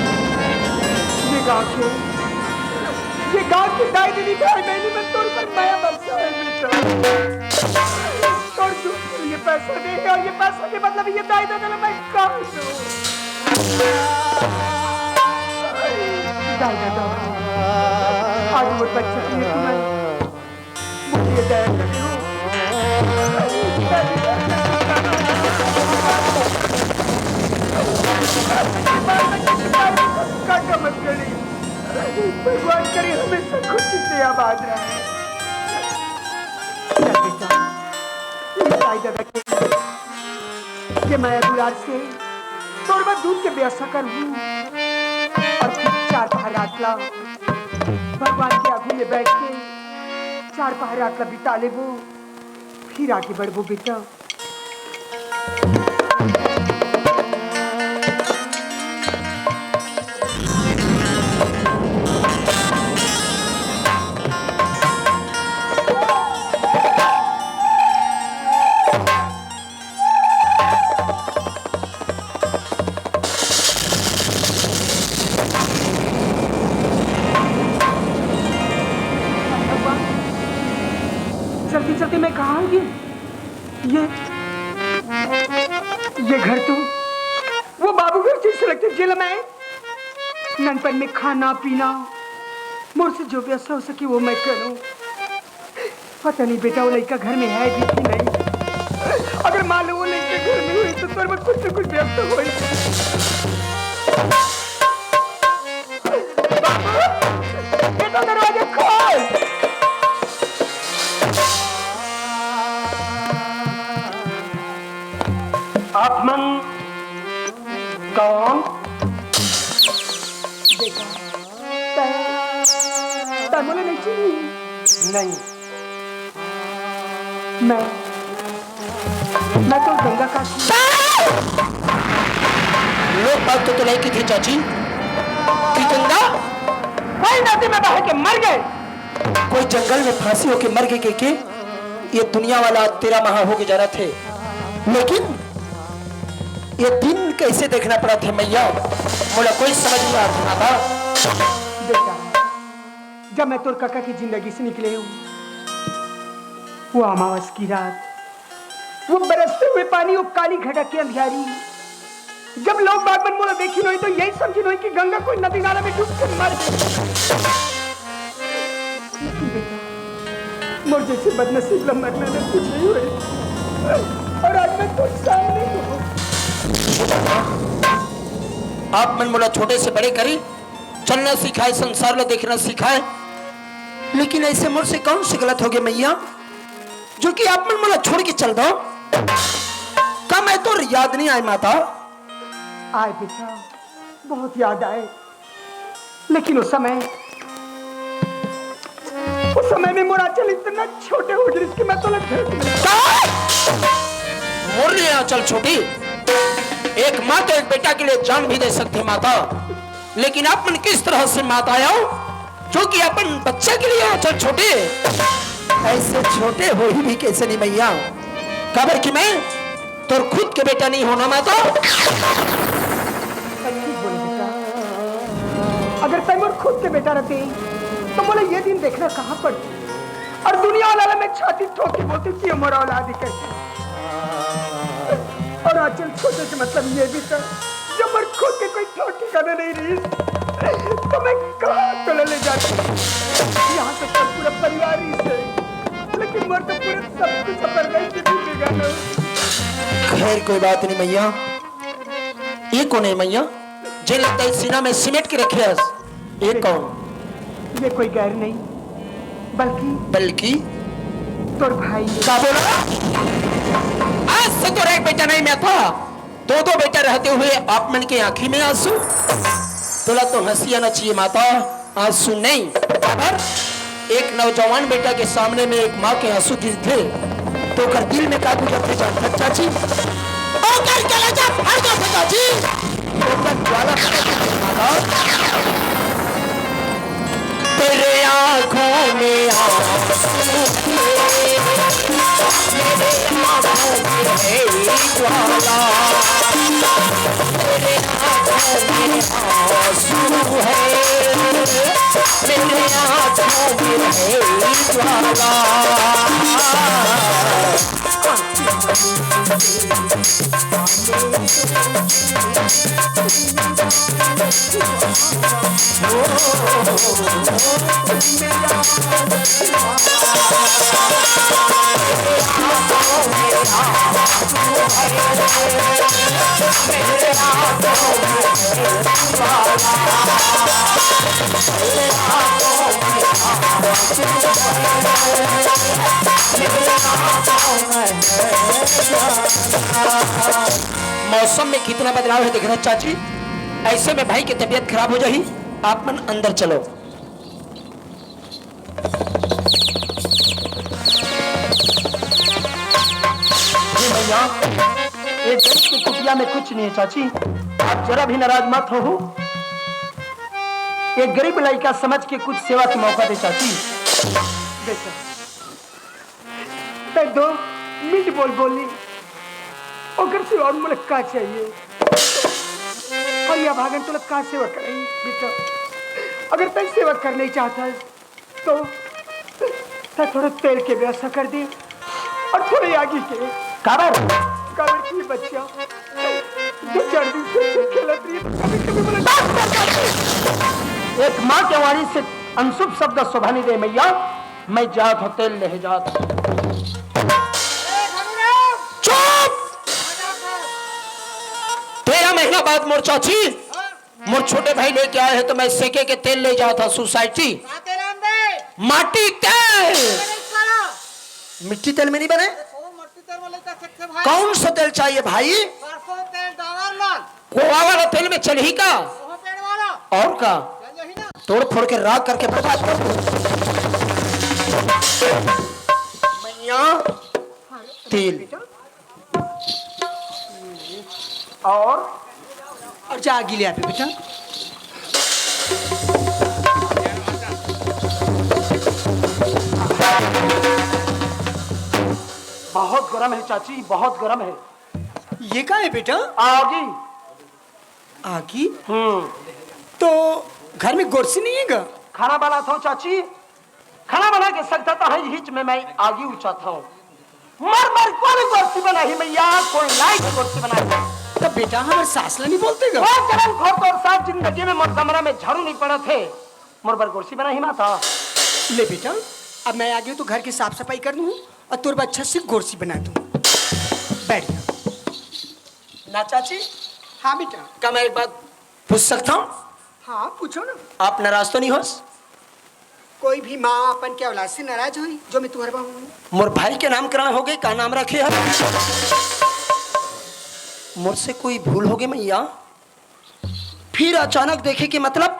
ये गांव के, ये गांव के दाई दीदी भाई बहनी मन तोर पर मया बरसा है बेटा। तोर दूध के लिए पैसा दे है और ये पैसा के बदला में ये दाई ददा ला मैं का दूं? दाई ददा, आज मोर बच्चा के लिए तुम्हें मुझे दया करे हो। काका मत करी। भगवान करे हमेशा खुशी से आबाद रहे। चल बेटा, ये दाई ददा के, ये मया दुलार से तोर बर दूध के व्यवस्था करहूं। और फिर चार पहर रात ला भगवान के आगू में बैठ के चार पहर रात ला बिता लेबो, फिर आगे बढ़बो बेटा। चलते चलते मैं कहाँ आ गई? ये, ये घर तो वो बाबू घर जैसे लगथे, जेला मैं ननपन में खाना पीना, मोर से जो व्यवस्था हो सके वो मैं करूं। पता नहीं बेटा, वो लइका घर में है भी कि नहीं। अगर मान लो वो लइका घर में होही तो तोर में कुछ न कुछ व्यवस्था होही। बाबू, बेटा दरवाजा खोल। आप मन कौन? बेटा, तैं, तैं मोला नहीं चिन्ही? नहीं। मैं मैं तो गंगा का लोग बात तो, तो नहीं की थी चाची कि गंगा कोई नदी में बह के मर गए, कोई जंगल में फांसी होके मर गए के, के ये दुनिया वाला तेरा महा होके जाना थे। लेकिन ये दिन कैसे देखना पड़ा थे मैया, मोला कोई समझ नहीं आता था। बेटा, जब मैं तोर काका की जिंदगी से निकले हूँ, वो अमावस की रात, वो बरसते हुए पानी, वो काली घटा के अंधियारी, जब लोग बाग मन मोला देखी नोई तो यही समझी नोई कि गंगा कोई नदी नाला में डूब के मर गई। लेकिन बेटा, मोर जैसे बदनसीब ला मरना नसीब नहीं हुए, और आज मैं तो सामने हूँ। आप मन मोला छोटे से बड़े करी, चलना सिखाए, संसार ला देखना सिखाए, लेकिन ऐसे मोर से कौन से गलत हो गए मैया, जो कि आप मन मोला छोड़ के चल दो? का मैं तो याद नहीं आए माता? आए बेटा, बहुत याद आए, लेकिन उस समय, उस समय में मोर आंचल इतना छोटे हो गिरिस कि मैं तो लग का? मोर लिए आंचल छोटी? एक माँ तो एक बेटा के लिए जान भी दे सकते माता, लेकिन आप मन किस तरह से माता आओ जो कि अपन बच्चा के लिए आंचल छोटे? ऐसे छोटे हो ही भी कैसे नहीं मैया? काबर कि मैं तोर खुद के बेटा नहीं होना माता। सच्ची बोल बेटा, अगर तै मोर खुद के बेटा रहते तो मोला ये दिन देखना कहाँ पड़ती? और दुनिया वाला ला मैं छाती ठोक के बोलती कि ये मोर औलाद ही कैसे। और आंचल छोटे के मतलब ये भी था, जब मोर खुद के कोई ठौर ठिकाना नहीं रही, तो मैं कहाँ तोला ले जाती? यहाँ तक तो पूरा परिवार ही से, लेकिन मोर तो पूरा सब कुछ अपरगाई के भी बेगाना हो। खैर, कोई बात नहीं मैया। ये कौन है मैया, जे लगता है सीना में सीमेंट के रखे हस? ये कौन? ये कोई गैर नहीं, बल्कि बल्कि? तोर भाई। का बोला? आज से तोर एक बेटा नहीं मैं था, दो दो बेटा रहते हुए आप मन के आंखी में आंसू। तोला तो हंसी आना चाहिए माता, आंसू नहीं। काबर? एक नौजवान बेटा के सामने में एक माँ के आंसू गिरथे, तो ओकर दिल में का गुजरथे जानथस चाची? ओकर कलेजा फट जाथे चाची। ओकर ज्वाला फट जाथे माता। तेरे आंखों में आंसू है, मेरे आंखों में है ज्वाला। तेरे आंखों में आंसू है, मेरे आंखों में है ज्वाला। मौसम में कितना बदलाव है, देखना चाची। ऐसे में भाई की तबीयत खराब हो जाही। आप मन अंदर चलो। जी भैया, ये गरीब की कुटिया में कुछ नहीं है चाची, आप जरा भी नाराज मत हो। ये गरीब लड़का समझ के कुछ सेवा का मौका दे चाची। बेटा, तै दो मिनट बोल बोली, ओकर सिवा और मोला का चाहिए? और ये भागन तोला का सेवा कराई बेटा? अगर तै सेवा करना ही चाहता है तो तै थोड़ा तेल के व्यवस्था कर दे और थोड़ी आगी के। काबर? काबर की बच्चा दो चार दिन से खेलत रही तो कभी कभी बोला, एक माँ के वाणी से अनशुभ शब्द शोभा नहीं दे मैया। मैं जात हूँ, तेल ले जात हूँ। चुप! तेरह महीना बाद मोर चाची, मोर छोटे भाई लेके आए हैं तो मैं सेके के तेल ले जात हूँ सोसाइटी। माटी तेल। मिट्टी तेल में नहीं बने। कौन सा तेल चाहिए भाई? सरसों तेल, डाबर लाल। कोवा वाला तेल में चलही का? और का? तोड़ फोड़ के राख करके बर्बाद कर दो। मैया, तेल। बेटा। और? और जा आगी ले आ बेटा। बहुत गरम है चाची, बहुत गरम है। ये का है बेटा? आगी। आगी? हम्म। तो घर में गोरसी नहीं है गा? खाना बनात हंव चाची, खाना बना के सकता तो है हिच में मैं आगी उचात हंव। मोर बर कोन गोरसी बनाही मैया, कोई लाइक गोरसी बनाही। तो बेटा हमर सास ला नहीं बोलते गा? वो जन्म खोर तोर सास जिंदगी में मोर कमरा में झाड़ू नहीं पड़त हे, मोर बर गोरसी बनाही माता। ले बेटा, अब मैं आ गई हूँ तो घर की साफ सफाई कर दूँ और तोर बर अच्छा से गोरसी बना दूँ। बैठ जा। ना चाची। हाँ बेटा। का मैं एक बात पूछ सकता हूँ? हाँ, पूछो ना। आप नाराज तो नहीं होस? कोई भी माँ अपन के औलाद से नाराज होई, जो मैं तुहर बहू हूँ। मोर भाई के नामकरण हो गए, का नाम रखे है? मोर से कोई भूल हो गई मैया? फिर अचानक देखे के मतलब?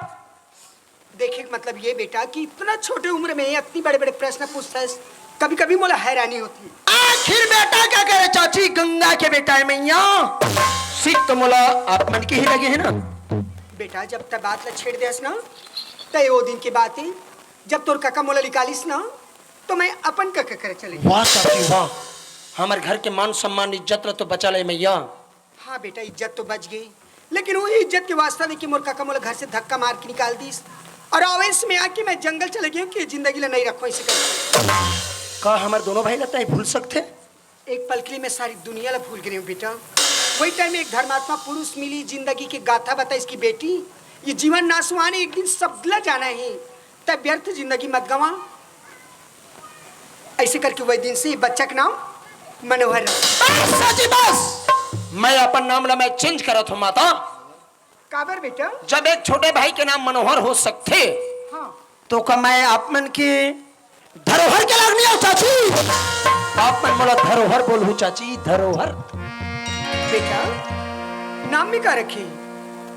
देखे के मतलब ये बेटा कि इतना छोटे उम्र में इतनी बड़े-बड़े प्रश्न पूछता है, कभी-कभी मोला हैरानी होती है। आखिर बेटा का करे चाची, गंगा के बेटा है मैया, सिक तो मोला आप मन के ही लगे है ना। बेटा जब तक बात ला छेड़ देस ना, तय वो दिन की बात है जब तोर काका मोला निकालिस ना, तो मैं अपन काका करे चले गए। वाह चाची वाह, हमारे घर के मान सम्मान इज्जत ला तो बचा ले मैया। हाँ बेटा, इज्जत तो बच गई, लेकिन वो इज्जत के वास्ता दे कि मोर काका मोला घर से धक्का मार के निकाल दीस और आवेश में आके मैं जंगल चले गई हूँ कि जिंदगी ला नहीं रखो इसे कर। का हमारे दोनों भाई ला तय भूल सकते? एक पल के लिए मैं सारी दुनिया ला भूल गई हूँ बेटा। वही टाइम एक धर्मात्मा पुरुष मिली, जिंदगी की गाथा बताई इसकी बेटी, ये जीवन नासवान है, एक दिन सब ला जाना ही, तब व्यर्थ जिंदगी मत गंवा। ऐसे करके वही दिन से ये बच्चा के नाम मनोहर रख। बस चाची बस, मैं अपन नाम ला मैं चेंज करत हूँ माता। काबर बेटा? जब एक छोटे भाई के नाम मनोहर हो सकथे, हाँ। तो का मैं आप मन के धरोहर के लाग नहीं आऊँ चाची? आप मन मोला धरोहर बोलहू चाची, धरोहर। बेटा, नाम में का रखे?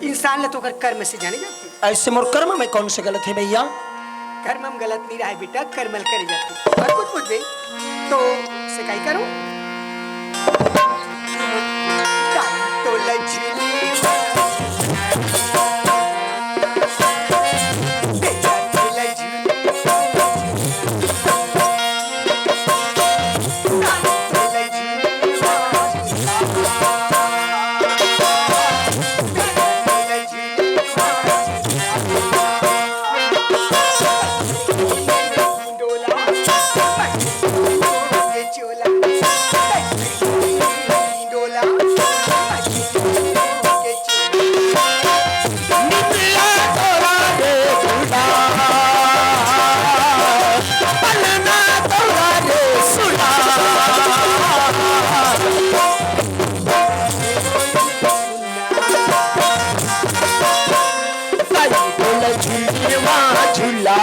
इंसान ला तो ओकर कर्म से जाने जाथे। ऐसे मोर कर्म में कौन से गलत है भैया? कर्म में गलत नहीं रहे बेटा, कर्म ल करे जाथे। और कुछ पूछबे तो सिकाई करो। दाई तो लक्ष्मी चंदा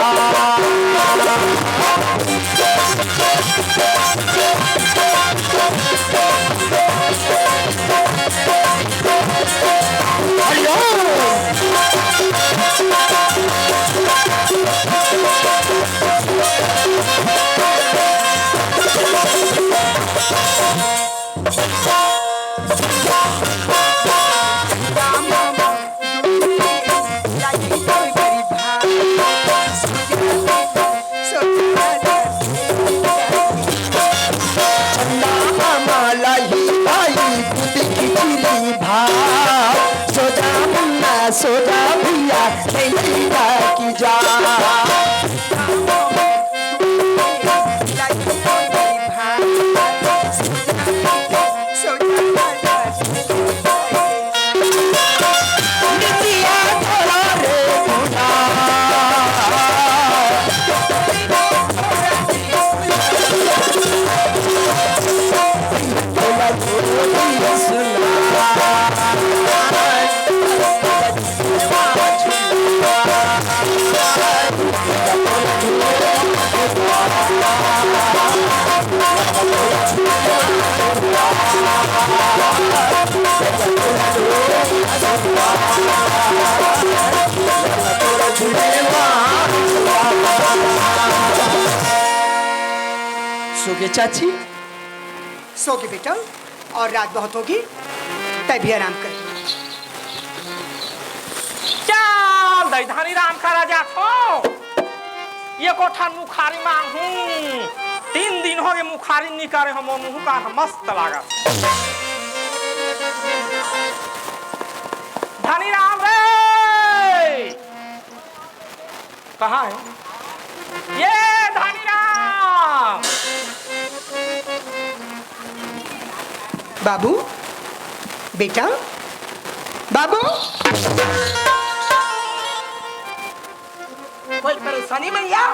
मामा लाही भाई, दूध खिचड़ी भात। सो जा मुन्ना, सो जा भैया, नहीं जा की जा। सुगे चाची, सो गे बेटा, अउ रात बहुत होगे, तैं भी आराम कर। चल, दई धनी राम करा जाथों। एको ठन मुखारी मांगहूं। तीन दिन होगे मुखारी नइ करे हंव, मोर मुहूं का मस्त लागत। धनी राम रे! कहाँ हे? ए धनी राम! बाबू, बेटा, बाबू। कोई परेशानी भैया?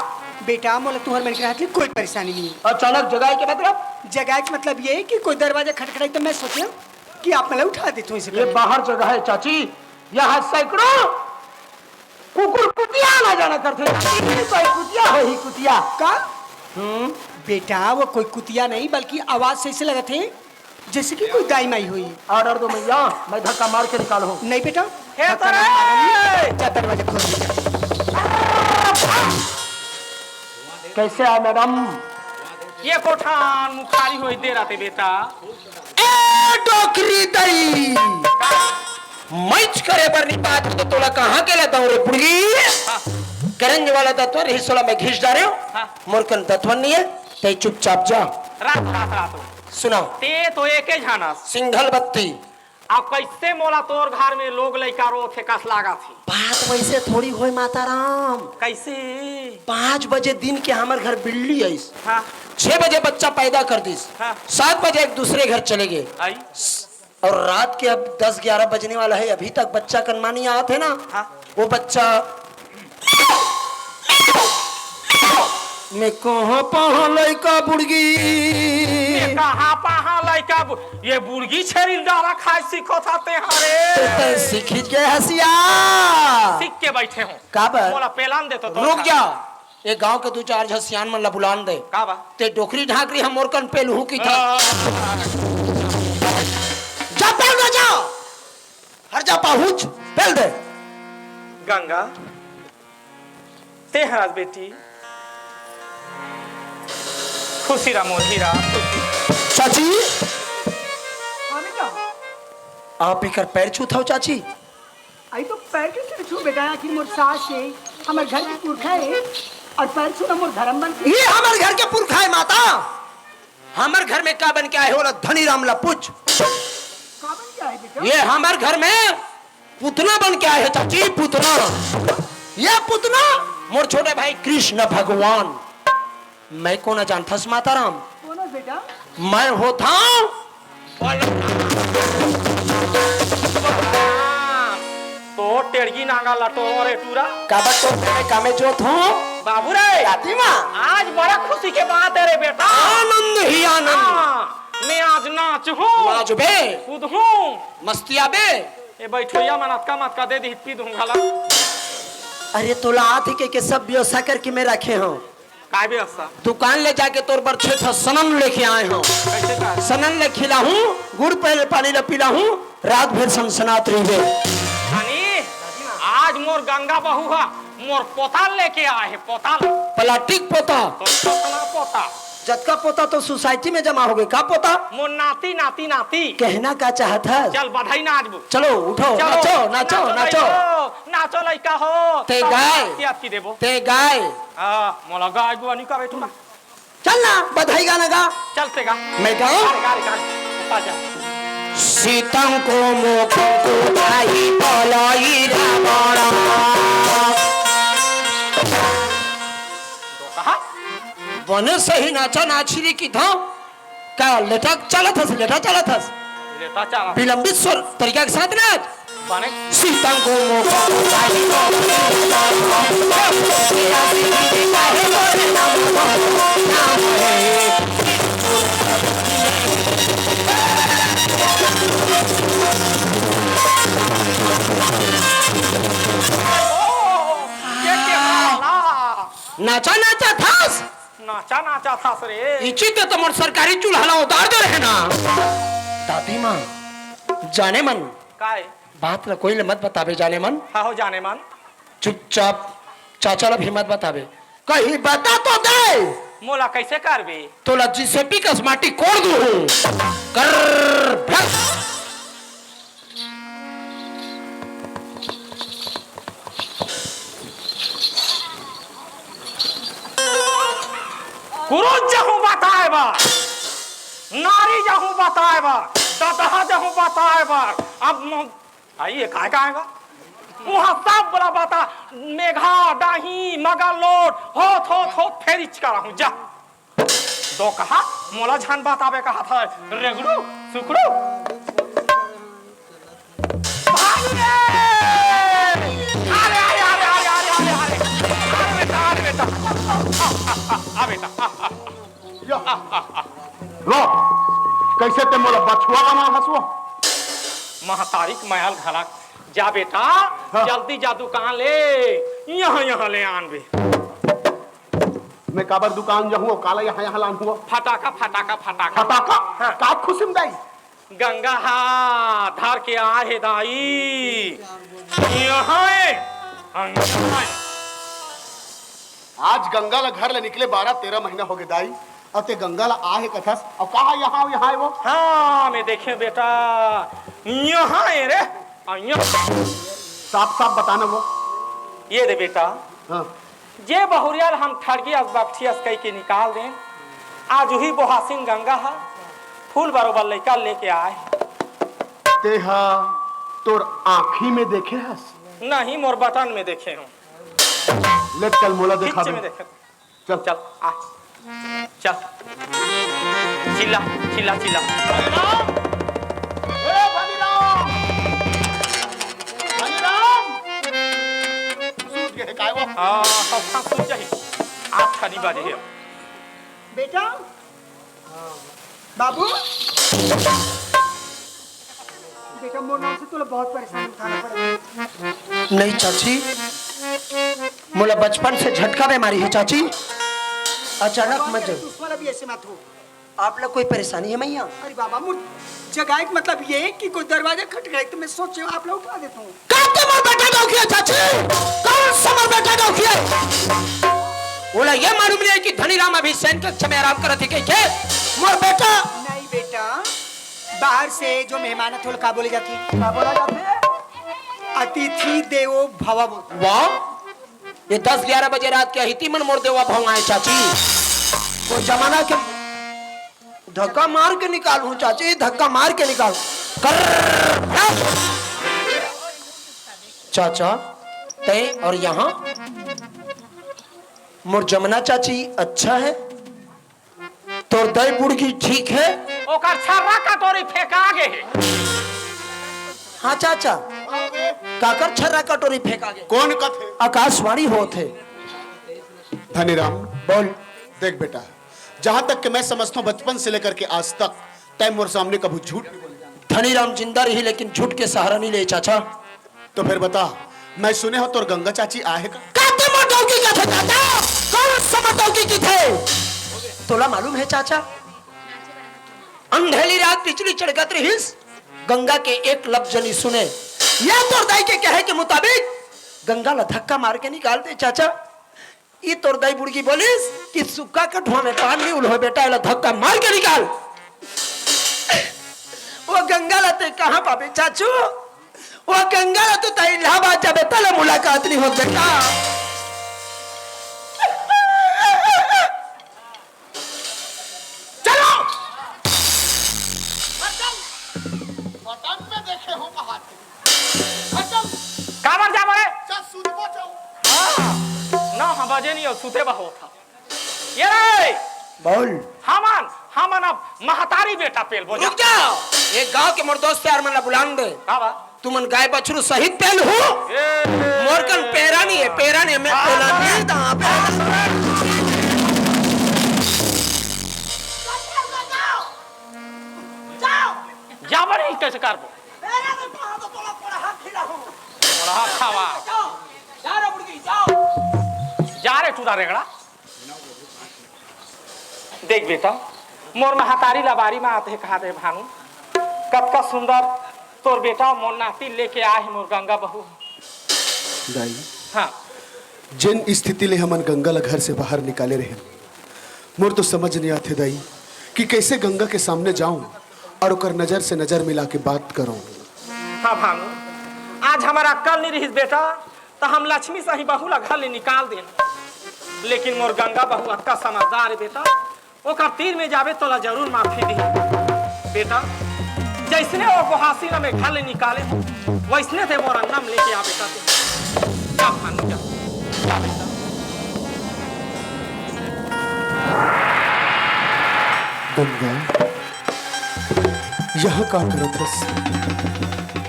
बेटा, मोला तुंहर मन के रहत ले कोई परेशानी नइ हे। अचानक जगाए के मतलब? जगाए के मतलब ये कि कोई दरवाजा खटखटाही त मैं सोचेंव कि आप मन ला उठा देथों। ये बाहर जगह हे चाची, यहाँ सैकड़ों कुकुर कुतिया आना जाना करथे। कोई कुतिया होही, कुतिया। का? हम्म। बेटा, वो कोई कुतिया नहीं, बल्कि आवाज से ऐसे लगत हे जैसे कि कोई दाई माई होही। Order दो मैया, मैं धक्का मार के निकालहूं। नहीं बेटा, हे धक्का नहीं मारना। जा, दरवाजा खोल दे। कैसे आए मैडम? एको ठन मुखारी होही दे रहिते बेटा। ए डोकरी दई, मैच करे बर नइ पात त तोला कहाँ के ला दंव रे बुड़गी? हाँ। करंज वाला दतवन रहिस, ओला मैं घिस डारेंव। हाँ। मोर कन दतवन नइ हे, तैं चुपचाप जा। रात, रात, रात। सुना। तैं तो एके झन अस। सिंघल बत्ती। अब कैसे मोला तोर घर में लोग लइका रोथे कस लागत हे? बात वैसे थोड़ी होय माता राम। कैसे? पाँच बजे दिन के हमर घर बिल्ली आइस। हाँ। छह बजे बच्चा पैदा कर दिस। हाँ। सात बजे एक दूसरे घर चले गे। आई। अउ रात के अब दस ग्यारह बजने वाला हे, अभी तक बच्चा कनमा नइ आवत हे ना। हाँ। वो बच्चा मैं कहाँ पाहा लइका बुड़गी? मैं कहाँ पाहा लइका बु-, ये बुड़गी छेरी डारा खाए सीखत हस तैं हरे। तो तैं सीखिच गे हस या? सीख के बैठे हंव। काबर? मोला पेलान दे तो तोर रुक घर। जा। ए गांव के दू चार झन सियान मन ला बुलान दे। का बा? तैं डोकरी ढाकरी हम मोर कन पेलहू किथस। आ। जा पेल दे जा। हर जा पाहुच, पेल दे। गंगा, तैं हरस बेटी। खुशी रह मोर हीरा, खुशी। चाची। हाँ बेटा। आप एकर पैर छूथव चाची? अई तो पैर कइसे छू बेटा, आखिर मोर सास हे, हमर घर के पुरखा हे, अउ पैर छूना मोर धरम बन के। ये हमर घर के पुरखा हे माता, हमर घर में का बन के आए हे, ओला धनी राम ला पूछ। का बन के आए हे बेटा? ये हमर घर में पुतना बन के आए हे चाची, पुतना। ये पुतना मोर छोटे भाई कृष्ण भगवान। मैं कोन अस जानथस माता राम? कोन अस बेटा? मैं होथंव। तो टेड़गी नांगा लटोरे टूरा। काबर तो मैं कामे जोत हूँ। बाबू रे। दादी माँ। आज बड़ा खुशी के बात हे रे बेटा। आनंद ही आनंद। हाँ, मैं आज नाचहूँ। नाचबे। कूदहूँ। मस्तियाबे। ए बैठोइया मन अतका मतका दे दिही, पी दूँ घला। अरे तोला आत हे के, के सब व्यवस्था करके मैं रखे हूँ। काय व्यवस्था? दुकान ले जाके तोर बर छे ठा सनन लेके आए हंव। कैसे का? सनन ले खिलाहूं, गुड़ पहले पानी ले पिलाहूं, रात भर सनसनात रहिबे। धनी, आज मोर गंगा बहू हा मोर पोता लेके आए हे, पोता। प्लास्टिक पोता। तो पोता, पोता। जतका पोता तो सोसाइटी में जमा होगे, का पोता? मोर नाती, नाती, नाती। कहना का चाहत हस? चल, बधाई नाचबो। चलो, उठो, चलो, नाचो, नाचो, नाचो, नाचो। लइका हो। नाचो, लइका हो। ते गाय। ते गाय। हाँ, मोला गाय गुआ नइ कहे तू ना। चल ना, बधाई गाना गा। चल ते गा। मैं गाऊं? गा रे, गा रे, गा रे। ऊपर जा। सीतंको मोको कोठाई पलाई रावण। तो कहा? बने सही नाचा नाची रे की था। का लेटा चालत हस, लेटा चालत हस। लेटा चालत। विलंबित स्वर तरीका के साथ नाच। माने? सीता को मोह ये क्या वाला? नाचा नाचा थास। नाचा नाचा थास रे। इची ते तो मोर सरकारी चूल्हा ला उतार दे रहे ना। दादी माँ, जाने मन। काय? बात ला कोई ले मत बताबे, जाने मन। हाँ हो, जाने मन। चुपचाप चाचा ला भी मत बताबे। कहीं बता तो दे। मोला कइसे करबे? तोला जेसीबी कस माटी कोड़ दूहूं। कर भस। कुरुद जहूं बताए बर, नारी जहूं बताए बर, दतहा जहूं बताए बर, अब म-, आई ये काय काय गा? उहां सब बोला बता, मेघा, डाही, मगर लोट, होत, होत, होत, फेर इच करहूं, जा। दो कहा, मोला झन बताबे कहा था, रेगड़ू, सुकड़ू। भाई रे! अरे, अरे, अरे, अरे, अरे, अरे, अरे, अरे, बेटा, अरे, बेटा। आ, आ, आ, आ, आ, बेटा। या। लो, कइसे ते मोला बछुआ बना हस वो? महतारी के मयाल घलक। जा बेटा, हाँ। जल्दी जा दुकान ले, इहां, इहां ले आनबे। मैं काबर दुकान जाहूं अउ काला इहां, इहां लानहूं? फटाका, फटाका, फटाका। फटाका? हाँ। का खुशी में दाई? गंगा हा धर के आए हे दाई। इहां हे, इहां हे। आज गंगा ला घर ले निकले बारह तेरह महीना होगे दाई, अउ ते गंगा ला आए हे कथस, अउ कहा इहां, इहां हे वो? हाँ, मैं देखे बेटा, इहां हे रे, इहां। साफ साफ बताना वो। ये दे बेटा, हाँ। जे बहुरिया ल हम ठड़गी अस बकठी अस कहिके निकाल देन, आज उही बोहासिन गंगा ह फूल बरोबर लइका लेके आए। तेहा तोर आँखी में देखे हस? नहीं, मोर बटन में देखे हूँ। ले चल मोला देखा दे। में देखे। चल। चल, आ। चल। चिल्ला, चिल्ला, चिल्ला। धनीराम! ए, धनीराम! धनीराम! सूत गे हे काय वो? आ, सब खान सूत जाही। आठ खनी बजे हे। बेटा, बाबू, बेटा, मोर नाम से तोला बहुत परेशानी उठाना पड़ा। नहीं चाची, मोला बचपन से झटका बीमारी हे चाची, अचानक बाबा, मत जाओ। तुस वाला भी ऐसे मत हो। आप लोग कोई परेशानी हे मैया? अरे बाबा, मोर जगाए के मतलब ये है कि कोई दरवाजा खटखटाए तो मैं सोचे आप लोग उठा देता हूँ। कब तो मोर बेटा डौकी हे चाची? कौन सा मोर बेटा डौकी हे? ओला ये मालूम नहीं है कि धनीराम अभी शयन कक्ष में आराम करत हे कहिके। मोर बेटा। नहीं बेटा, बाहर से जो मेहमान आथे ओला का बोले जाथे? का बोला जाथे? अतिथि देवो भव बोलथे। वाह, ये दस ग्यारह बजे रात के अतिथि मन मोर देवा भव आए चाची। वो जमाना के धक्का मार के निकालूं चाची, धक्का मार के निकालूं। कर चाचा, तय और यहाँ मोर जमना चाची अच्छा है, तोर दई बुड़गी ठीक है। ओकर छर्रा कटोरी फेंका गे हे। हाँ चाचा, काकर छर्रा कटोरी फेंका गे? कौन कथे? आकाशवाणी होत हे। धनीराम, बोल। देख बेटा, जहां तक कि मैं समझता हूं, बचपन से लेकर के आज तक तय मोर सामने कभू झूठ नहीं बोले। धनीराम जिंदा रही, लेकिन झूठ के सहारा नहीं ले चाचा। तो फिर बता, मैं सुने हंव तोर गंगा चाची आहे का? काते मोर डौकी कथे चाचा? कौन सा मोर डौकी कथे? तोला मालूम है चाचा, अंधेली रात बिजली चड़कत रहिस, गंगा के एक लफ्ज नहीं सुने। या तोर दाई के कहे के मुताबिक गंगा ला धक्का मार के निकाल दे चाचा। ई तोर दाई बुड़गी बोलिस कि सुक्का के धुआं में पान नहीं उल्हो बेटा, एला धक्का मार के निकाल। वो गंगा ला ते कहाँ पाबे चाचू? वो गंगा ला तो तई इलाहाबाद जाबे तले मुलाकात नहीं होत बेटा। चलो। बटन, बटन पे देखे हो कहा थे। बटन। काबर जा बोले? चल, सुतबो जाओ। हाँ। नौ बजे नहीं हो, सुते बा होत हे। ये रे! बोल। हमन, हमन अब महतारी बेटा पेलबो जा। रुक जा। एक गांव के मोर दोस्त यार मन ला बुलान दे। का बा? तुमन गाय बछरू सहित पेलहू। ए! मोर कन पेरा नहीं है, पेरा नहीं है, मैं हाँ, पेला हाँ। नहीं था, पेला। जाओ। जाओ। जाबो नहीं, कइसे करबो? मेरा तो कहाँ तो बड़ा, बड़ा हाथ खिला हूँ। बड़ा हाथ खावा। जाओ। जा रे बुड़गी, जाओ। जा रे टूरा रेगड़ा। देख बेटा, मोर महतारी ला बारी में आते कहा दे भानु, कतका सुंदर तोर बेटा मोर नाती लेके आए हे मोर गंगा बहू। दाई, हाँ। जेन स्थिति ले हमन गंगा ला घर से बाहर निकाले रहे, मोर तो समझ नहीं आथे दाई कि कैसे गंगा के सामने जाऊं और ओकर नजर से नजर मिला के बात करूं। हाँ भानु, आज हमारा अक्कल नहीं रहिस बेटा, तो हम लक्ष्मी सही बहू ला घर ले निकाल देन। लेकिन मोर गंगा बहू अतका समझदार है बेटा, ओकर तीर में जाबे तोला जरूर माफी दी। बेटा, जैसने वो गोहासी ला मैं घर ले निकाले हूँ, वैसने ते मोर अंगना में लेके आ बेटा तू। जा भानु जा, जा बेटा। गंगा, यहाँ का करत हस?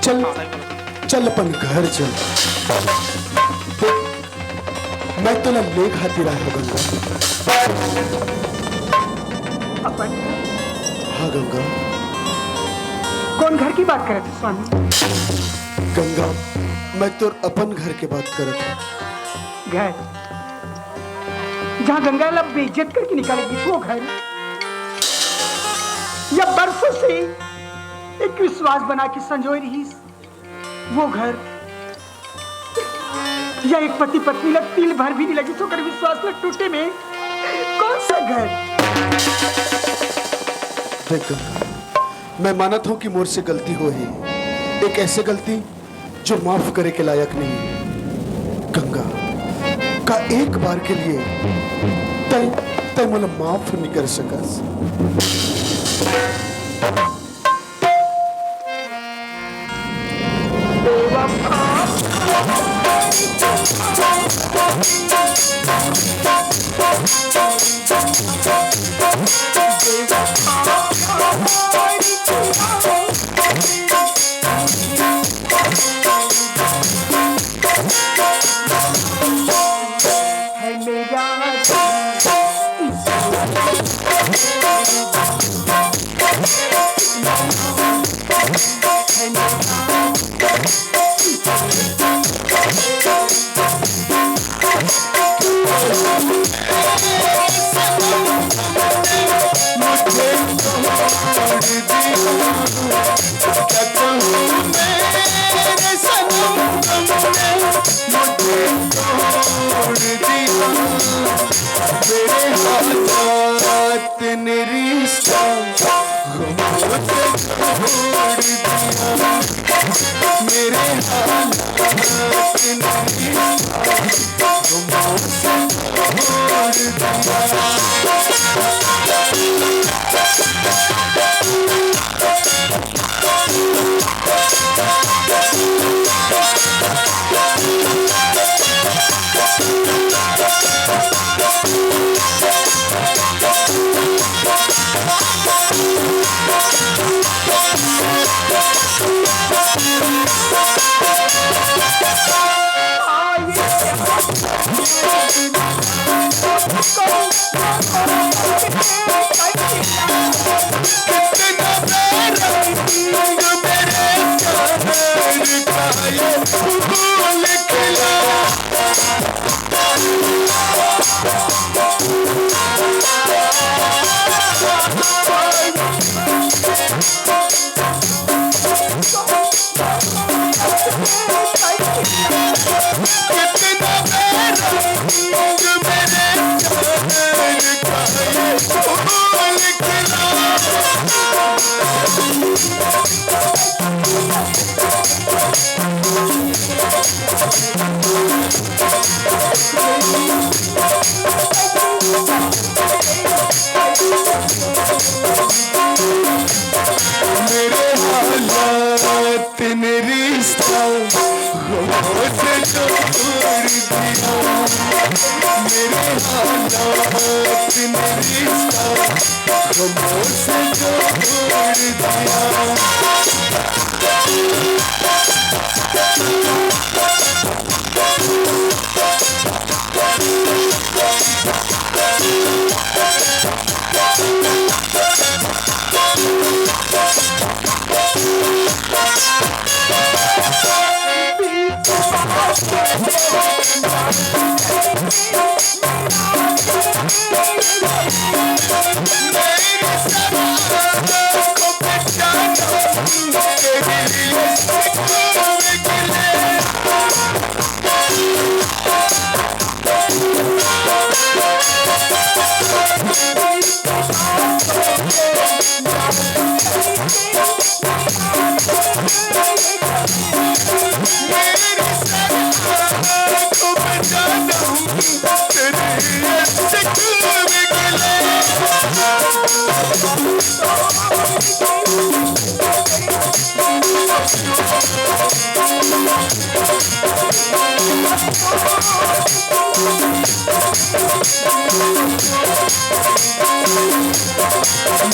चल, चल अपन घर चल। देख, मैं तोला ले खातिर आए हंव गंगा। अपन? हाँ गंगा। कौन घर की बात करत हस स्वामी? गंगा, मैं तोर अपन घर के बात करत हंव। घर? जहाँ गंगा ला बेइज्जत करके निकाले गिस, वो घर? या बरसों से एक विश्वास बना के संजोए रहिस, वो घर? या एक पति पत्नी ला तिल भर भी नहीं लगिस ओकर विश्वास ला टूटे में? कौन सा घर? देख गंगा, मैं मानत हंव कि मोर से गलती होए हे, एक ऐसे गलती जो माफ करे के लायक नहीं है। गंगा, का एक बार के लिए तय, तय मोला माफ नहीं कर सकस?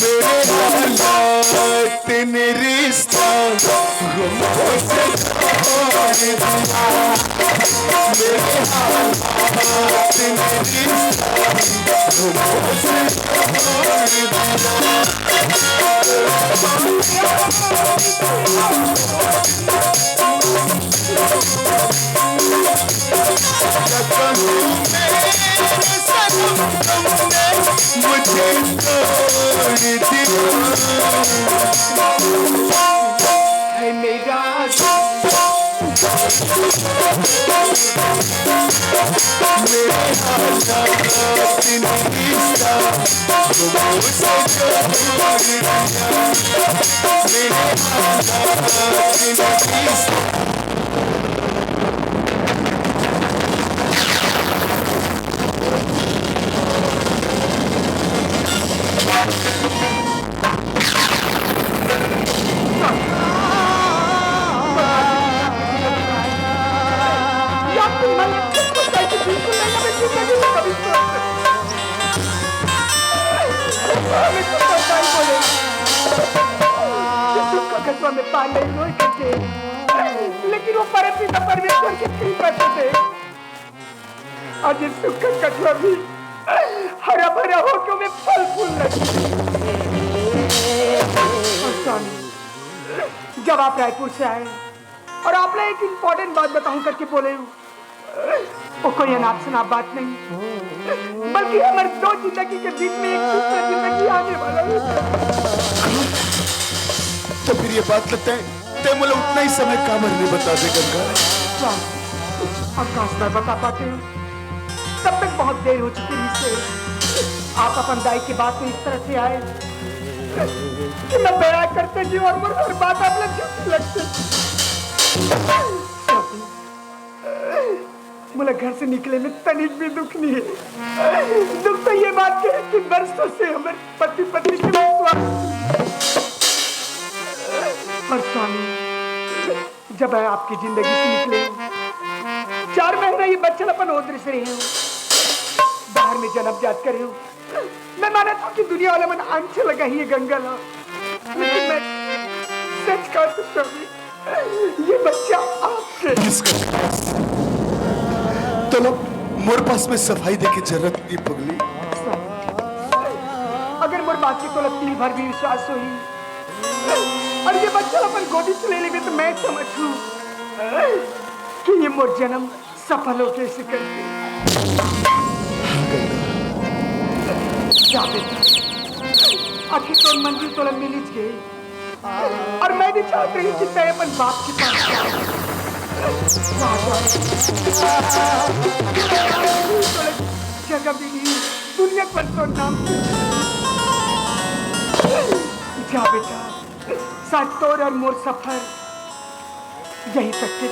मेरे हालात ने रिश्ता गमों से जोड़ दिया। मेरे हालात ने रिश्ता गमों से जोड़ दिया। लेकिन वो परमपिता परमेश्वर के कृपा से आज ये सूखा कछुआ भी हरा भरा होके में फल फूल लगे। और स्वामी, जब आप रायपुर से आए और आपने एक इंपॉर्टेंट बात बताऊं करके बोले हो, वो कोई अनाप शनाप बात नहीं, बल्कि हमारे दो जिंदगी के बीच में एक दूसरा जिंदगी आने वाला है। तो फिर ये बात लगता है, ते मोला उतना ही समय काबर नहीं बता दे, गंगा? स्वामी, अब कहाँ से मैं बता पाते हूँ? तब तक बहुत देर हो चुकी थी इससे। आप अपन दाई की बात में इस तरह से आए कि मैं बयां करते जी और मुझे हर बात आप लग लगते। स्वामी, मोला घर से निकले में तनिक भी दुख नहीं है। दुख तो ये बात के है कि बरसों से हमारे पति पत्नी के विश्वास। पर स्वामी, जब मैं आपकी जिंदगी से निकले, चार महीना ये बच्चा अपन ओदर से रहे हो, बाहर में जन्म जात करे हो। मैं माना था कि दुनिया वाले मन अंश लगा ही ये गंगा ला, लेकिन मैं सच कहा तो स्वामी, ये बच्चा आपके। इसका तो लो, मोर पास में सफाई दे के जरूरत नहीं पगली। अगर मोर बात की तोला तिल भर भी विश्वास होही और ये बच्चा अपन गोदी से ले लेबे, तो मैं समझूं कि ये मोर जन्म सफल हो के इसे करके। जा बेटा, आखिर तोर मंजिल तोला मिलिच गई। और मैं भी चाहत रही कि तैं अपन बाप के पास जा। जा, जा। जगह भी नहीं, दुनिया पर तो नाम। जा बेटा, शायद तोर और मोर सफर यहीं तक के।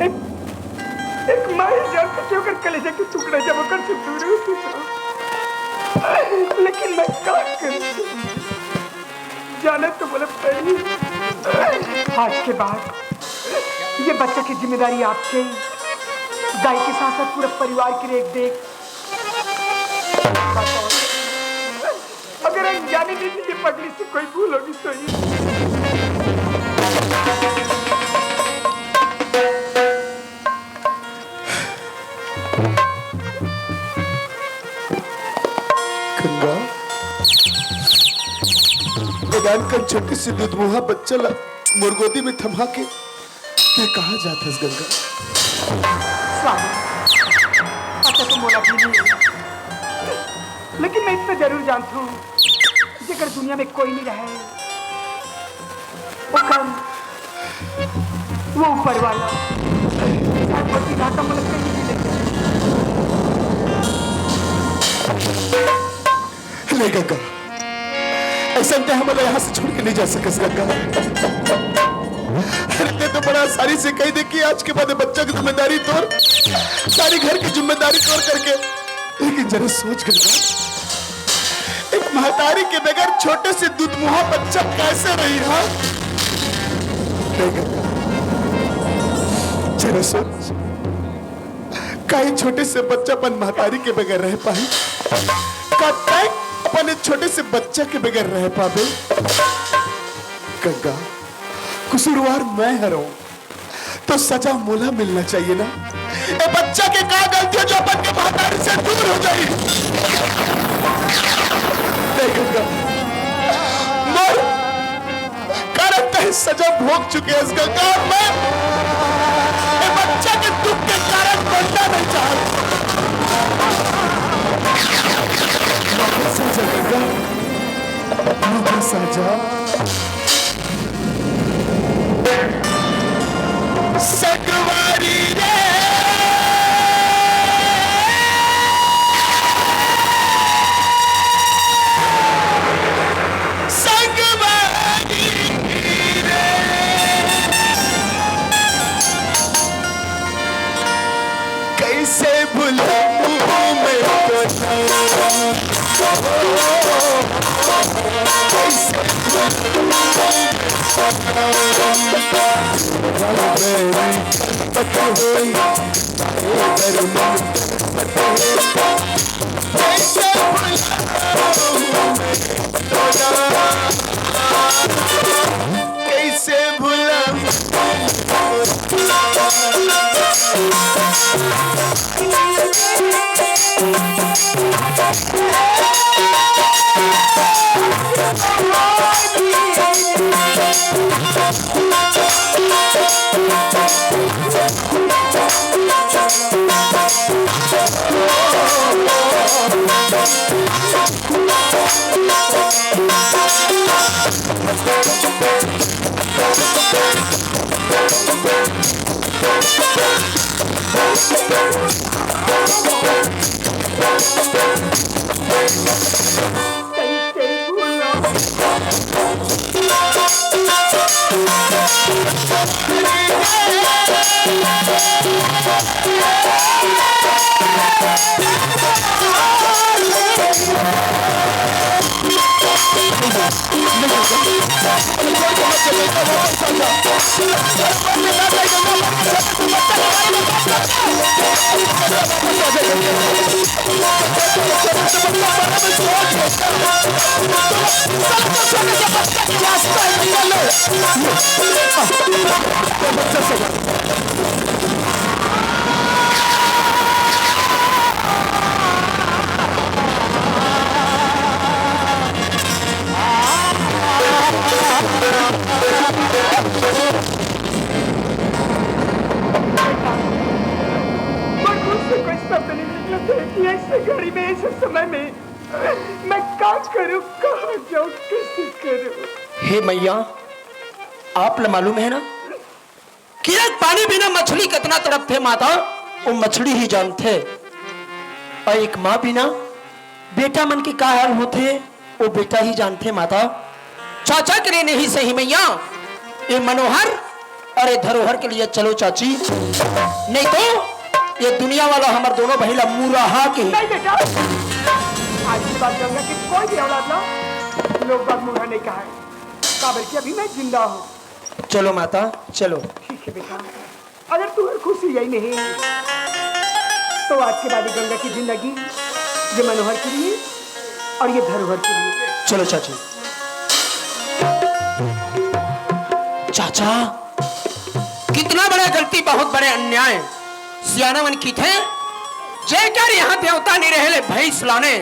एक, एक माँ ही जान सके ओकर कलेजा के टुकड़ा जब ओकर से दूर हो चुका। लेकिन मैं का करूँ? जाने तो बोले पहली। आज के बाद ये बच्चा की जिम्मेदारी आपके, दाई के साथ साथ पूरा परिवार के लिए एक देख। अगर अनजाने में भी ये पगली से कोई भूल होगी तो ये। गंगा, ए दान कन छोटे से दूध मुहा बच्चा ला मोर गोदी में थमा के तैं कहाँ जात हस गंगा? स्वामी, पता तो मोला भी नहीं, लेकिन मैं इतना जरूर जानथूं, जेकर दुनिया में कोई नहीं रहे, ओकर वो ऊपर वाला शायद मोर विधाता मोला कहीं भी ले जाए। नहीं गंगा, ऐसा तैं हमला यहाँ से छोड़ के नहीं जा सकस गंगा। अरे, ते तो बड़ा आसानी से कहि दे कि आज के बाद ये बच्चा की जिम्मेदारी तोर, सारी घर की जिम्मेदारी तोर करके। लेकिन जरा सोच गंगा, एक महतारी के बगैर छोटे से दुधमुहा बच्चा कैसे रही, हाँ? नहीं गंगा, जरा सोच, का ये छोटे से बच्चा अपन महतारी के बगैर रह पाही? का तैं अपन ये छोटे से बच्चा के बगैर रह पाबे? गंगा, कसूरवार मैं हरंव, तो सजा मोला मिलना चाहिए ना। ए बच्चा के का गलती हे जो अपन के महतारी से दूर हो जाही? नहीं गंगा, मोर कारण तैं सजा भोग चुके हस गंगा, और मैं ए बच्चा के दुख के कारण बनना नहीं चाहत। वापस आ जा गंगा, वापस आ जा। संगवारी रे, संगवारी रे, कैसे भुलाऊं मैं तो कैसे भुलाऊं? मुझसे कोई शब्द नहीं निकला था कि ऐसे घड़ी में, ऐसे समय में मैं का करूं, कहां जाऊं, कैसे करूं? हे मैया, आप ल मालूम हे ना कि एक पानी बिना मछली कतना तड़पथे माता, वो मछली ही जानथे। अउ एक माँ बिना बेटा मन के का हाल होथे, वो बेटा ही जानथे माता। चाचा के लिए नहीं सही मैया, ये मनोहर अउ ये धरोहर के लिए चलो चाची, नहीं तो ये दुनिया वाला हमर दोनों बहिन ला मुराहा के। नहीं बेटा, आज के बाद गंगा के कोई भी औलाद ला लोग बाग मुराहा नहीं कहा है, काबर कि अभी मैं जिंदा हूँ। चलो माता, चलो। ठीक है बेटा, अगर तुम्हें खुशी यही नहीं तो आज के बाद ये गंगा की जिंदगी ये मनोहर के लिए और ये धरोहर के लिए। चलो चाची। चाचा, कितना बड़ा गलती, बहुत बड़े अन्याय। सियाना मन किथे, जेकर यहाँ देवता नहीं रहे ले भैंस लाने,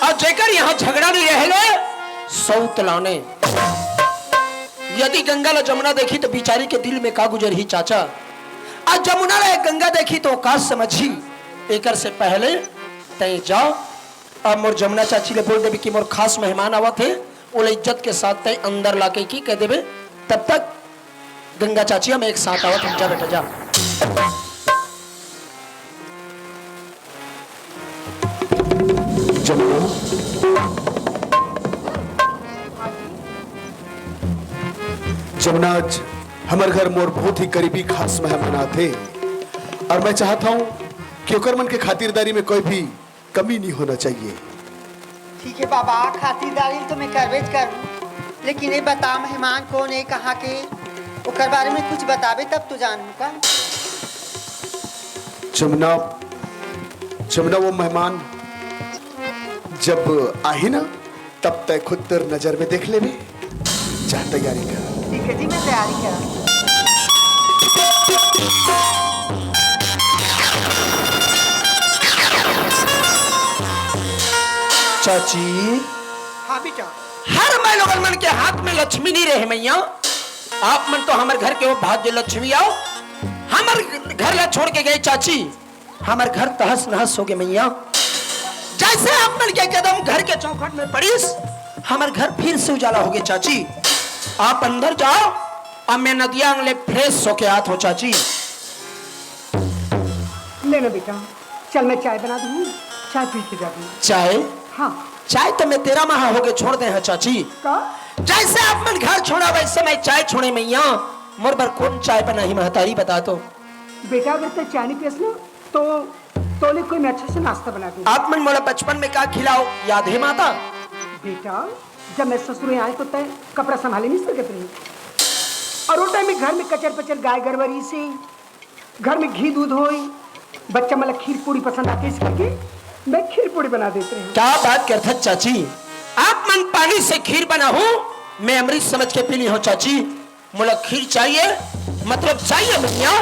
और जेकर यहाँ झगड़ा नहीं रहे ले सौत लाने। यदि गंगा ला जमुना देखी तो बिचारी के दिल में का गुजरही चाचा, आ जमुना ला गंगा देखी तो का समझही। एकर से पहले तय जा, अब मोर जमुना चाची ले बोल देबे कि मोर खास मेहमान आवत हे, ओला इज्जत के साथ तय अंदर लाके की कह देबे। तब तक गंगा चाची हम एक साथ आवत हन, जा बेटा जा। जमुना, जमुना आज हमर घर मोर बहुत ही करीबी खास मेहमान आथे, और मैं चाहत हूँ कि ओकर मन के खातिरदारी में कोई भी कमी नहीं होना चाहिए। ठीक है बाबा, खातिरदारी तो मैं करबेच करूँ, लेकिन ये बता, मेहमान कौन है, कहाँ के, ओकर बारे में कुछ बताबे तब तो जानहूँ का। जमुना, जमुना, वो मेहमान जब आही ना, तब तय खुद तोर नजर में देख लेबे। जा, तैयारी कर। ठीक है जी, मैं तैयारी करा। चाची। हाँ बेटा। हर माईलोगन मन के हाथ में लक्ष्मी नहीं रहे मैया। आप मन तो हमर घर के वो भाग्य लक्ष्मी आव, हमर घर ला छोड़ के गए चाची। हमर घर तहस नहस होगे मैया। जैसे आप मन के कदम घर के चौखट में पड़िस, हमर घर फिर से उजाला होगे चाची। आप अंदर जाव, अब मैं नदिया अंगले fresh होके आत हूँ चाची। ले ना बेटा, चल मैं चाय बना दूँ, चाय पी के जाबे। चाय? हाँ। चाय तो मैं तेरा महा होके छोड़ दे हँव चाची। का? जैसे आप मन घर छोड़ा वैसे मैं चाय छोड़े मैया। मोर बर कौन चाय बनाही महतारी, बता तो। बेटा, अगर तैं चाय नहीं पियस ना, तो तोले कोई मैं अच्छा से नाश्ता बना दूँ। आप मन मोला बचपन में का खिलाव, याद है माता? बेटा, जब मैं ससुरे आए तो तैं कपड़ा संभाले नहीं सकत रही, और वो time में घर में कचर पचर गाय गरवा रहिसे, घर में घी दूध होई, बच्चा मन ला खीर पूड़ी पसंद आथे, इस करके मैं खीर पूड़ी बना देत रही। क्या बात करथस चाची, आप मन पानी से खीर बनाहू, मैं अमृत समझ के पी ली हूँ चाची। मोला खीर चाहिए, मतलब चाहिए भैया।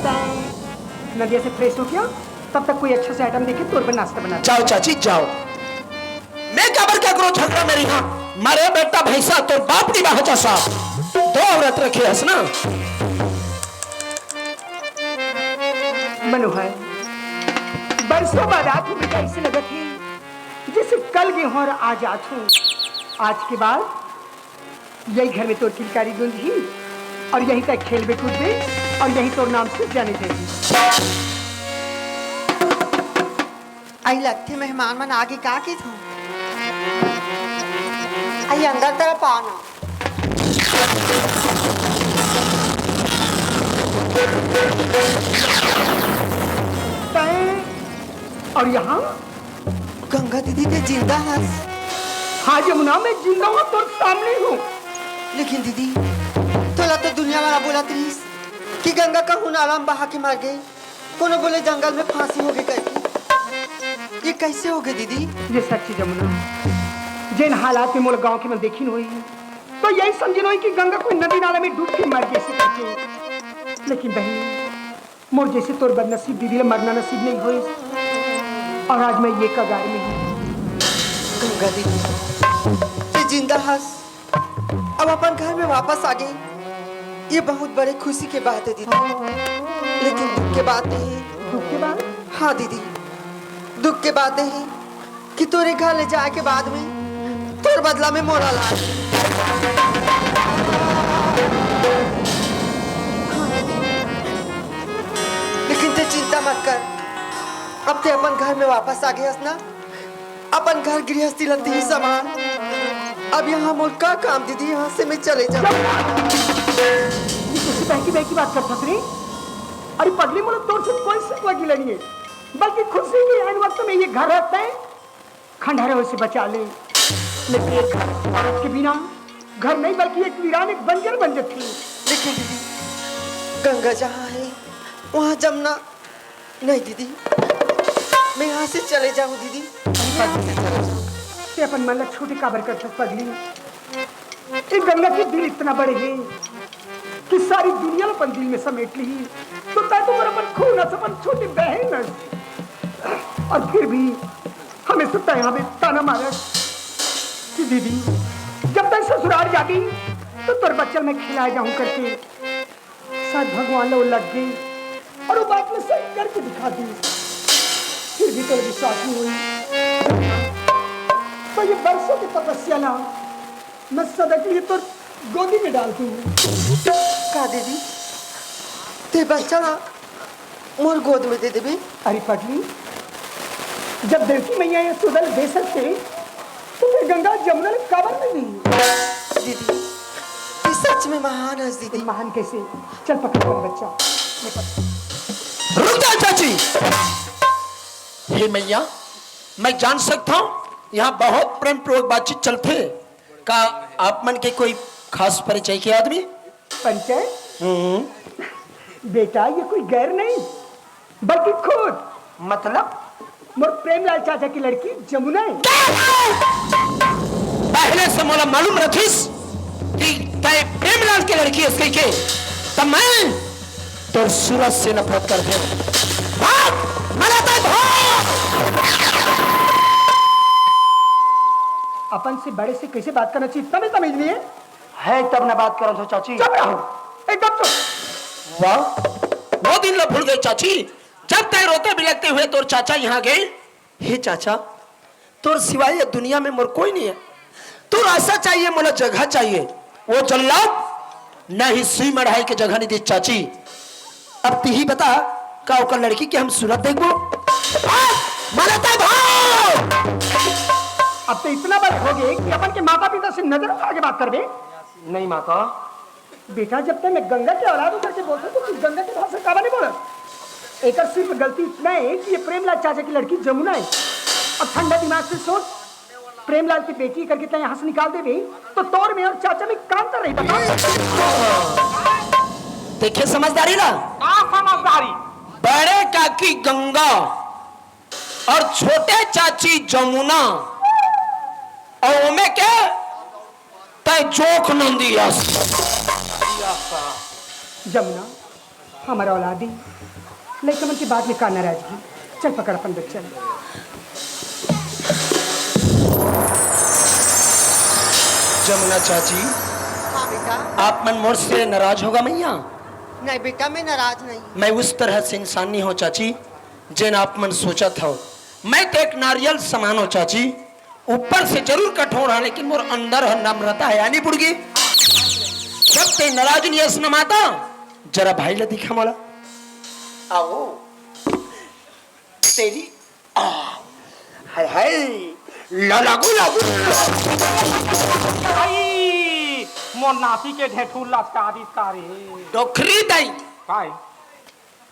तैं नदिया से fresh होके आ, तब तक कोई अच्छा सा item देखे तोर बर नाश्ता बना दे। जाव चाची, जाव। मैं काबर ककरो झगड़ा में रहिहूँ? मरे बेटा भैंसा, तोर बाप नहीं बाहचा साहब। दो औरत रखे हस ना। मनोहर, बरसों बाद आत हूँ बेटा, ऐसे लगत हे जैसे कल गे हूँ और आज आत हूँ। आज के बाद यही घर में तोर किलकारी गूंजही और यही तैं खेलबे कूदबे और यही तोर नाम से जाने जाही। आई लगथे मेहमान मन आगे का के थू। आई अंदर तरफ आओ ना। तैं और यहाँ? गंगा दीदी, तैं जिंदा हस? हाँ जमुना, मैं जिंदा हूँ, तोर सामने हूँ। लेकिन दीदी, तोला तो दुनिया वाला बोलत रहिस कि गंगा कहूँ नाला में बहा के मर गे, कोनो बोले जंगल में फांसी होगे करके। ये कैसे होगे दीदी? ये सच्ची जमुना, जेन हालात में मोला गांव के मन देखिन होही, तो यही समझिन होही कि गंगा कोई नदी नाला में डूब के मर गे करके। लेकिन बहिनी, मोर जैसे तोर बदनसीब दीदी ला मरना नसीब नहीं होइस, और आज मैं ये कगार में हूँ। गंगा दीदी, तैं जिंदा हस, अब अपन घर में वापस आ गे, ये बहुत बड़े खुशी के बात है दीदी। लेकिन दुख के बात ये है। दुख के बात? हाँ दीदी, दुख के बात ये है कि तोरे घर ले जाए के बाद में तोर बदला में मोला लाए। लेकिन तैं चिंता मत कर, अब तैं अपन घर में वापस आ गे हस ना, अपन घर गृहस्थी ला दिही संभाल। अब यहाँ मोर का काम दीदी, यहाँ से मैं चले जाऊँ। ये कइसे बहकी बहकी बात करथस रे? अरे पगली, मोला तोर से कोई शिकवा गिला नहीं है, बल्कि खुशी के ऐन वक्त में ये घर रहता है, खंडहर होय से बचा ले। लेकिन एक घर औरत के बिना घर नहीं, बल्कि एक वीरान, एक बंजर बन जाथे। लेकिन दीदी, गंगा जहाँ है, वहाँ जमुना नहीं दीदी, मैं यहाँ से चले जाऊँ दीदी, मैं यहाँ से चले जाऊँ। तैं अपन मन ला छोटे काबर करथस पगली? ये गंगा के दिल इतना बड़े है कि सारी दुनिया ला अपन दिल में समेट ली। तो तैं तो मोर अपन खून अस, अपन छोटी बहन अस, और फिर भी हमेशा तैं हमें ताना मारस कि दीदी, जब तैं ससुराल जाबे तो तोर बच्चा मैं खिलाए जाऊँ करके। शायद भगवान ला वो लग गे और वो बात मैं सही करके दिखा दी, फिर भी तोर विश्वास नहीं होई। तो ये बरसों की तपस्या ला मैं सदा के लिए तोर गोदी में डाल दूँ। का दीदी, तैं बच्चा ला मोर गोद में दे देबे? अरे पगली, जब देवकी मैया यशोदा ला दे सकथे, तो फिर गंगा जमुना ला काबर नहीं दी? दीदी, ये सच में महान हस दीदी। महान कैसे? चल पकड़ अपन बच्चा। ये पकड़। रुक जा चाची। हे मैया, मैं जान सकता हूँ, यहाँ बहुत प्रेम पूर्वक बातचीत चलथे। का आप मन के कोई खास परिचय के आदमी? परिचय? हम्म। बेटा, ये कोई गैर नहीं, बल्कि खुद। मतलब? मोर प्रेमलाल चाचा की लड़की जमुना है। पहले से मोला मालूम रथिस कि तय प्रेमलाल के लड़की हस कहिके, त मैं तोर सूरत से नफरत करथों। भाग! मना तय भाग! अपन से बड़े से कैसे बात करना चाहिए, तमे समझ नहीं है। है तब न बात करत हो चाची। चुप रहो, एकदम चुप। वाह, वो दिन ला भूल गए चाची, जब तय रोते बिलखते हुए तोर चाचा यहाँ गए। हे चाचा, तोर सिवाय ये दुनिया में मोर कोई नहीं है। तोर आशा चाहिए, मोला जगह चाहिए। वो जल्लाद नहीं सुई मढ़ाई के जगह नहीं दी चाची। अब तिही बता, का ओकर लड़की के हम सूरत देखबो? भाग! मना तय भाग! अब तो इतना बड़े हो गए कि अपन के माता पिता से नजर उठा के बात करबे? नहीं माता। बेटा, जब तक मैं गंगा के औलाद हूँ करके बोलता हूँ, तो तू गंगा के भाषा काबर नहीं बोला? एकर सिर्फ गलती इतना है कि ये प्रेमलाल चाचा की लड़की जमुना है। अब ठंडा दिमाग से सोच, प्रेमलाल की बेटी करके तय यहाँ से निकाल देबे, तो तोर में और चाचा में का अंतर रही, बता? देखे समझदारी ला। का समझदारी? बड़े काकी गंगा और छोटे चाची जमुना, और ओमे के तय जोख नंदी अस। जमुना, हमारा औलादी, लइका मन के बात में का नाराजगी? चल पकड़ अपन बच्चा। जमुना चाची, हाँ बेटा। आप मन मोर से नाराज होगा मैया? नहीं बेटा, मैं नाराज नहीं। मैं उस तरह से इंसान नहीं हूँ चाची, जेन आप मन सोचत हो। मैं तो एक नारियल समान हूँ चाची, ऊपर से जरूर कठोर है, लेकिन मोर अंदर ह नम्रता है, यानी बुड़गी। जब ते नाराज नहीं हस न माता, जरा भाई ला दिखा मोला। आओ। तेरी, आ, हाय, हाय, ला लागू, लागू। आई, मोर नाती के ढेठू लटका दिस का रे। डोकरी दाई। काय?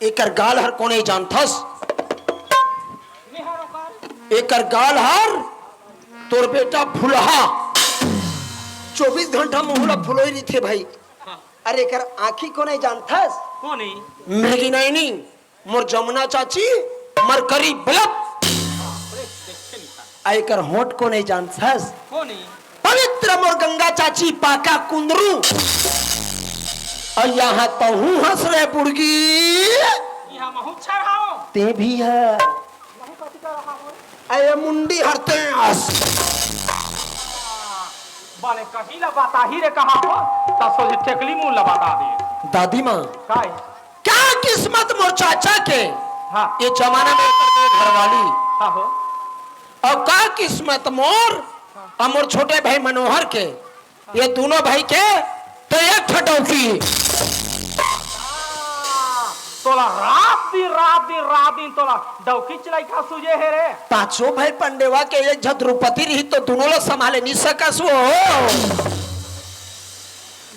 एकर गाल हर कोने जानथस? एकर गाल हर तोर बेटा फुलहा, चौबीस घंटा मुंह ला फुलोई रहिथे भाई। अरे एकर आँखी कोने जानथस? कोने? मृगिनयनी, मोर जमुना चाची, मरकरी बल्ब। आ एकर होंठ कोने जानथस? कोने? पवित्र मोर गंगा चाची पाका कुंदरू। अउ यहाँ तहूँ हस रे बुड़गी। यहाँ महूँ छर हवँ। ते भी है। महूँ कथी कर रहा हूँ? अरे मुंडी हरते आस। बने कहीं ला बताही रे कहा हो, त सोझे ठेकली मुँह ला बता दे। दादी माँ। काय? क्या किस्मत मोर चाचा के? हाँ। ये जमाना में एकर दो घरवाली। हाँ हो। अउ का किस्मत मोर अउ मोर छोटे भाई मनोहर के, ये दूनों भाई के तो एक ठो डौकी। तोला रात दिन, रात दिन, रात दिन तोला डौकी चिलाई खा सूझे हे रे। पांचों भाई पंडेवा के एक झन द्रौपदी रही तो दूनों ला संभाले नहीं सकस वो।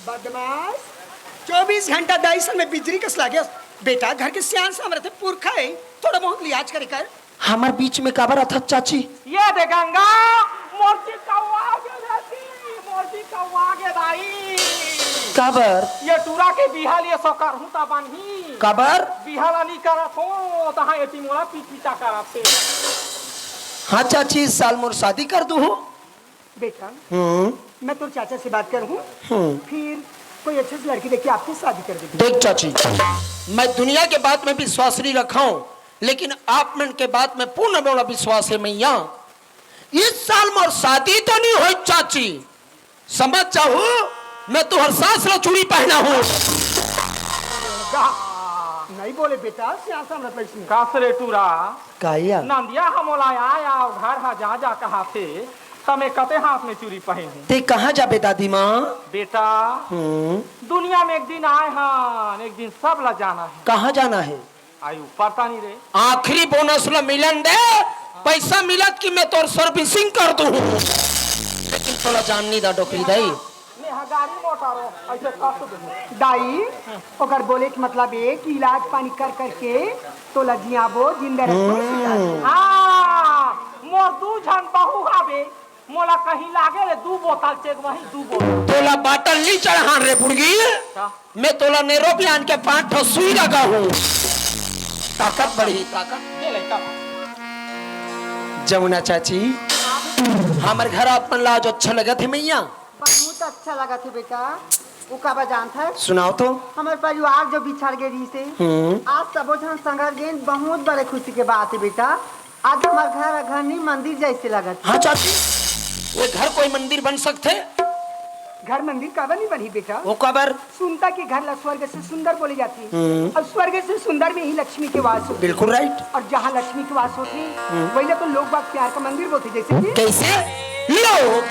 बदमाश, चौबीस घंटा दाई सन में बिजली कस लागे। बेटा, घर के सियान सामने थे, पुरखा है, थोड़ा बहुत लिहाज करे कर। हमर बीच में काबर आथस चाची? ये दे गंगा, मोर चिकौआ गे दाई, मोर चिकौआ गे दाई। काबर? ये टूरा के बिहा ल ये सो करहूँ त बनही। काबर? बिहा ल नी करत हो, तहाँ एती मोला पिचपिचा करत हे। हाँ चाची, इस साल मोर शादी कर दूहू। बेटा, हम्म। मैं तोर चाचा से बात करहूँ, हम्म। फिर कोई अच्छे से लड़की देख के आपकी शादी कर देंगे। देख चाची, मैं दुनिया के बात में विश्वास नहीं रखा हूँ, लेकिन आप मन के बात में पूर्ण मोला विश्वास है मैया। इस साल मोर शादी तो नहीं होई चाची, समझ जाहू, मैं तुहर सास ला चूड़ी पहना हूँ। नहीं बोले बेटा, सियान सामने पैसे नहीं। का रे टूरा? काया? नंदिया ह मोला आय आय घर ह जा जा कहाथे, त मैं कते हाथ में चूड़ी पहिन हूँ। ते कहाँ जाबे दादी माँ? बेटा, हम्म। दुनिया में एक दिन आय हन, एक दिन सब ला जाना है। कहाँ जाना है? आई ऊपर तानी रे। आखिरी बोनस ला मिलन दे, पैसा मिलत कि मैं तोर सर्विसिंग कर दूँ। लेकिन तोला जान नहीं दा डोकरी दाई। यहाँ गाड़ी मोटर हो, ऐसे कस दे। दाई, ओकर बोले के मतलब ये कि इलाज पानी कर करके तोला जियाबो, जिंदा रखबो। हम्म। हाँ, मोर दू झन बहू हावे, मोला कहीं लागे ले दू बोतल चेक, वही दू बोतल। तोला बाटल नहीं चढ़ान रे बुड़गी, अच्छा। मैं तोला नेरो पियान के पांच ठो सुई लगा हूँ। ताकत बढ़ी, ताकत। ये ले, ताकत। जमुना चाची, हमर घर आप मन ला आज अच्छा लगत हे मैया? बहुत अच्छा लगत हे बेटा। वो काबर जानत हे? सुनाओ तो। हमर परिवार जो बिछड़ गे रहिस हे, हम्म। आज सबो झन संघर गेन, बहुत बड़े खुशी के बात हे बेटा। आज हमर घर अघरनी मंदिर जैसे लगत हे। हाँ चाची, ये घर कोई मंदिर बन सकथे? घर मंदिर काबर नहीं बनही बेटा? वो काबर? सुनता कि घर ला स्वर्ग से सुंदर बोले जाथे। हम्म। और स्वर्ग से सुंदर में ही लक्ष्मी के वास होथे। बिल्कुल राइट। और जहाँ लक्ष्मी के वास होथे, हम्म। वही ला तो लोग बाग प्यार का मंदिर बोलथे, जैसे कि कैसे? लोग